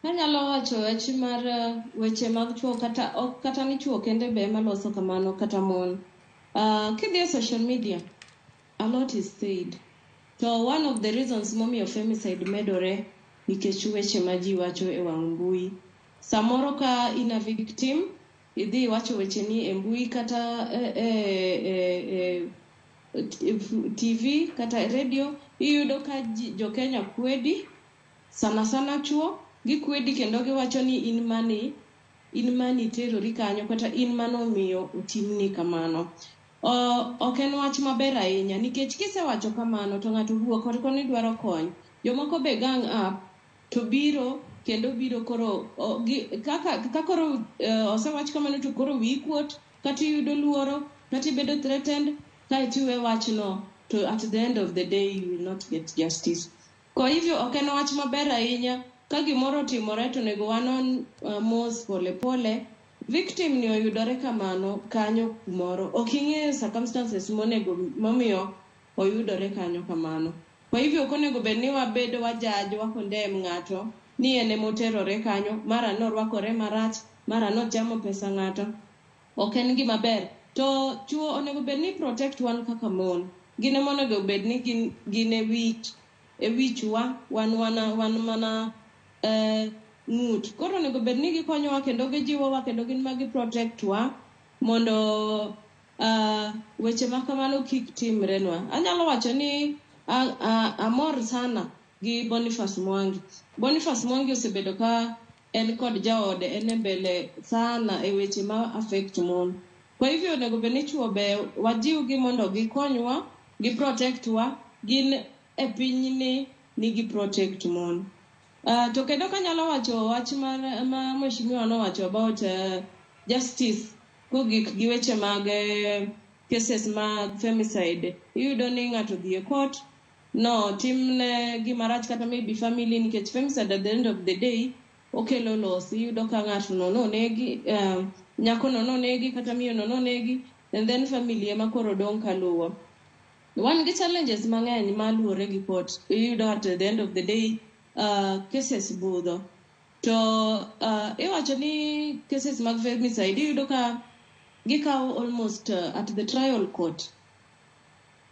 Anyalo wacho wach mar weche mag chuo kata ok kata ni chuo kende be ema loso kamano kata mon. Kidhi e social media, a lot is said. To one of the reasons momiyo femicide medore nikech weche ma ji wacho e wang' mbui. Samoro ka in a victim, idhi iwacho wecheni e mbui kata e TV kata radio, iyudo ka jo Kenya kwedi, sana sana chuo, gikwedi kendo giwacho ni in mani terori kanyo kata in mano omiyo otimni kamano. Ok en wach maber ahinya nikech kisewacho kamano to ng'ato wuok kod koni dwaro kony. Jomoko be gang up to biro kendo biro koro kaka koro osewach kamano to koro wiyi kuot kata iyudo luoro kata ibedo threatened kaeto iwe wachno to at the end of the day you will not get justice. Kwa hivyo ok en wach maber ahinya ka gimoro otimore to onego wanon mos pole pole. Victim ni oyudore kamano kanyo kumoro. Ok ing'eyo circumstances monego momiyo oyudore kanyo kamano. Kwa hivyo ok onego bed ni wabedo wajudge wa condemn ng'ato ni en emoterore kanyo, mara norwakore marach, mara nochamo pesa ng'ato. Ok en gima ber. To chuo onego bed ni protect wan kaka mon. Gin ema onego bed ni gin e wich e wichwa wan mana ng'ut. Koro onego bed ni gikonyowa kendo gijiwowa kendo gin ma gi protect wa mondo weche ma kamano kik timrenwa. Anyalo wacho ni amor sana gi Boniface Mwangi. Boniface Mwangi osebedo ka en kod jaode en e mbele sana e weche ma affect mon. Kwa hivyo onego bed ni chuo be wajiwgi mondo gikonywa, gi protect wa, gin e pinyni ni gi protect mon. To kendo kanyalo wacho wach mar ma mheshimiwa nowacho about justice kogik gi weche mag cases mag femicide. Iyudo ni ng'ato dhi e court, no timne gima rach kata maybe family nikech femicide at the end of the day okelo loss. Iyudo ka ng'ato nonegi, nyako no nonegi kata miyo no nonegi, and then family ema koro dong' kaluwo. Wan gi challenges mang'eny maluwore gi court. Iyudo at the end of the day cases budho. To iwacho ni cases mag femicide iyudo ka gikawo almost at the trial court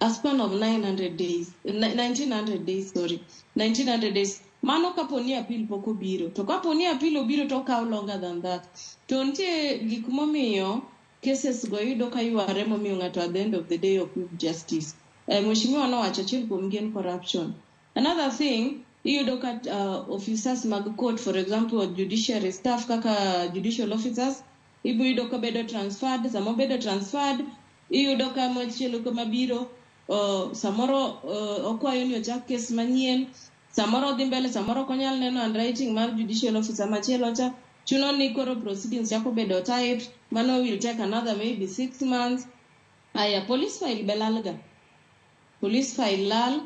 a span of 900 days, 1900 days, sorry, 1900 days. Mano kapo ni appeal pok obiro. To kapo ni appeal obiro to okawo longer than that. To nitie gik momiyo Cases go iyudo ka yware momiyo ng'ato at the end of the day ok yud justice. Mheshimiwa nowacho achiel kuom gi en corruption. Another thing, iyudo ka officers mag court, for example, judiciary staff kaka judicial officers, ibo yudo ka bedo transferred, sama obedo transferred, iyudo ka machielo kama biro, samoro okwayo ni ochak kes manyien, samoro odhi mbele, samoro ok onyal neno handwriting mar judicial officer machielo cha, chuno ni koro proceedings chako bedo typed, mano will take another maybe 6 months. Aya, police file be lal ga. Police file lal,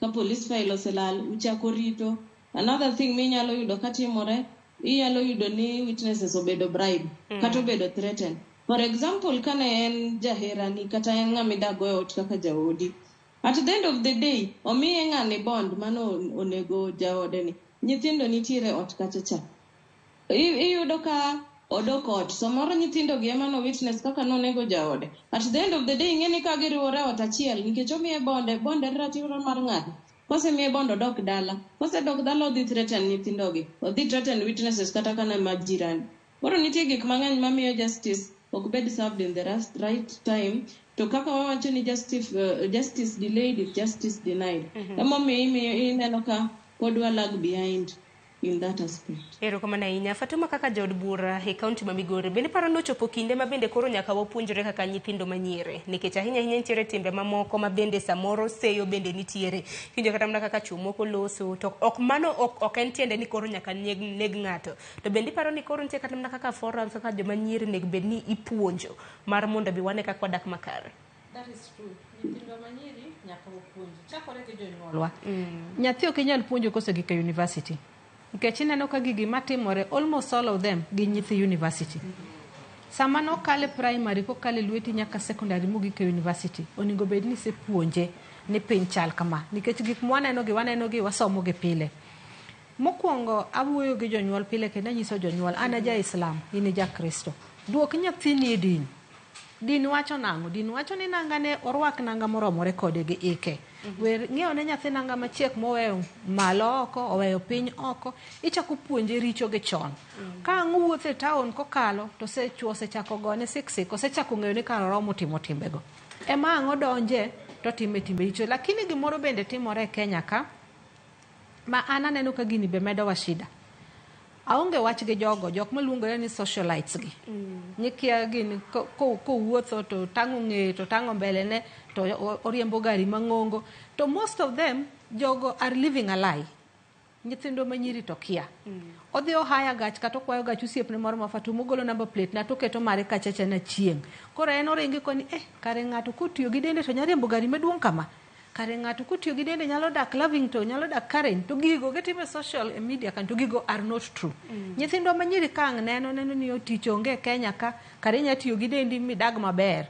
ka police file oselal, uchako rito. Another thing minyalo yudo katimore, inyalo yudo ni witnesses obedo bribe, kata obedo threatened. For example, kane en jaherani, kata en ng'ama idak go e ot kaka jaodi. At the end of the day, omiye ng'ani bond mano onego jaode ni. Nyithindo nitiere ot kacha cha. Iyudo ka odok ot, samoro nyithindo gi ema no witness kaka nonego jaode. At the end of the day, ing'e ni ka giriwore ot achiel, nikech omiye bonde, bond en ratiro mar ng'ato. Kosemiye bond odok dala. Kosedok dala odhi threaten nyithindogi. Odhi threaten witnesses kata kana mag jirani. Koro nitie gik mang'eny mamiyo justice ok bed served in the right time. To kaka wawacho ni justice delayed is justice denied. Emomiyo ineno ka pod wa lag behind in that aspect. Erokamano ahinya. Fatuma, kaka jaod bura e kaunti ma Migori, bende paro ni ochopo kinde ma bende koro nyaka wapuonjre kaka nyithindo manyiri, nikech ahinya ahinya nitiere timbe mamoko ma bende samoro seyo bende nitiere. Kiwinjo kata mana kaka chuo moko loso, to ok mano ok en tiende ni koro nyaka neg ng'ato. To bende iparo ni koro nitie kata mana kaka forums kaka joma nyiri onego bed ni ipuonjo mar mondo bi wane kaka wadak makare. That is true. Nyithindo manyiri nyaka wapuonji. Chakore gi jonyuolwa. Nyathi ok inyal puonjo kosegik e university. Nikech ineno ka gigi matimore, almost all of them gin nyithi university. Sama nokale primary, kokale lweti nyaka secondary mogik e university, onego bed ni isepuonje ni piny chal kama. Nikech gik mwaneno gi waneno gi wasomo gi pile. Mokwongo awuoyo gi jonyuol pile kendo anyiso jonyuol, an a ja-Islam, in ja Kristo. Duok nyathini e din. Din wacho nang'o? Din wacho ni nanga ne orwak nanga moromore kode gi ike. Wer ng'iewo ne nyathi nanga machiek moweyo malo oko, oweyo piny oko, ichako puonje richo gi chon. Ka ang' owuotho e town kokalo, to chuo osechako gone siksik, osechako ng'eyo ni kar oromo timo timbego. Ema ang' odonje to time timbe richo. Lakini gimoro bende timore e Kenya ka, ma an aneno ka gini be medowa shida. Aonge wach gi jogo, jok maluongore ni socialites gi. Nyikia gini kowuotho to tang'o ng'eye to tang'o mbele ne to oriembo gari mang'ongo. To most of them jogo are living a lie. Nyithindo manyiri to kia. Odhi ohaya gach kata okwayo gach osiepne moro ma Fatuma, ogolo number plate na to oketo mare kachacha na chieng'. Koro en oringi koni, kare ng'ato kotiyo gi dende to nyalo riembo gari maduong' kama. Kare ng'ato kotiyo gi dende nyalo dak Lavington, nyalo dak Karen, to gigo gitimo e social media kan to gigo are not true. Nyithindwa manyiri ka ang' neno ni tich onge e Kenya ka, kare inya tiyo gi dendi midag maber.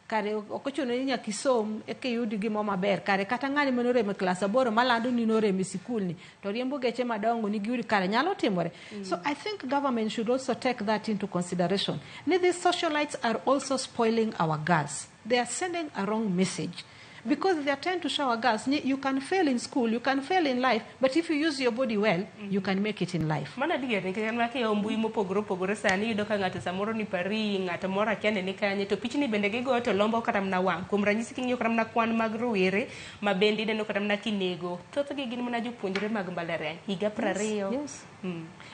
Kare ok ochuno ni nyaka isom eka iyud gimo maber. Kare kata ng'ani manorem e klas 8 malando ni norem e sikul ni, to riembo geche madongo ni giyud kare nyalo timore. So I think government should also take that into consideration. Ni these socialites are also spoiling our girls. They are sending a wrong message. Because they are trying to show our girls, you can fail in school, you can fail in life, but if you use your body well, you can make it in life. Mano adier, nikech an makiyo mbui mopogore opogore sani, iyudo ka ng'ato samoro ni Paris, ng'ato moro akia ni kanye, to pichni bende gigoyo to lombo kata mana wang'. Kuom ranyisi king'iyo kata mana kwan mag rowere, ma bende ineno kata mana kinego, thothgi gin mana jopuonjre mag mbalariany, higa 20. Yes.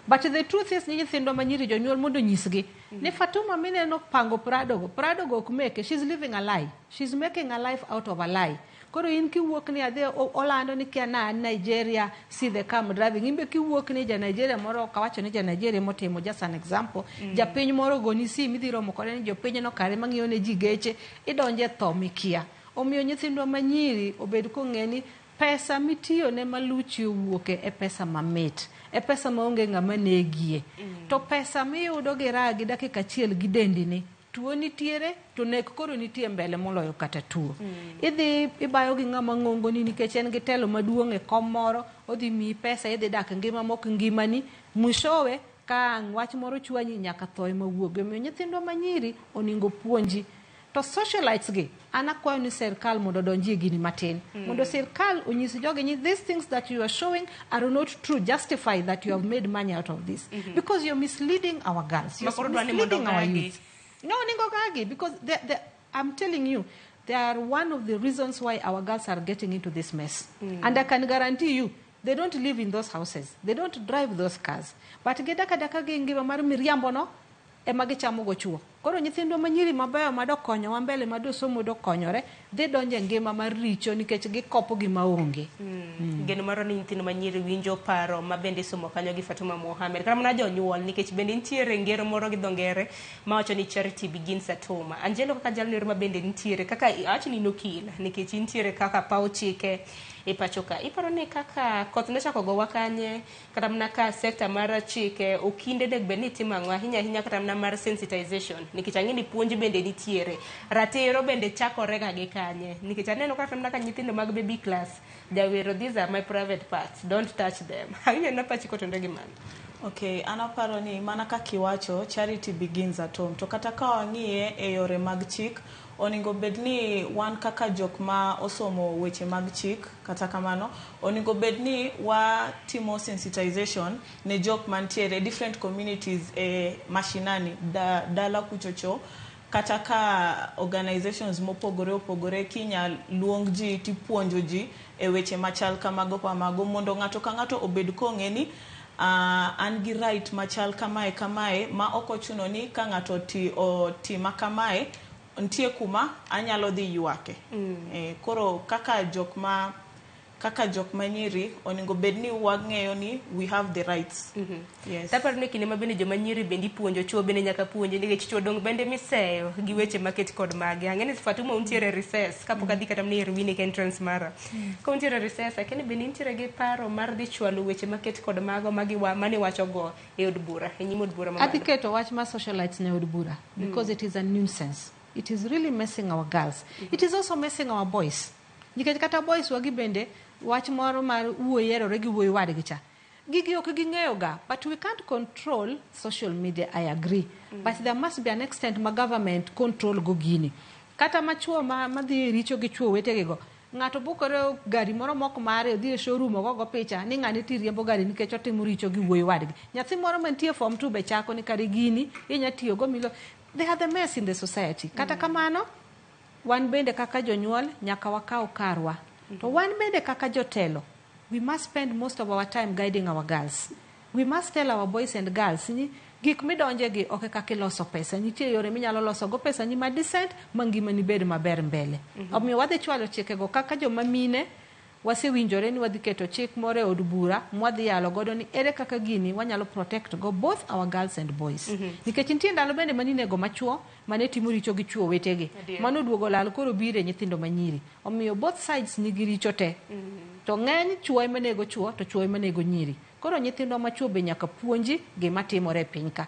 But the truth is, nyithindo manyiri jonyuol mondo onyisgi ni Fatuma mineno pango Prado go, Prado go ok meke, she's living a lie. She's making a life out of a lie. Koro in kiwuok ni adhi olando ni kia na an Nigeria, see the car I'm driving. Imbe kiwuok ni ja Nigeria moro, ok awacho ni ja Nigeria motimo, just an example. Japiny moro goni sim idhi romo kode ni jopiny no kare mang'iyo ne ji geche, idonje tho mikia. Omiyo nyithindwa manyiri obed kong'e ni pesa mitiyo ne maluchi owuoke e pesa mamit, e pesa maonge ng'ama negie. To pesa miyudo gi raha gi dakika achiel gi dendini, tuo nitiere to nek koro nitie mbele moloyo kata tuo. Idhi ibayo gi ng'ama ng'ongoni nikech en gi telo maduong' e kom moro, odhi miyi pesa, idhi dak ngima mok ngimani, mwishowe ka ang' wach moro chwanyi nyaka tho ema wuogi. Omiyo nyithindwa manyiri onego puonji. To socialites gi, an akwayo ni sirkal mondo odonjie gini matin. Mondo sirkal onyis jogi ni these things that you are showing are not true, justify that you have made money out of this. Because you're misleading our girls, you're Makoro dwa ni mondo misleading our ogagi. youth. No, onego gagi because I'm telling you, they are one of the reasons why our girls are getting into this mess. And I can guarantee you, they don't live in those houses. They don't drive those cars. But gidak adaka gi ngima mar miriambo no, ema gichamo go chuo. Koro nyithindwa manyiri mabeyo madokonyowa mbele madosomo dokonyore, dhi donjo e ngima mar richo nikech gikopo gima onge. Geno maro ni nyithindo manyiri winjo paro ma bende isomo kanyo gi Fatuma Mohamed. Kata mana jonyuol nikech bende nitiere ngero moro gi dho ngere mawacho ni charity begins at home. Angelo kaka jalno ma bende nitiere kaka awacho ni in okil nikech intiere kaka paw chike e pacho ka. Iparo ni kaka koth nochako gowa kanye kata mana ka sekta mar chike okinde onego bed ni timo ang'o ahinya ahinya kata mana mar sensitization nikech ang'e ni puonj bende nitiere. Ratiro bende chakore ga gi kanye nikech aneno kata mana ka nyithindo mag baby class jawero these are my private parts don't touch them. Awinjo na pachi kotenore gi mano. Okay, an aparo ni mana kaka iwacho, charity begins at home. To kata ka wang'iye e yore mag chik, onego bed ni wan kaka jok ma osomo weche mag chik, kata kamano, onego bed ni watimo sensitization ne jok mantiere different communities e mashinani, dala kuchocho, kata ka organizations mopogore opogore kinya luong ji tipuonjo ji e weche machal kamago kamago mondo ng'ato ka ng'ato obed kong'e ni an gi right machal kamae kamae ma ok ochuno ni ka ng'ato otima kamae nitie kuma anyalo dhi ywake. Koro kaka jok ma nyiri onego bed ni wang'eyo ni we have the rights. Yes. Taparo ni kinde ma bende joma nyiri bende ipuonjo, chuo bende nyaka puonji nikech chuo dong bende miseyo gi weche maket kod magi. Ang'e ni Fatuma untiere recess kapok adhi kata mana ir Winnick entrance mara. Ka untiere recess, akia ni bende intiere gi paro mar dhi chwalo weche maket kod mago maniwacho go e od bura, e nyim od bura mamalo. Adhi keto wach mar socialites ne od bura because it is a nuisance. It is really messing our girls. It is also messing our boys. Nikech kata boys wagi bende wach moro mar wuoyi herore gi wuoyi wadgi cha. Gigi ok ging'eyo ga, but we can't control social media, I agree. But there must be an extent ma government control go gini. Kata machuo madhi richo gi chuo wetegi go. Ng'ato bukore gari moro mok mare odhi e showroom ogogo picha ni ng'ani ti riembo gari nikech otimo richo gi wuoyi wadgi. Nyathi moro mantie form 2 be chako ni kare gini inya tiyo go milo. They are the mess in the society. Kata kamano, wan bende kaka jonyuol nyaka wakaw karwa. To wan bende kaka jotelo, we must spend most of our time guiding our girls. We must tell our boys and girls ni gik midonje gi ok kaka iloso pesa. Nitie yore minyalo loso go pesa ni ma decent ma ngimani bed maber mbele. Omiyo wadhi chwalo chikego kaka joma mine wasewinjore ni wadhi keto chik moro e od bura mwadhi yalo godo ni ere kaka gini wanyalo protect go both our girls and boys. Nikech nitie ndalo bende maninego machuo mane timo richo gi chuo wetegi. Mano duogo lal koro bire nyithindo manyiri. Omiyo both sides nigi richo te. To ng'eny chuo ema nego chuo to chuo ema nego nyiri. Koro nyithindo machuo be nyaka puonji gima timore e piny ka.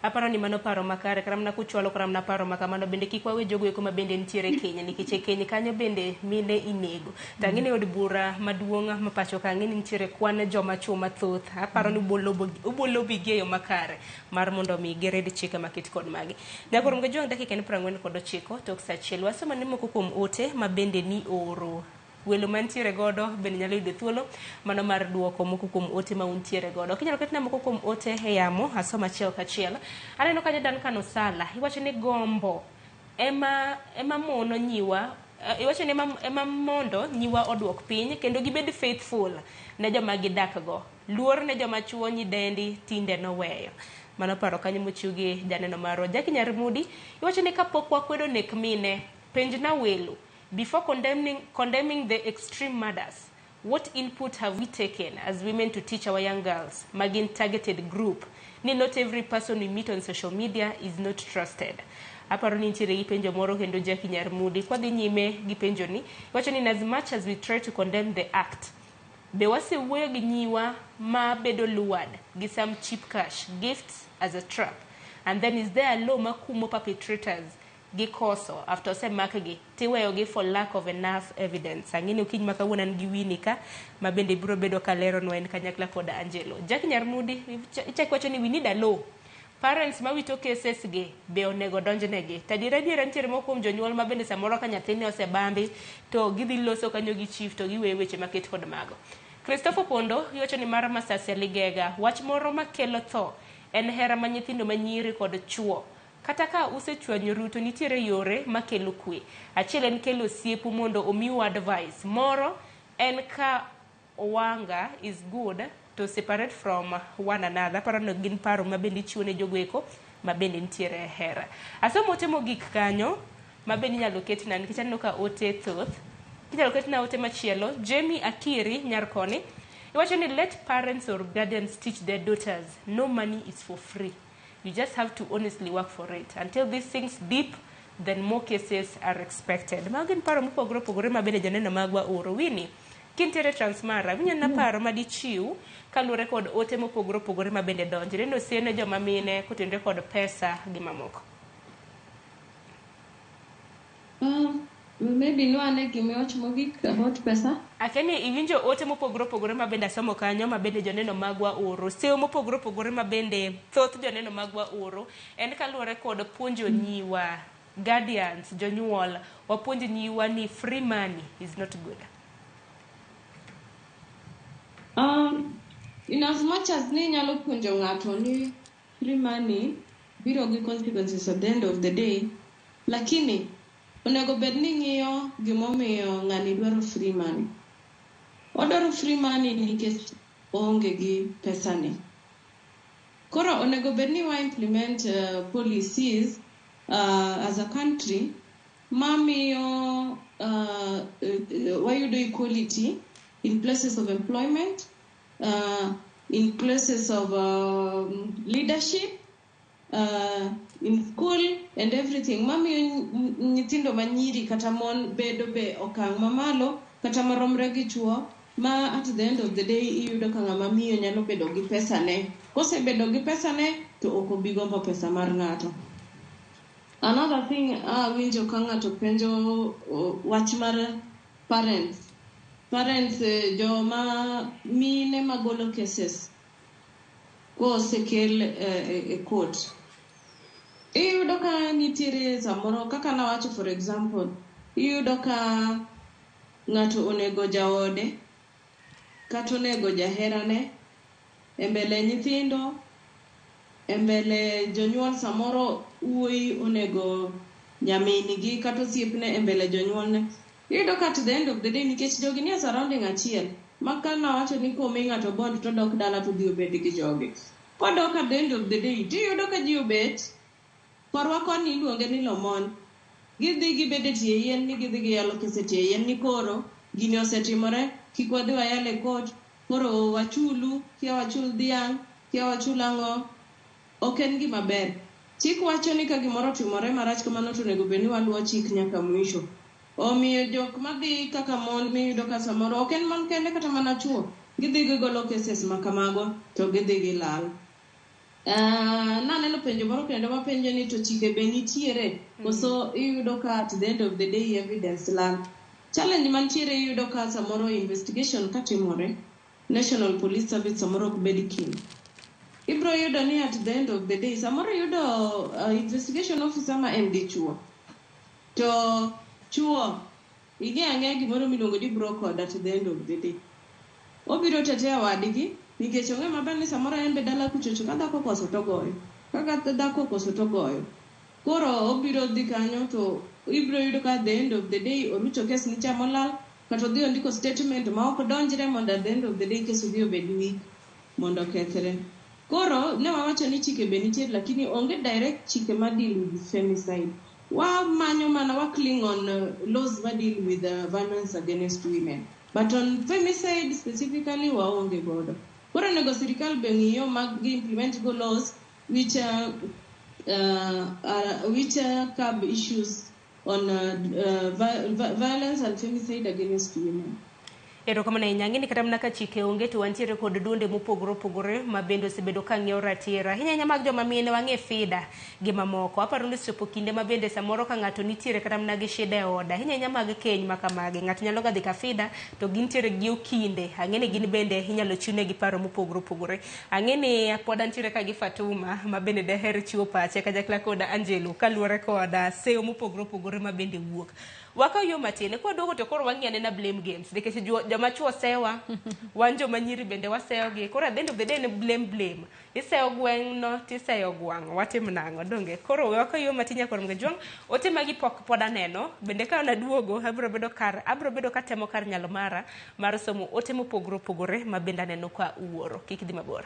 Aparo ni mano paro makare kata mana kuchwalo kata mana paro makamano bende kik wawe jogo eko ma bende nitiere e Kenya nikech e Kenya kanyo bende mine inego. To ang'e ni od bura maduong' ma pacho ka ang'e ni nitiere kwan joma chuo mathoth. Aparo ni ubolo gi e yo makare mar mondo mi girid chike maket kod magi. Nyakoro Mgajwang' dakika en 49 tok saa achiel. Wasomo ne moko kuom ote ma bende ni oro. Welo mantiere godo bende nyalo yudo thuolo mano mar duoko moko kuom ote ma untiere godo. Kinyalo ketna moko kuom ote e yamo asoma achiel kachiel. Aneno kanyo Duncan Osala iwacho ni gombo ema mono nyiwa, iwacho ni ema mondo nyiwa oduok piny kendo gibed faithful ne joma gidak go. Luor ne joma chuo nyidendi tinde noweyo. Mano paro kanyo mochiw gi janeno marwa Jackie Nyarmudi iwacho ni kapok wakwedo nek mine, penj na welo. Before condemning the extreme murders, what input have we taken as women to teach our young girls, magin targeted group, ni not every person we meet on social media is not trusted. Aparo ni nitiere gi penjo moro kendo Jackie Nyarmudi. Kwadhi nyime gi penjo ni, wacho ni as much as we try to condemn the act, be wasewuoyo gi nyiwa ma bedo lured gi some cheap cash, gifts as a trap. And then is there a law makumo perpetrators gi koso after osemakgi tiweyogi for lack of enough evidence. Ang'e ni okinyi ma kawuono an gi Winnie ka ma bende biro bedo ka leronwa en kanyakla kod Angelo. Jackie Nyarmudi ichako wacho ni we need a law. Parents ma wito cases gi be onego donjnegi. To adiera adiera nitiere moko kuom jonyuol ma bende samoro ka nyathini osebambi to gidhi loso kanyo gi chief to giweyo weche maket kod mago. Christopher Pondo iwacho ni mar Masasi Ligega wach moro makelo tho en hera ma nyithindo manyiri kod chuo Kata ka usechwanyoru to nitiere yore makelo kwe. Achiel en kelo osiepu mondo omiu advice. Moro en ka owanga is good to separate from one another. Aparo ni gin paro ma bende ichiwo ne jogo eko ma bende nitiere e hera. Asomo ote mogik kanyo ma bende inyalo ketna nikech aneno ka ote thoth. Inyalo ketna ote machielo. Jamie Akiri nyar koni iwacho ni let parents or guardians teach their daughters no money is for free. You just have to honestly work for it. Until these things deep, then more cases are expected. Mago gin paro mopogore opogore ma bende joneno magwa oro. Winnie, kintiere Transmara, winyo na paro madichiw kaluwore kod ote mopogore opogore ma bende donjo. Neno sene joma mine kotenore kod pesa gi mamoko. Maybe nwane gimiwacho mogik about pesa. Akia ni iwinjo ote mopogore opogore ma bende asomo kanyo ma bende joneno magwa oro. Sewo mopogore opogore ma bende thoth joneno magwa oro en kaluwore kod puonjo nyiwa, guardians, jonyuol, wapuonj nyiwa ni free money is not good. In as much as ni inyalo puonjo ng'ato ni free money biro gi consequences at the end of the day, lakini onego bed ni ng'iyo gimomiyo ng'ani dwaro free money. Odwaro free money nikech oonge gi pesani. Koro onego bed ni wa implement policies as a country mamiyo wayudo equality in places of employment, in places of leadership, in school and everything. Mamiyo nyithindo manyiri kata mon bedo be okang' mamalo kata maromre gi chuo, ma at the end of the day iyudo ka ng'ama miyo nyalo bedo gi pesane. Kosebedo gi pesane to ok obi gombo pesa mar ng'ato. Another thing awinjo ka ng'ato penjo wach mar parents. Parents, joma mine magolo cases kosekel e court. Iyudo ka nitiere samoro kaka nawacho, for example, iyudo ka ng'ato onego jaode kata onego jaherane e mbele nyithindo, e mbele jonyuol. Samoro wuoyi onego nyamin-gi kata osiepne e mbele jonyuolne. Iyudo ka at the end of the day, nikech jogi nie surrounding achiel, ma ka nawacho ni komi ng'ato bond to odok dala to odhi obed gi jogi. Kodok at the end of the day, tiyudo ka ji obet korwa koni iluonge ni lomon. Gidhi gibedo e tie yien ni gidhi giyalo kes e tie yien ni koro gini osetimore, kik wadhi wayal e court, koro wachulu, kia wachul dhiang', kia wachul ang'o. Ok en gima ber. Chik wacho ni ka gimoro otimore marach kamano to onego bed ni waluwo chik nyaka mwisho. Omiyo jok madhi kaka mon miyudo ka samoro ok en mon kende kata mana chuo, gidhi gigolo cases ma kamago to gidhi gilal. Naneno penjo moro kendo mapenjo ni to chike be nitiere koso iyudo ka at the end of the day evidence lal. Challenge mantiere, iyudo ka samoro investigation katimore, National Police Service samoro ok bed keen. Ibro yudo ni at the end of the day samoro iyudo investigation officer ma en dichuo. To chuo ing'e ang'eya gimoro miluongo ni bro code. At the end of the day obiro tetea wadgi nikech ong'e maber ni samoro en be dala kuchocho ka dhako okoso to ogoyo, kaka dhako okoso to ogoyo. Koro obiro dhi kanyo to ibiro yudo ka at the end of the day orucho kes ni cha molal, kata odhi ondiko statement ma ok donjre mondo at the end of the day kes odhi obed weak mondo okethre. Koro ne wawacho ni chike be nitie, lakini onge direct chike ma deal with femicide. Wamanyo mana wa cling on laws ma deal with violence against women, but on femicide specifically waonge godo. Koro onego sirikal be ng'iyo mag gi implement go laws which curb issues on violence and femicide against women. Erokamano ahinya. Ang'e ni kata mana ka chike onge to wantiere kod duonde mopogore opogore ma bende osebedo ka ng'iewo ratiro ahinya ahinya mag joma mine, wang'e FIDA gi mamoko. Aparo ni osechopo kinde ma bende samoro ka ng'ato nitiere kata mana gi shida e ode, ahinya ahinya mag keny ma kamagi, ng'ato nyalo ga dhi ka FIDA to gintiere gi okinde. Ang'e ni gin bende inyalo chiwnegi paro mopogore opogore. Ang'e ni pod antiere ka gi Fatuma ma bende daher chiwo pache kanyakla kod Angelo kaluwore kod seyo mopogore opogore ma bende wuok. Wakaw yo matin, kwaduogo to koro wang'i anena blame games nikech joma chuo sewa, wan joma nyiri bende waseyogi. Koro at the end of the day en blame blame. Iseyo gweng' no tiseyo gwang', watim nang'o donge? Koro we wakaw yo matin nyakor Mgajwang', ote magi pok pod aneno, bende ka an aduogo abiro bedo kar abiro bedo katemo kar nyalo mara mar somo ote mopogore opogore ma bende aneno ka uoro. Kik idhi mabor.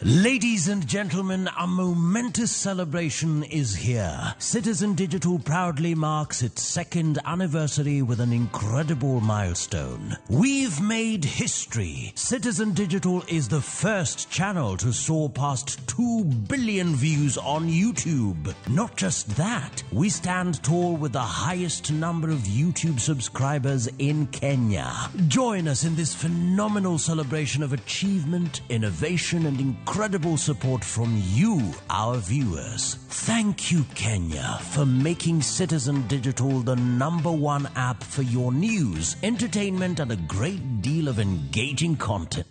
Ladies and gentlemen, a momentous celebration is here. Citizen Digital proudly marks its second anniversary with an incredible milestone. We've made history. Citizen Digital is the first channel to soar past 2 billion views on YouTube. Not just that, we stand tall with the highest number of YouTube subscribers in Kenya. Join us in this phenomenal celebration of achievement, innovation, and incredible support from you, our viewers. Thank you, Kenya, for making Citizen Digital the #1 app for your news, entertainment, and a great deal of engaging content.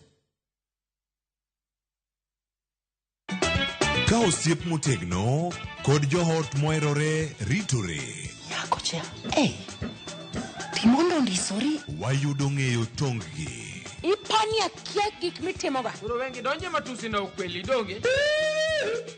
Ka osiep motegno kod joot moherore ritore. Nyako cha, hey, timondo ndisori. Wayudo ng'eyo tong-gi. Ipani akia gik mitimoga. Koro wengi donje matusi na ukweli donge.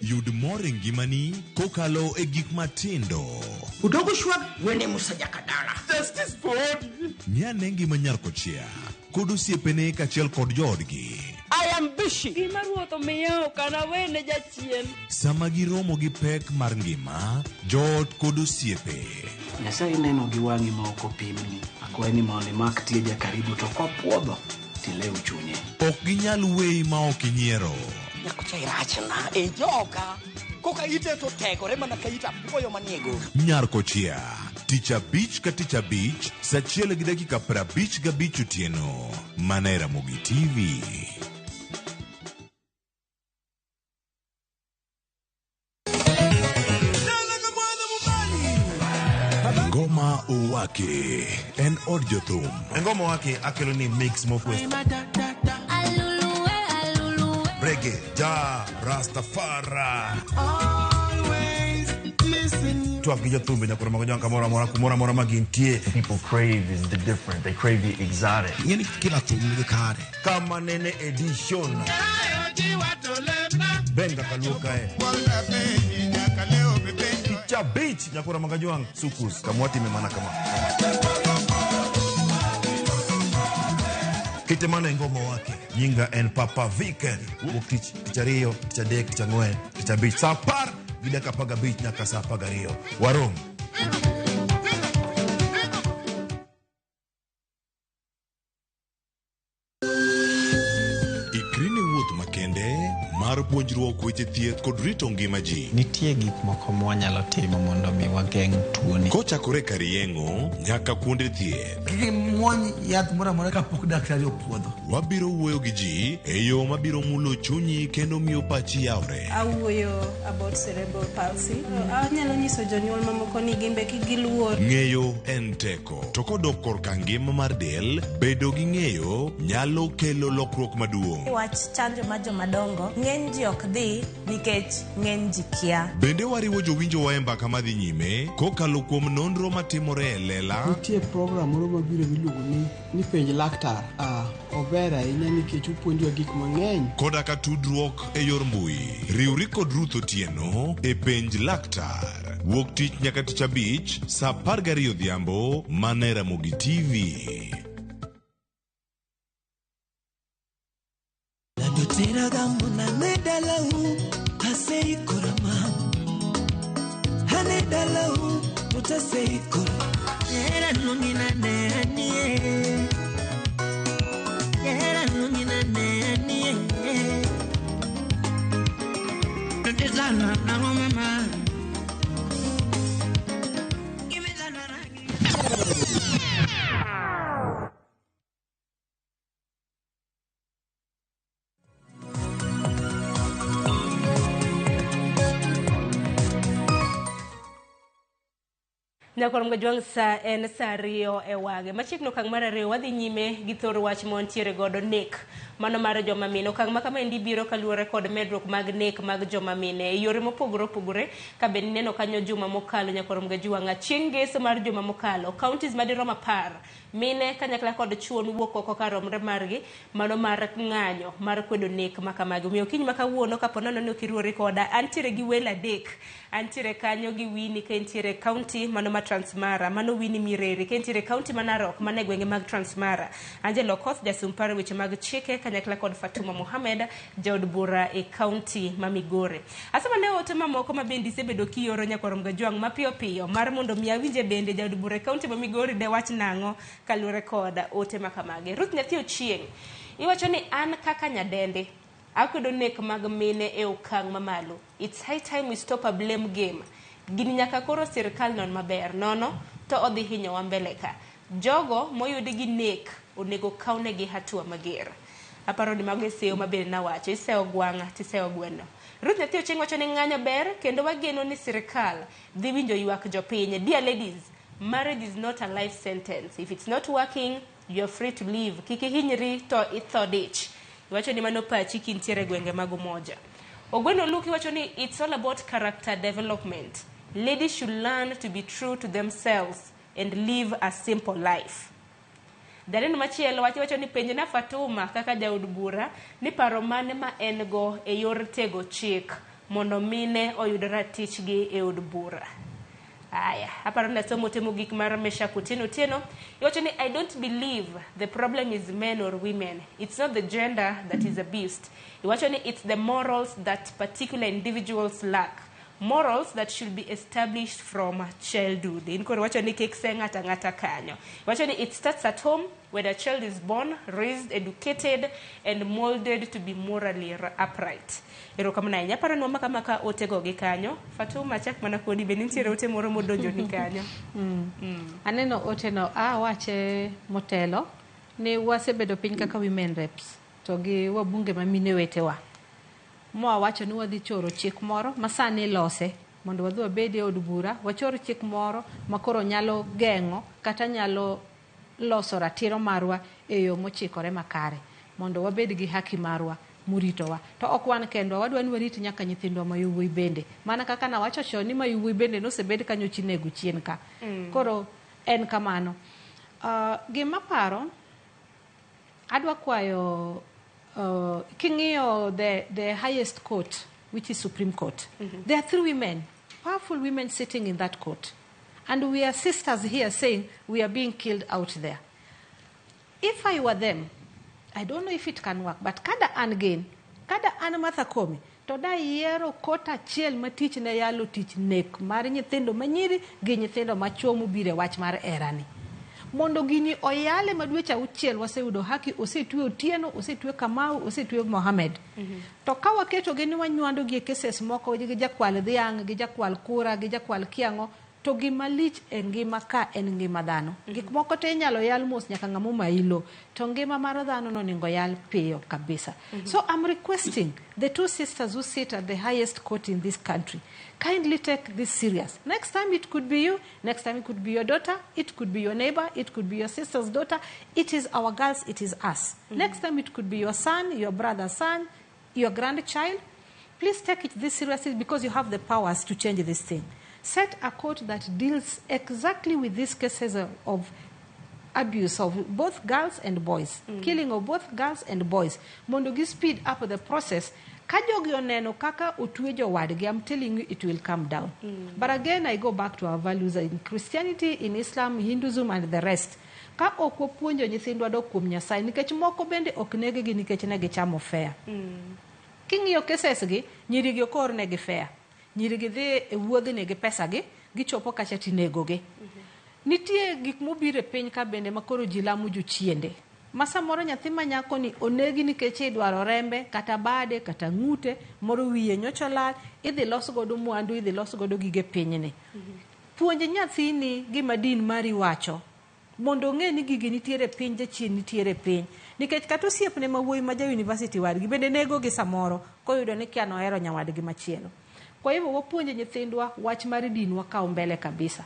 Yud mor e ngimani kokalo e gik matindo. Udogo shwag wene Musa Jakadala. Justice for Odi. Ng'ane ngima nyar kochia kod osiepene kaachiel kod joodgi. I am busy. Gima ruoth omiya ok anawene jachien. Sama giromo gi pek mar ngima, joot kod osiepe. Nyasaye neno gi wang'i ma ok opimni. Akwayi ni mondo imak tieja karibu to kopuodho tilew chunye. Ok ginyal weyi ma ok inyiero. Nyako cha irachna e joka. Koka ite to tegore mana ka ita apuoyo manie goro. Nyar kochia, tich abich ka tich abich, saa achiel gi dakika 55 otieno. Mana e Ramogi TV. Ngoma Owake en od jothum. Ngoma Owake akelo ni mix mofwes. Reggae, ja, Rastafari. Twak gi jothumbe nyaka romo gi kamoro amora kumoro amora ma gintie. People crave is the different. They crave the exotic. Ng'eni kila thum nigi kare. Kama nene edition. Benga kaluo kae. Cha beach nyakura magajuang sukus kamwati memana kama. Kite mana ngoma wake nyinga en Papa Viken. Wuok tich tich ariyo tich adek tich ang'wen tich abich saa apar gi dakika apar gabich nyaka saa apar gariyo. Warom. Ikri ne wuoth makende mar puonjruok weche thieth kod rito ngima ji. Nitie gik moko mwanyalo timo mondo mi wageng' tuoni. Kochakore kar yeng'o nyaka kuonde thieth. Kik imuony yath moro amora kapok daktari opuodho. Wabiro wuoyo gi ji e yo mabiro mulo chunyi kendo miyo pachi yawre. Awuoyo about cerebral palsy. Anyalo nyiso jonyuol mamoko ni gin be kik giluor. Ng'eyo en teko. To kodok korka ngima mar del, bedo gi ng'eyo nyalo kelo lokruok maduong'. Wach chanjo mar jomadongo, ng'eny ji ok dhi nikech ng'eny ji kia. Bende wariwo jowinjowa e mbaka madhi nyime kokalo kuom nonro matimore e lela. Nitie program moro mabiro miluongo ni penj laktar. Ober ahinya nikech opuonjowa gik mang'eny. Koda ka tudruok e yor mbui. Riwri kod Ruth Otieno e penj laktar. Wuok tich nyaka tich abich saa 12 odhiambo mana e Ramogi TV. Nyakwar Mgajwang' sa en sa 2 e wang'e. Machiegni okang' mar 2 wadhi nyime gi thor wach ma wantiere godo nek mano mar joma mine. Okang' ma kamaendi biro kaluwore kod medruok mag nek mag joma mine e yore mopogore opogore ka bende ineno kanyo juma mokalo nyakwar Mgajwang' chieng' ngeso mar juma mokalo counties madirom 10 mine kanyakla kod chuo nowuok oko karomre margi mano mar ng'anyo mar kwedo nek ma kamagi. Omiyo kiny ma kawuono kapo nono ni ok iruori koda antiere gi welo 3 antiere kanyo gi Winnie ka entiere county mano ma Transmara, mano Winnie Mireri ka entiere county ma Narok mano e gwenge mag Transmara, Angela Okoth jasum paro weche mag chike kanyakla kod Fatuma Mohamed jaod bura e county ma Migori. Asema ne ote mamoko ma bende isebedo kioro nyakwar Mgajwang' mapiyo piyo mar mondo mi awinje bende jaod bura e county ma Migori de wach nang'o kaluwore kod ote ma kamagi. Ruth Nyathi Ochieng' iwacho ni an kaka nyadendi akwedo nek mag mine e okang' mamalo. It's high time we stop a blame game. Gini nyaka koro sirkal non maber nono to odhi hinyowa mbele ka. Jogo moyudi gi nek onego kawnegi hatua mager. Aparo ni mago e seyo mabende nawacho. Iseyo gwang' tiseyo gweno. Ruth Nyathi Ochieng' wacho ni ng'anyo ber kendo wageno ni sirkal dhi winjo ywak jopiny. Dear ladies, marriage is not a life sentence. If it's not working, you are free to leave. Kik ihinyri to itho dich. Iwacho ni mano pachi kintiere gwenge mag Umoja. Ogweno Luke iwacho ni it's all about character development. Ladies should learn to be true to themselves and live a simple life. Janeno machielo wacho ni penjna Fatuma kaka jaod bura ni paro mane ma en go e yor tego chik mondo mine oyud ratichgi e od bura. Aya, aparo ni asomo ote mogik mar Meshack Otieno Otieno. Iwacho ni I don't believe the problem is men or women. It's not the gender that is abused. Iwacho ni it's the morals that particular individuals lack. Morals that should be established from childhood. In koro wacho ni kik se ng'ata ng'ata kanyo. Wacho ni it starts at home when a child is born, raised, educated and molded to be morally upright. Erokamano ahinya. Aparo ni wamaka maka otego gi kanyo. Fatuma chak mana kodi be nitiere ote moro modonjo ni kanyo. Aneno oteno awache motelo ni wasebedo piny kaka women reps to gi wabunge ma mine wetewa. Mwawacho ni wadhi choro chik moro ma sani ilose mondo wadhi wabed e od bura wachor chik moro ma koro nyalo geng'o kata nyalo loso ratiro marwa e yo mochikore makare mondo wabed gi haki marwa moritowa. To ok wan kendwa, wadwa ni warit nyaka nyithindwa ma yowuoyi bende. Mana kaka nawacho chon ni ma yowuoyi bende nosebed ka nyocha inego chien ka. Koro en kamano. Gima paro, adwa kwayo king'iyo the highest court, which is Supreme Court, there are 3 women, powerful women sitting in that court. And we are sisters here saying we are being killed out there. If I were them, I don't know if it can work, but kada an gain, kada an Martha Koome, to da yiero court achiel ma tich ne yalo tich nek mar nyithindo manyiri gi nyithindo machuo mobiro e wach mar herani. Mondo gini oyale ma dweche 6 waseyudo haki, osetwe Otieno, osetwe Kamau, osetwe Mohamed. To ka waketo gi ni wanywando gi e cases moko gi jakwal dhiang', gi jakwal kura, gi jakwal kiang'o, to gima lich e ngima ka en ngima dhano. Gik moko te inyalo yal mos nyaka ng'ama omayi to ngima mar dhano nonego yal piyo kabisa. So I'm requesting the 2 sisters who sit at the highest court in this country, kindly take this serious. Next time it could be you, next time it could be your daughter, it could be your neighbor, it could be your sister's daughter. It is our girls, it is us. Next time it could be your son, your brother's son, your grandchild. Please take it this seriously because you have the powers to change this thing. Set a court that deals exactly with these cases of abuse of both girls and boys, killing of both girls and boys. Mondo gi speed up the process. Ka jogi oneno kaka otwe jowadgi, I'm telling you it will come down. But again, I go back to our values in Christianity, in Islam, Hinduism and the rest. Ka ok wapuonjo nyithindwa dok kuom Nyasaye, nikech moko bende ok neggi nikech ne gichamo fare. King'iyo cases gi, nyiri gi ok ornegi fare. Nyiri gi dhi e wuodhni gi pesa gi, gichopo kacha tinegogi. Nitie gik mobiro e piny ka bende ma koro ji lamo jochiende. Ma samoro nyathi ma nyako ni onegi nikech idwaro rembe, kata bade, kata ng'ute, moro wiye nyocha olal, idhi los godo mwandu, idhi los godo gige pinyni. Puonj nyathini gima din mari wacho, mondo ong'e ni gigi nitiere piny, jachien nitiere piny. Nikech kata osiepne ma wuoyi ma ja university wadgi bende negogi samoro, koyudo ni kia nohero nyawadgi machielo. Kwa hivyo wapuonje nyithindwa wach mar din wakaw mbele kabisa.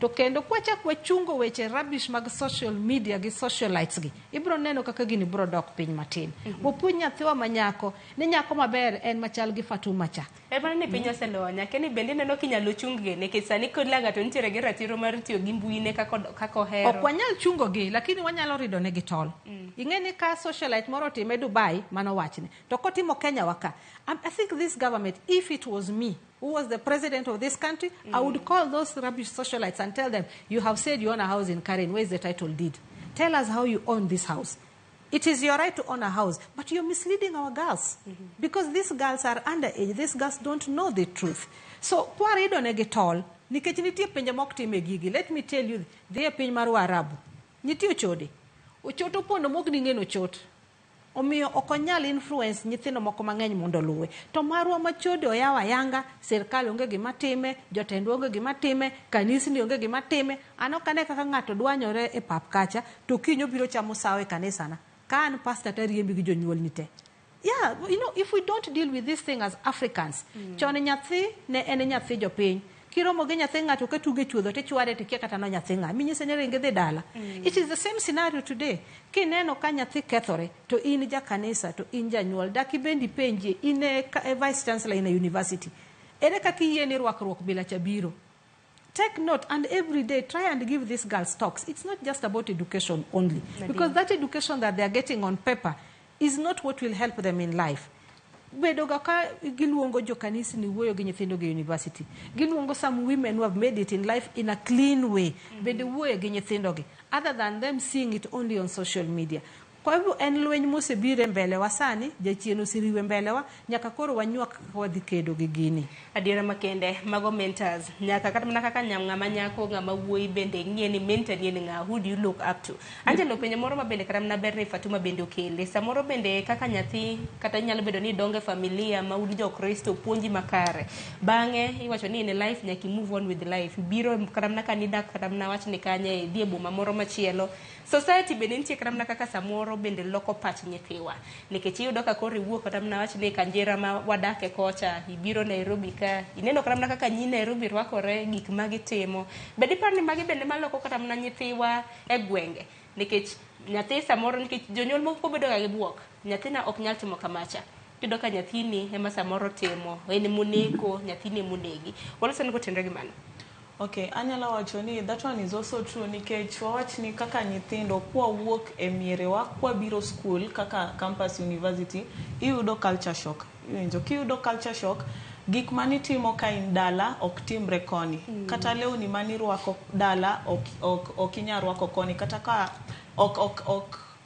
To kendo kwachak wachungo weche rubbish mag social media gi socialites gi, ibro neno kaka gini bro dok piny matin. Wapuonj nyathiwa ma nyako ni nyako maber en machal gi Fatuma cha. En mana ni piny oselony, akia ni bende ineno kinyalo chung gi nikech sani kila ng'ato nitiere gi ratiro mar tiyo gi mbuine kaka ohero. Ok wanyal chungo gi, lakini wanyalo rido negi tol. Ing'e ni ka socialite moro otime Dubai, mano wachne. To kotimo Kenya wa ka, I think this government, if it was me who was the president of this country, I would call those rubbish socialites and tell them, you have said you own a house in Karen, where is the title deed? Tell us how you own this house. It is your right to own a house, but you're misleading our girls. Because these girls are underage, these girls don't know the truth. So, kwarido negi tol, nikech nitie pinje mok time gigi. Let me tell you, dhi e piny mar Waarabu, nitie ochode. Ochot opondo mok ning'e ochot. Omiyo ok onyal influence nyithindo moko mang'eny mondo oluwe. To marwa machode oyaw ayanga, sirkal onge gima time, jotendwa onge gima time, kanisni onge gima time. An ok ane kaka ng'ato dwanyore e pap kacha, to kiny obiro chamo sawo e kanisana. Ka an pastor tariembi gi jonyuolni te. Yeah, you know, if we don't deal with this thing as Africans, chon nyathi ne en nyathi jopiny. Kiromo gi nyathi ng'ato ka tuge chuodho tichwade tikia kata no nyathi ng'a. Minyise ni ringi dhi dala. It is the same scenario today. Kineno ka nyathi kethore, to in ja kanisa, to in janyuol, dak ibendi penjie, in e vice chancellor in a university. Ere kaka iyie ni rwakruok bila cha biro? Take note and every day try and give these girls talks. It's not just about education only. Because that education that they are getting on paper is not what will help them in life. Bedo ga ka giluongo jo kanisni wuoyo gi nyithindo gi university. Giluongo some women who have made it in life in a clean way. Bende wuoyo gi nyithindo gi. Other than them seeing it only on social media. Kwa hivyo en lweny mosebiro e mbele wa sani, jachien oseriwe mbele wa, nyaka koro wanywak kaka wadhi kedo gi gini. Adiera makende, mago mentors. Nyaka kata mana kaka ng'ama nyako, ng'ama wuoyi bende ng'iye ni mentor ni en ng'a, who do you look up to? Angelo, penjo moro ma bende kata mana ber ni Fatuma bende okele. Samoro bende kaka nyathi, kata nyalo bedo ni idongo e familia ma un jo-Kristo puonji makare. Bang'e iwacho ni in life nyaka i move on with life. Ibiro kata mana ka nidak kata mana wach ni kanye, idhi e boma moro machielo. Society bende nitie kata mana kaka samoro bende loko pach nyithiwa. Nikech iyudo ka koro iwuok kata mana wach ni kanjera ma wadake kocha, ibiro Nairobi ka, ineno kata mana kaka nyi Nairobi rwakore, gik ma gitimo. Be dipar ni magi bende maloko kata mana nyithiwa e gwenge? Nikech nyathi samoro, nikech jonyuol moko bedo ga gi buok, nyathina ok nyal timo kamacha. Iyudo ka nyathini ema samoro timo, en moneko, nyathini emonegi. Waloso ni kotenre gi mano. Okay, anyalo wacho ni that one is also true nikech wawach ni kaka nyithindo kwawuok e mierewa kwabiro school kaka campus university iyudo culture shock. Iwinjo kiyudo culture shock gik manitimo ka in dala ok timre koni. Kata lewni manirwako dala ok inyal rwako koni kata ka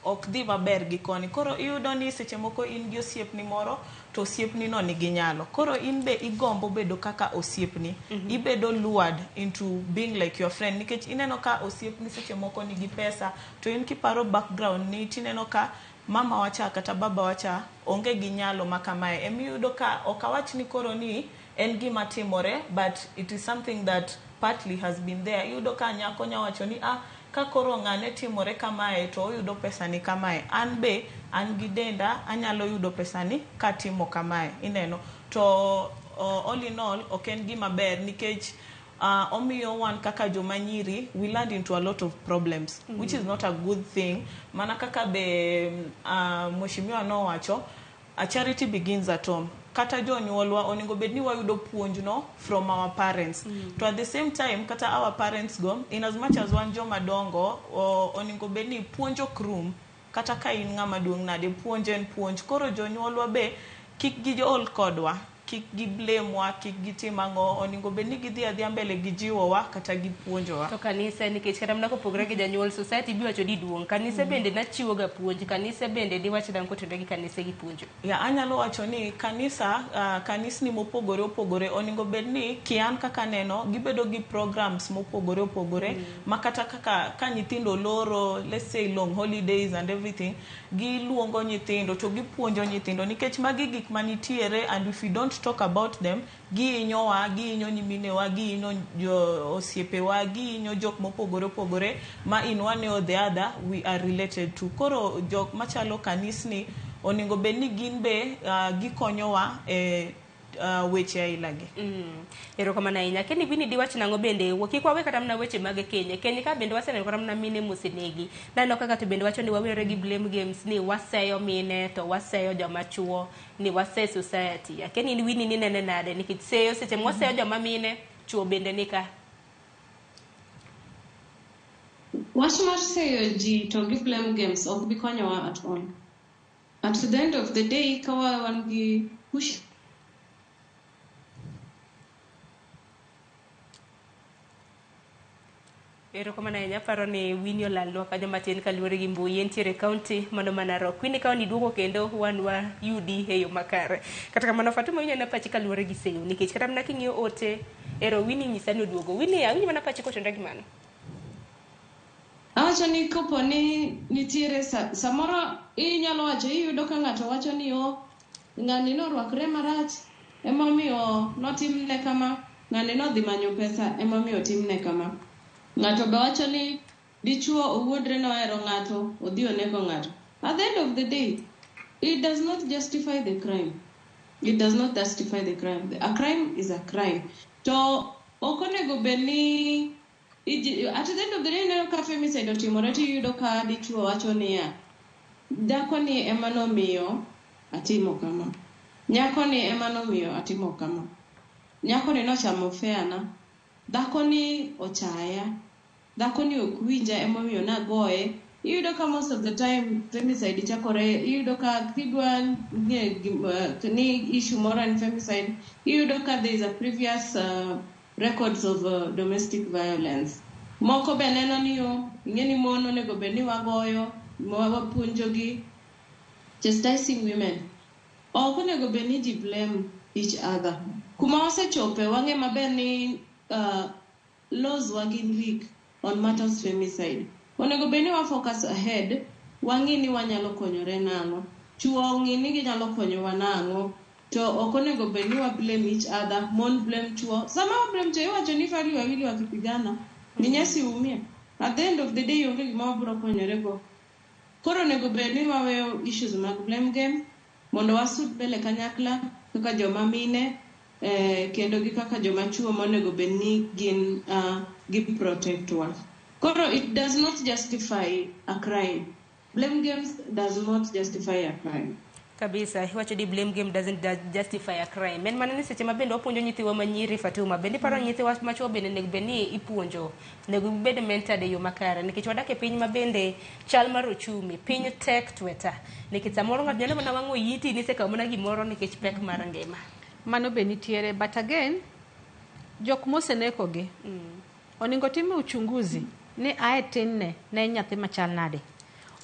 ok dhi maber gi koni. Koro iyudo ni seche moko in gi osiepni moro to osiepni no nigi nyalo. Koro in be igombo bedo kaka osiepni. Ibedo lured into being like your friend nikech ineno ka osiepni seche moko nigi pesa to in kiparo background ni tineno ka mama wacha kata baba wacha onge gi nyalo ma kamae. Emiyudo ka ok awach ni koro ni en gima timore but it is something that partly has been there. Iyudo ka nyako nyawacho ni ka koro ng'ane timore kamae to oyudo pesa ni kamae. An be an gi denda anyalo yudo pesa ni katimo kamae. Ineno to all in all ok en gima ber nikech omiyo wan kaka joma nyiri we land into a lot of problems which is not a good thing. Mana kaka be mheshimiwa nowacho, a charity begins at home. Kata jonyuolwa onego bed ni wayudo puonj no from our parents. To at the same time kata our parents go in as much as wan joma dongo onego bed ni puonj ok rum kata ka in ng'ama duong' nade puonj en puonj. Koro jonyuolwa be kik giol kodwa, kik giblame wa, kik gitim ang'o, onego bed ni gidhi adhiya mbele gijiwowa kata gipuonjowa. To kanise nikech kata mana kopogore gi janyuol society biwacho ni duong', kanise bende nachiwo ga puonj, kanise bende diwach nang'o kotenore gi kanise gi puonjo? Ya, anyalo wacho ni kanisa, kanisni mopogore opogore onego bed ni kian kaka neno gibedo gi programs mopogore opogore ma kata kaka ka nyithindo loro, let's say long holidays and everything, giluongo nyithindo to gipuonjo nyithindo nikech magi gik manitiere and if we don't talk about them gihinyowa, gihinyo nyiminewa, gihinyo osiepewa, gihinyo jok mopogore opogore ma in one way or the other we are related to. Koro jok machalo kanisni onego bed ni gin be gikonyowa e weche ailagi. Erokamano ahinya. Kenny Winnie diwach nang'o bende kik wawe kata mana weche mag keny. Keny ka bende waseneno kata mana mine mosenegi. Naneno kaka to bende wacho ni wawere gi blame games ni waseyo mine to waseyo joma chuo ni wase society. Kenny Winnie ni nene nade nikech seyo seche mwaseyo joma mine chuo bende nika. Wach mar seyo ji to gi blame games ok bi konyowa at all. At the end of the day, ka wan gi push Erokamano ahinya aparo ni Winnie olalnwa kanyo matin kaluwore gi mbui entiere kaunti mano ma Narok. Winnie ka iduogo kendo wan wayudi e yo makare. Kata kamano Fatuma winjo na pachi kaluwore gi seyo nikech kata mana king'iyo ote ero Winnie nyisa ni oduogo. Winnie awinjo mana pachi kotenore gi mano. Awacho ni kopo ni nitiere samoro inyalo wacho iyudo ka ng'ato wacho ni o ng'ani norwakre marach emomiyo notimne kama, ng'ani nodhi manyo pesa emomiyo otimne kama. Ng'ato be wacho ni dichuo owuondre nohero ng'ato odhi onego ng'ato. At the end of the day, it does not justify the crime. It does not justify the crime. A crime is a crime. To ok onego bed ni at the end of the day ineno ka femicide otimore to iyudo ka dichuo wacho niya dhakoni ema nomiyo atimo kama, nyakoni ema nomiyo atimo kama, nyakoni nochamo fare na, dhakoni ochaya, dhakoni ok winja emomiyo nagoye. Iyudo ka most of the time femicide chakore, iyudo ka kidwa ng'e ni issue moro en femicide, iyudo ka there is a previous records of domestic violence. Moko be neno ni yo, ing'e ni mon onego bed ni wagoyo, wapuonjogi, chastising women. Ok onego bed ni ji blame each other. Kuma wasechope wang'e maber ni laws wa gin weak on matters femicide. Onego bed ni wa focus ahead, wang'i ni wanyalo konyore nang'o. Chuo ong'i ni ginyalo konyowa nang'o. To ok onego bed ni wa blame each other, mon blame chuo. Sama wa blame chuo iwacho ni fahali wawili wakipigana, ni nyasi umia. At the end of the day onge gima wabiro konyore go. Koro onego bed ni waweyo issues mag blame game mondo wasud mbele kanyakla kaka joma mine kendo gi kaka joma chuo monego bed ni gin gi protect wa. Koro it does not justify a crime. Blame games does not justify a crime. Kabisa, iwacho ni blame game doesn't justify a crime. En mana ni seche ma bende wapuonjo nyithiwa manyiri Fatuma, bende iparo ni nyithiwa machuo bende onego bed ni ipuonjo, onego gibed mentored e yo makare nikech wadak e piny ma bende chal mar ochumi, piny tek tweta. Nikech samoro ng'ato nyalo mana wang'o iti ni isekawo mana gimoro nikech pek mar ngima. Mano be nitiere, but again, jok mosenekogi onego time uchunguzi ni ae tinne ne en nyathi machal nade.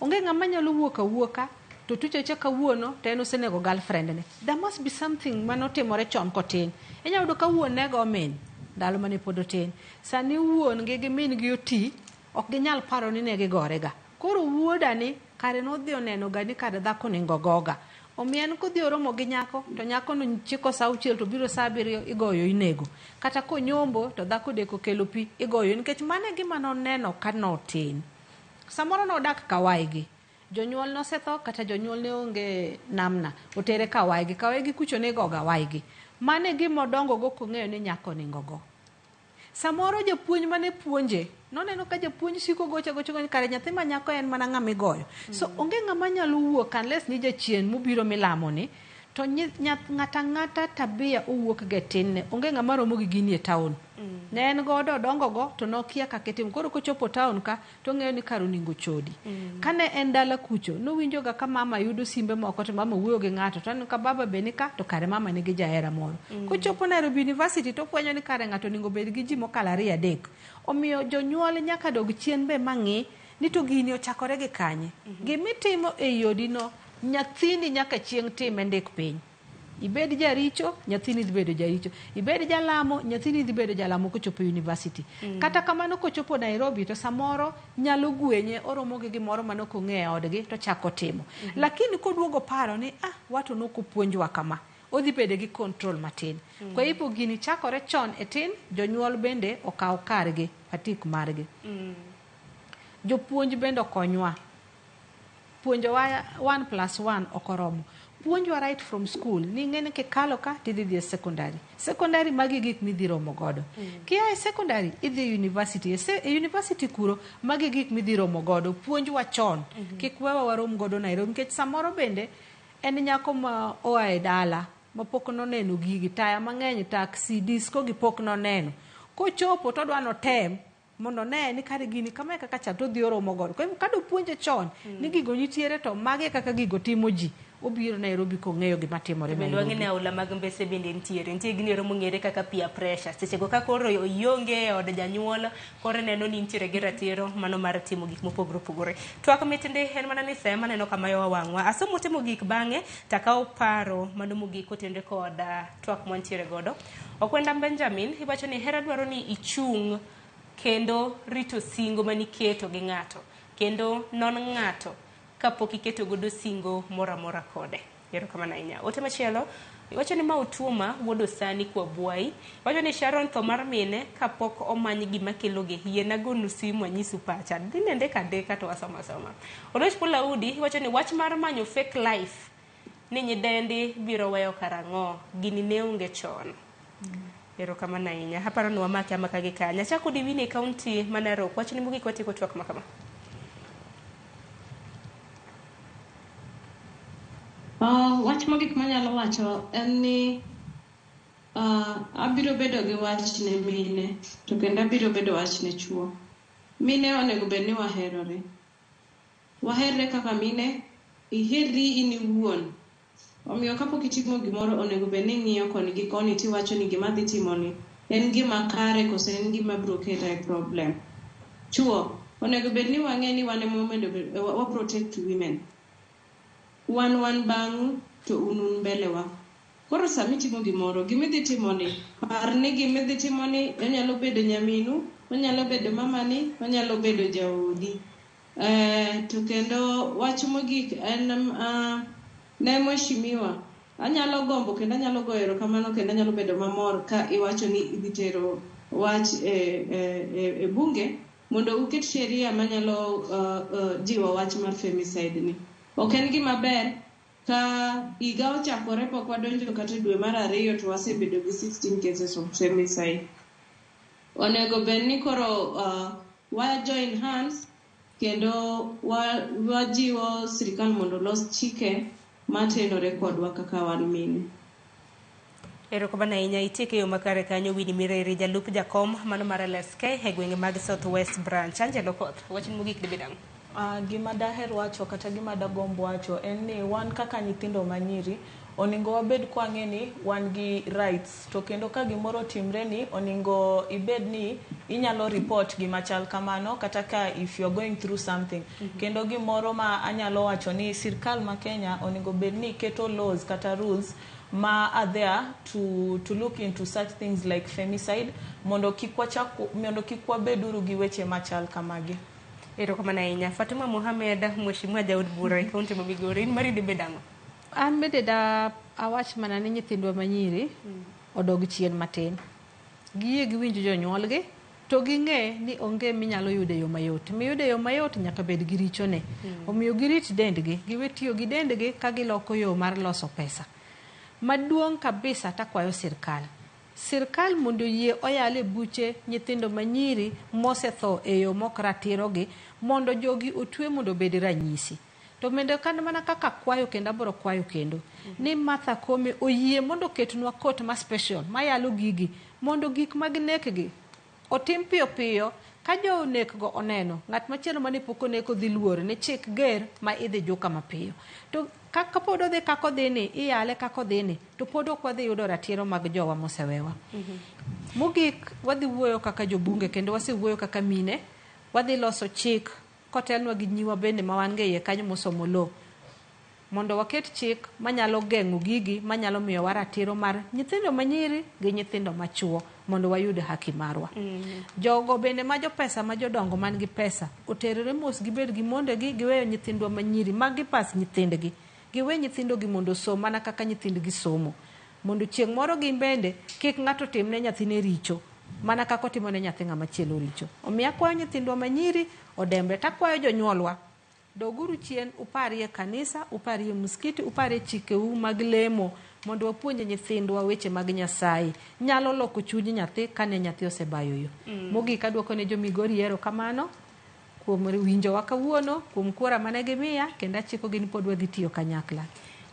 Onge ng'ama nyalo wuok awuoka to tuche kawuono to en osenego girlfriend ne. There must be something manotimore chon kotin. Inyalo yudo ka wuon ne go min ndalo mane pod otin. Sani wuon gi gi min gi oti, ok ginyal paro ni ne gigore ga. Koro wuoda ni kare nodhi oneno ga ni kare dhako onego goga. Omiyo en kodhi oromo gi nyako to nyako no chiko sa 6 to biro sa 7 igoyo inego. Kata konyombo to dhako deko kelo pi igoyo nikech mano e gima noneno ka notin. Samoro nodak kawaigi. Jonyuol nosetho kata jonyuol ne onge namna otere kawaigi. Kawaigi kucho ne igoga waigi. Mano e gima odongo go kong'eyo ni nyako onego go. Samoro japuonj mane puonje noneno ka japuonj siko goche goche goche kare nyathi ma nyako en mana ng'ama igoyo. So onge ng'ama nyalo wuok unless ni jachien mobiro milamo ni to ng'ata ng'ata tabia owuok ga e tinne. Onge ng'ama romo gi gini e town. Ne en godo odongo go to nokia kaka itimo. Koro kochopo town ka to ong'eyo ni kar oningo chodi. Kane en dala kucho nowinjo ga ka mama yudo simbe moko to mama wuoyo gi ng'ato to aneno ka baba be nika to kare mama nigi jahera moro. Kochopo Nairobi University to ofwenyo ni kare ng'ato oningo bed gi ji mokalo 2 3. Omiyo jonyuol nyaka dog chien be mang'i ni to gini ochakore gi kanye. Gimitimo ei odi no nyathini nyaka chieng' time ndik piny. Ibed jaricho, nyathini dhi bedo jaricho. Ibed jalamo, nyathini dhi bedo jalamo kochopo university. Kata kamano kochopo Nairobi to samoro nyalo gwenye oromo gi gimoro mane ok ong'eyo e odgi to chako timo. Lakini koduogo paro ni wato nokopuonjwa kama, odhi bedo gi control matin. Kwa hivyo gini chakore chon e tin, jonyuol bende okaw kargi, patik margi. Jopuonj bende okonywa. Puonjowa 1 + 1 ok oromo. Puonjwa right from school ni ing'e ni kikalo ka tidhi dhi e secondary. Secondary magi e gik midhi romo godo. Kia e secondary idhi e university. E university kuro magi e gik midhi romo godo. Puonjwa chon. Kik wewa warom godo Nairobi nikech samoro bende en nyako ma oa e dala ma pok noneno gigi, taya mang'eny, taxi, disco gi pok noneno. Kochopo to odwa notem mondo one ni kare gini kama e kaka chal to odhi oromo godo. Kwa hivyo kadopuonje chon ni gigo nitiere to magi e kaka gigo timo ji, obiro Nairobi kong'eyo gima timore Bende wang'e Nairobi. ni aola mag Mbese bende nitiere. Nitie gino ero mong'ere kaka peer pressure. Sechego ka koro ionge e od janyuol, koro ineno ni intiere gi ratiro mano mar timo gik mopogore opogore. Twak mit ndi en mana ni sa ema aneno kama yowa wang'wa. Asomo ote mogik bang'e takawo paro mano mogik kotenre kod twak mwantiere godo. Okwenda Benjamin iwacho ni hera dwaro ni ichung' kendo rito singo maniketo gi ng'ato. Kendo non ng'ato kapok iketo godo singo moro amora kode. Erokamano ahinya. Ote machielo iwacho ni ma Otuoma wuod Osani kwa Bwai. Iwacho ni Sharon tho mar mine kapok omany gima kelogi. Yiena gonu simu anyisu pacha. Dhi nende ka to wasoma asoma. Oloch Pulaudi iwacho ni wach mar manyo fake life ni nyidendi biro weyo karang'o. Gini ne onge chon. Erokamano ahinya. Aparo ni wamake amaka gi kanya. Achako kodi Winnie e kaunti ma Narok. Wachni mogik watieko twak ma kama. Wach mogik manyalo wacho en ni abiro bedo gi wach ne mine to kendo abiro bedo wach ne chuo. Mine onego bed ni waherore. Waherre kaka mine, iherri in iwuon. Omiyo kapok itimo gimoro onego bed ni ing'iyo koni gi koni tiwacho ni gima adhi timoni en gima kare koso en gima biro keta e problem. Chuo, onego bed ni wang'e ni wan ema onego bed wa protect women. Wan bang'u to un un mbele wa. Koro sama itimo gimoro, gimidhi timoni, par ni gimidhi timoni onyalo bedo nyaminu, onyalo bedo mamani, onyalo bedo jaodi. To kendo wach mogik en ne mheshimiwa, anyalo gombo kendo anyalo goyo erokamano kendo anyalo bedo mamor ka iwacho ni idhi tero wach e bunge mondo uket sheria manyalo jiwo wach mar femicide ni. Ok en gima ber ka higa ochakore pok wadonjo kata dwe mar 2 to wasebedo gi 16 cases of femicide. Onego bed ni koro wa join hands kendo wajiwo sirikal mondo olos chike matenore kodwa kaka wan mine. Erokamano ahinya itieke yo makare kanyo Winnie Mireri jalup jakom mano mar LSK e gwenge mag South West Branch. Angelo Koth, wachni mogik dibed ang'o? Gima daher wacho kata gima dagomb wacho en ni wan kaka nyithindo manyiri onego wabed kwang'e ni wan gi rights to kendo ka gimoro timre ni onego ibed ni inyalo report gima chal kamano kata ka if you are going through something. Kendo gimoro ma anyalo wacho ni sirkal ma Kenya onego bed ni keto laws kata rules ma are there to look into such things like femicide mondo kik wabeduru gi weche machal kamagi. Erokamano ahinya. Fatuma Mohamed, mheshimiwa jaod bura e kaunti ma Migori, in mari dibed ang'o? An bende da awach mana ni nyithindwa manyiri odog chien matin. Giyie giwinj jonyuolgi to ging'e ni onge minyalo yudo e yo mayot. Miyudo e yo mayot nyaka bed gi richone. Omiyo girit dendgi, giwe tiyo gi dendgi ka giloko yo mar loso pesa. Maduong' kabisa takwayo sirkal. Sirkal mondo oyie oyal e buche nyithindo manyiri mosetho e yo mok ratirogi mondo jogi otwe mondo obed ranyisi. To bende kan mana kaka kwayo kendo abiro kwayo kendo ni Martha Koome oyie mondo oketnwa court ma special mayalo gigi mondo gik mag nekgi otim piyo piyo ka jo nekgo oneno ng'at machielo mane pok oneko dhi luor ni chik ger ma idhi juka mapiyo. To kaka pod odhi kaka odhi ni iyale kaka odhi ni to pod ok wadhi yudo ratiro mag jowa mosewewa. Mogik wadhi wuoyo kaka jobunge kendo wasewuoyo kaka mine, wadhi loso chik kotelnwa gi nyiwa bende ma wan go e iye kanyo mosomo law mondo waket chik manyalo geng'o gigi manyalo miyowa ratiro mar nyithindo manyiri gi nyithindo machuo mondo wayud haki marwa. Jogo bende ma jopesa ma jodongo man gi pesa oterore mos gibed gi mondegi giweyo nyithindwa manyiri ma gipas nyithindgi. Giwe nyithindogi mondo osom mana kaka nyithindgi somo. Mondo chieng' moro gin bende kik ng'ato timne nyathine richo mana kaka otimo ne nyathi ng'ama chielo richo. Omiyo akwayo nyithindwa manyiri odembre takwayo jonyuolwa Doguru chien uparie kanisa, uparie msikiti, uparie chikeu mag lemo mondo wapuonj nyithindwa weche mag Nyasaye. Nyalo loko chuny nyathi kane nyathi osebayo yo. Mogik aduoko ne jo Migori erokamano kuom winjowa kawuono, kuom kura mane gimiya, kendo achikogi ni pod wadhi tiyo kanyakla.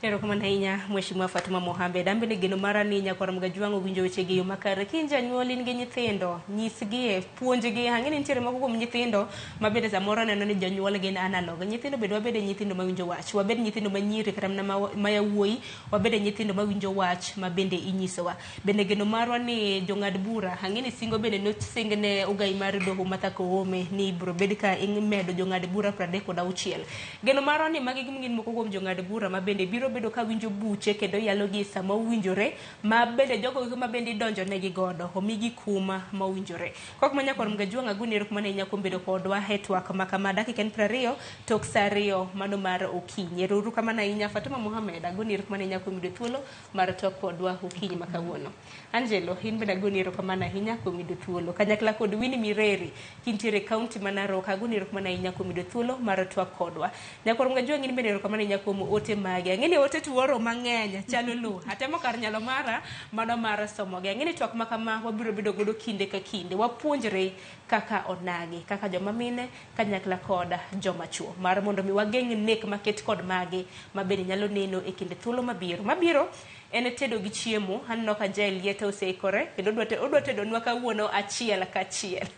Erokamano ahinya Mheshimiwa Fatuma Mohamed. An bende geno mara ni nyakwar Mgajwang' owinjo weche gi yo makare. Ka in janyuol in gi nyithindo, nyisgie, puonjgi. Ang'e ni nitiere moko kuom nyithindo ma bende samoro neno ni jonyuol gin analog. Nyithindo bende wabed nyithindo mawinjo wach. Wabed nyithindo manyiri kata mana ma yawuoyi, wabed nyithindo mawinjo wach ma bende inyisowa. Bende geno marwa ni jong'ad bura, ang'e ni singo bende nosing ne ogai mar doho Martha Koome ni ibiro bed ka imedo jong'ad bura 36. Geno marwa ni magi gin moko kuom jong'ad bura ma bende biro bedo ka winjo buche kendo yalogi e sama owinjore, ma bende jogo ma bende idonjo negi godo omigi kuma ma owinjore. Kok ma nyakwar Mgajwang' agoni erokamano ahinya kuom bedo kodwa e twak ma kama dakika en 20 tok sa 2 mano mar okinyi. Ero uru kamano ahinya Fatuma Mohamed, agoni erokamano ahinya kuom yudo thuolo mar twak kodwa okinyi ma kawuono. Angelo, in bende agoni erokamano ahinya kuom yudo thuolo. Kanyakla kod Winnie Mireri, kintiere e kaunti ma Narok, agoni erokamano ahinya kuom yudo thuolo mar twak kodwa. Nyakwar Mgajwang' in bende erokamano ahinya kuom ote magi. Ang'e ni ote tuoro mang'eny chalo lo. Atemo kar nyalo mara mano mar somogi. Ang'e ni twak ma kama wabiro bedo godo kinde ka kinde. Wapuonjre kaka onagi, kaka joma mine kanyakla kod joma chuo. Mar mondo mi wageng' nek maket kod magi ma bende nyalo neno e kinde thuolo mabiro. Mabiro en tedo gi chiemo. Aneno ka Jael liete oseikore kendo odwa tedonwa kawuono achiel kachiel.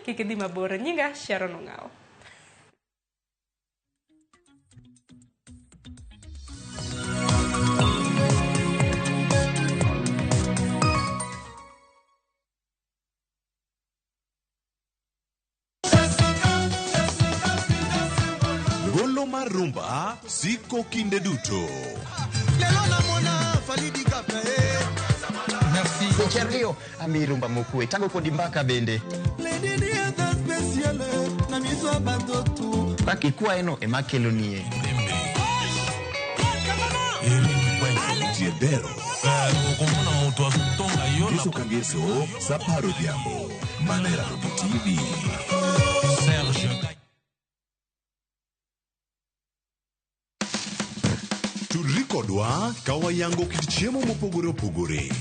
Kik idhi mabor. Nyinga Sharon Ong'awo. Golo mar rumba siko kinde duto. Seche ariyo ami rumba mokwe tango kodi mbaka bende. Kaka ikwayeno ema kelonie. Jiebero. Ngeso ka ngeso sa 10 odhiambo. Mana e Ramogi TV. Tudri kodwa ka wayango kit chiemo mopogore opogore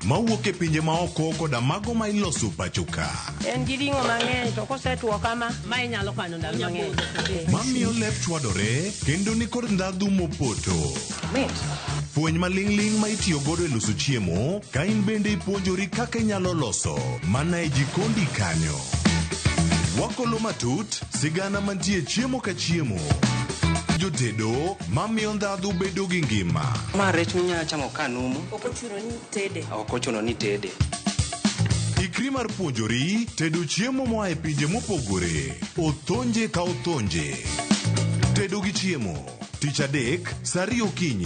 mawuok e pinje maoko koda mago ma iloso pacho ka. En gi ring'o mang'eny to kosetuo kama, ma inyalo kano ndalo mang'eny. Mamiyo lep chwadore kendo nikod ndhadhu mopoto. Fweny maling'ling' ma itiyo godo e loso chiemo ka in bende ipuonjori kaka inyalo loso mana e jikondi kanyo. Wakolo matut sigana mantie chiemo ka chiemo. Jotedo mamiyo ndhadhu bedo gi ngima. Ma rech minyalo chamo ka numu. Ok ochuno ni tede. Ok ochuno ni tede. Ikri mar puonjori tedo chiemo moa e pinje mopogore. Othonje ka othonje. Tedo gi chiemo. Tich adek, sa 2 okinyi.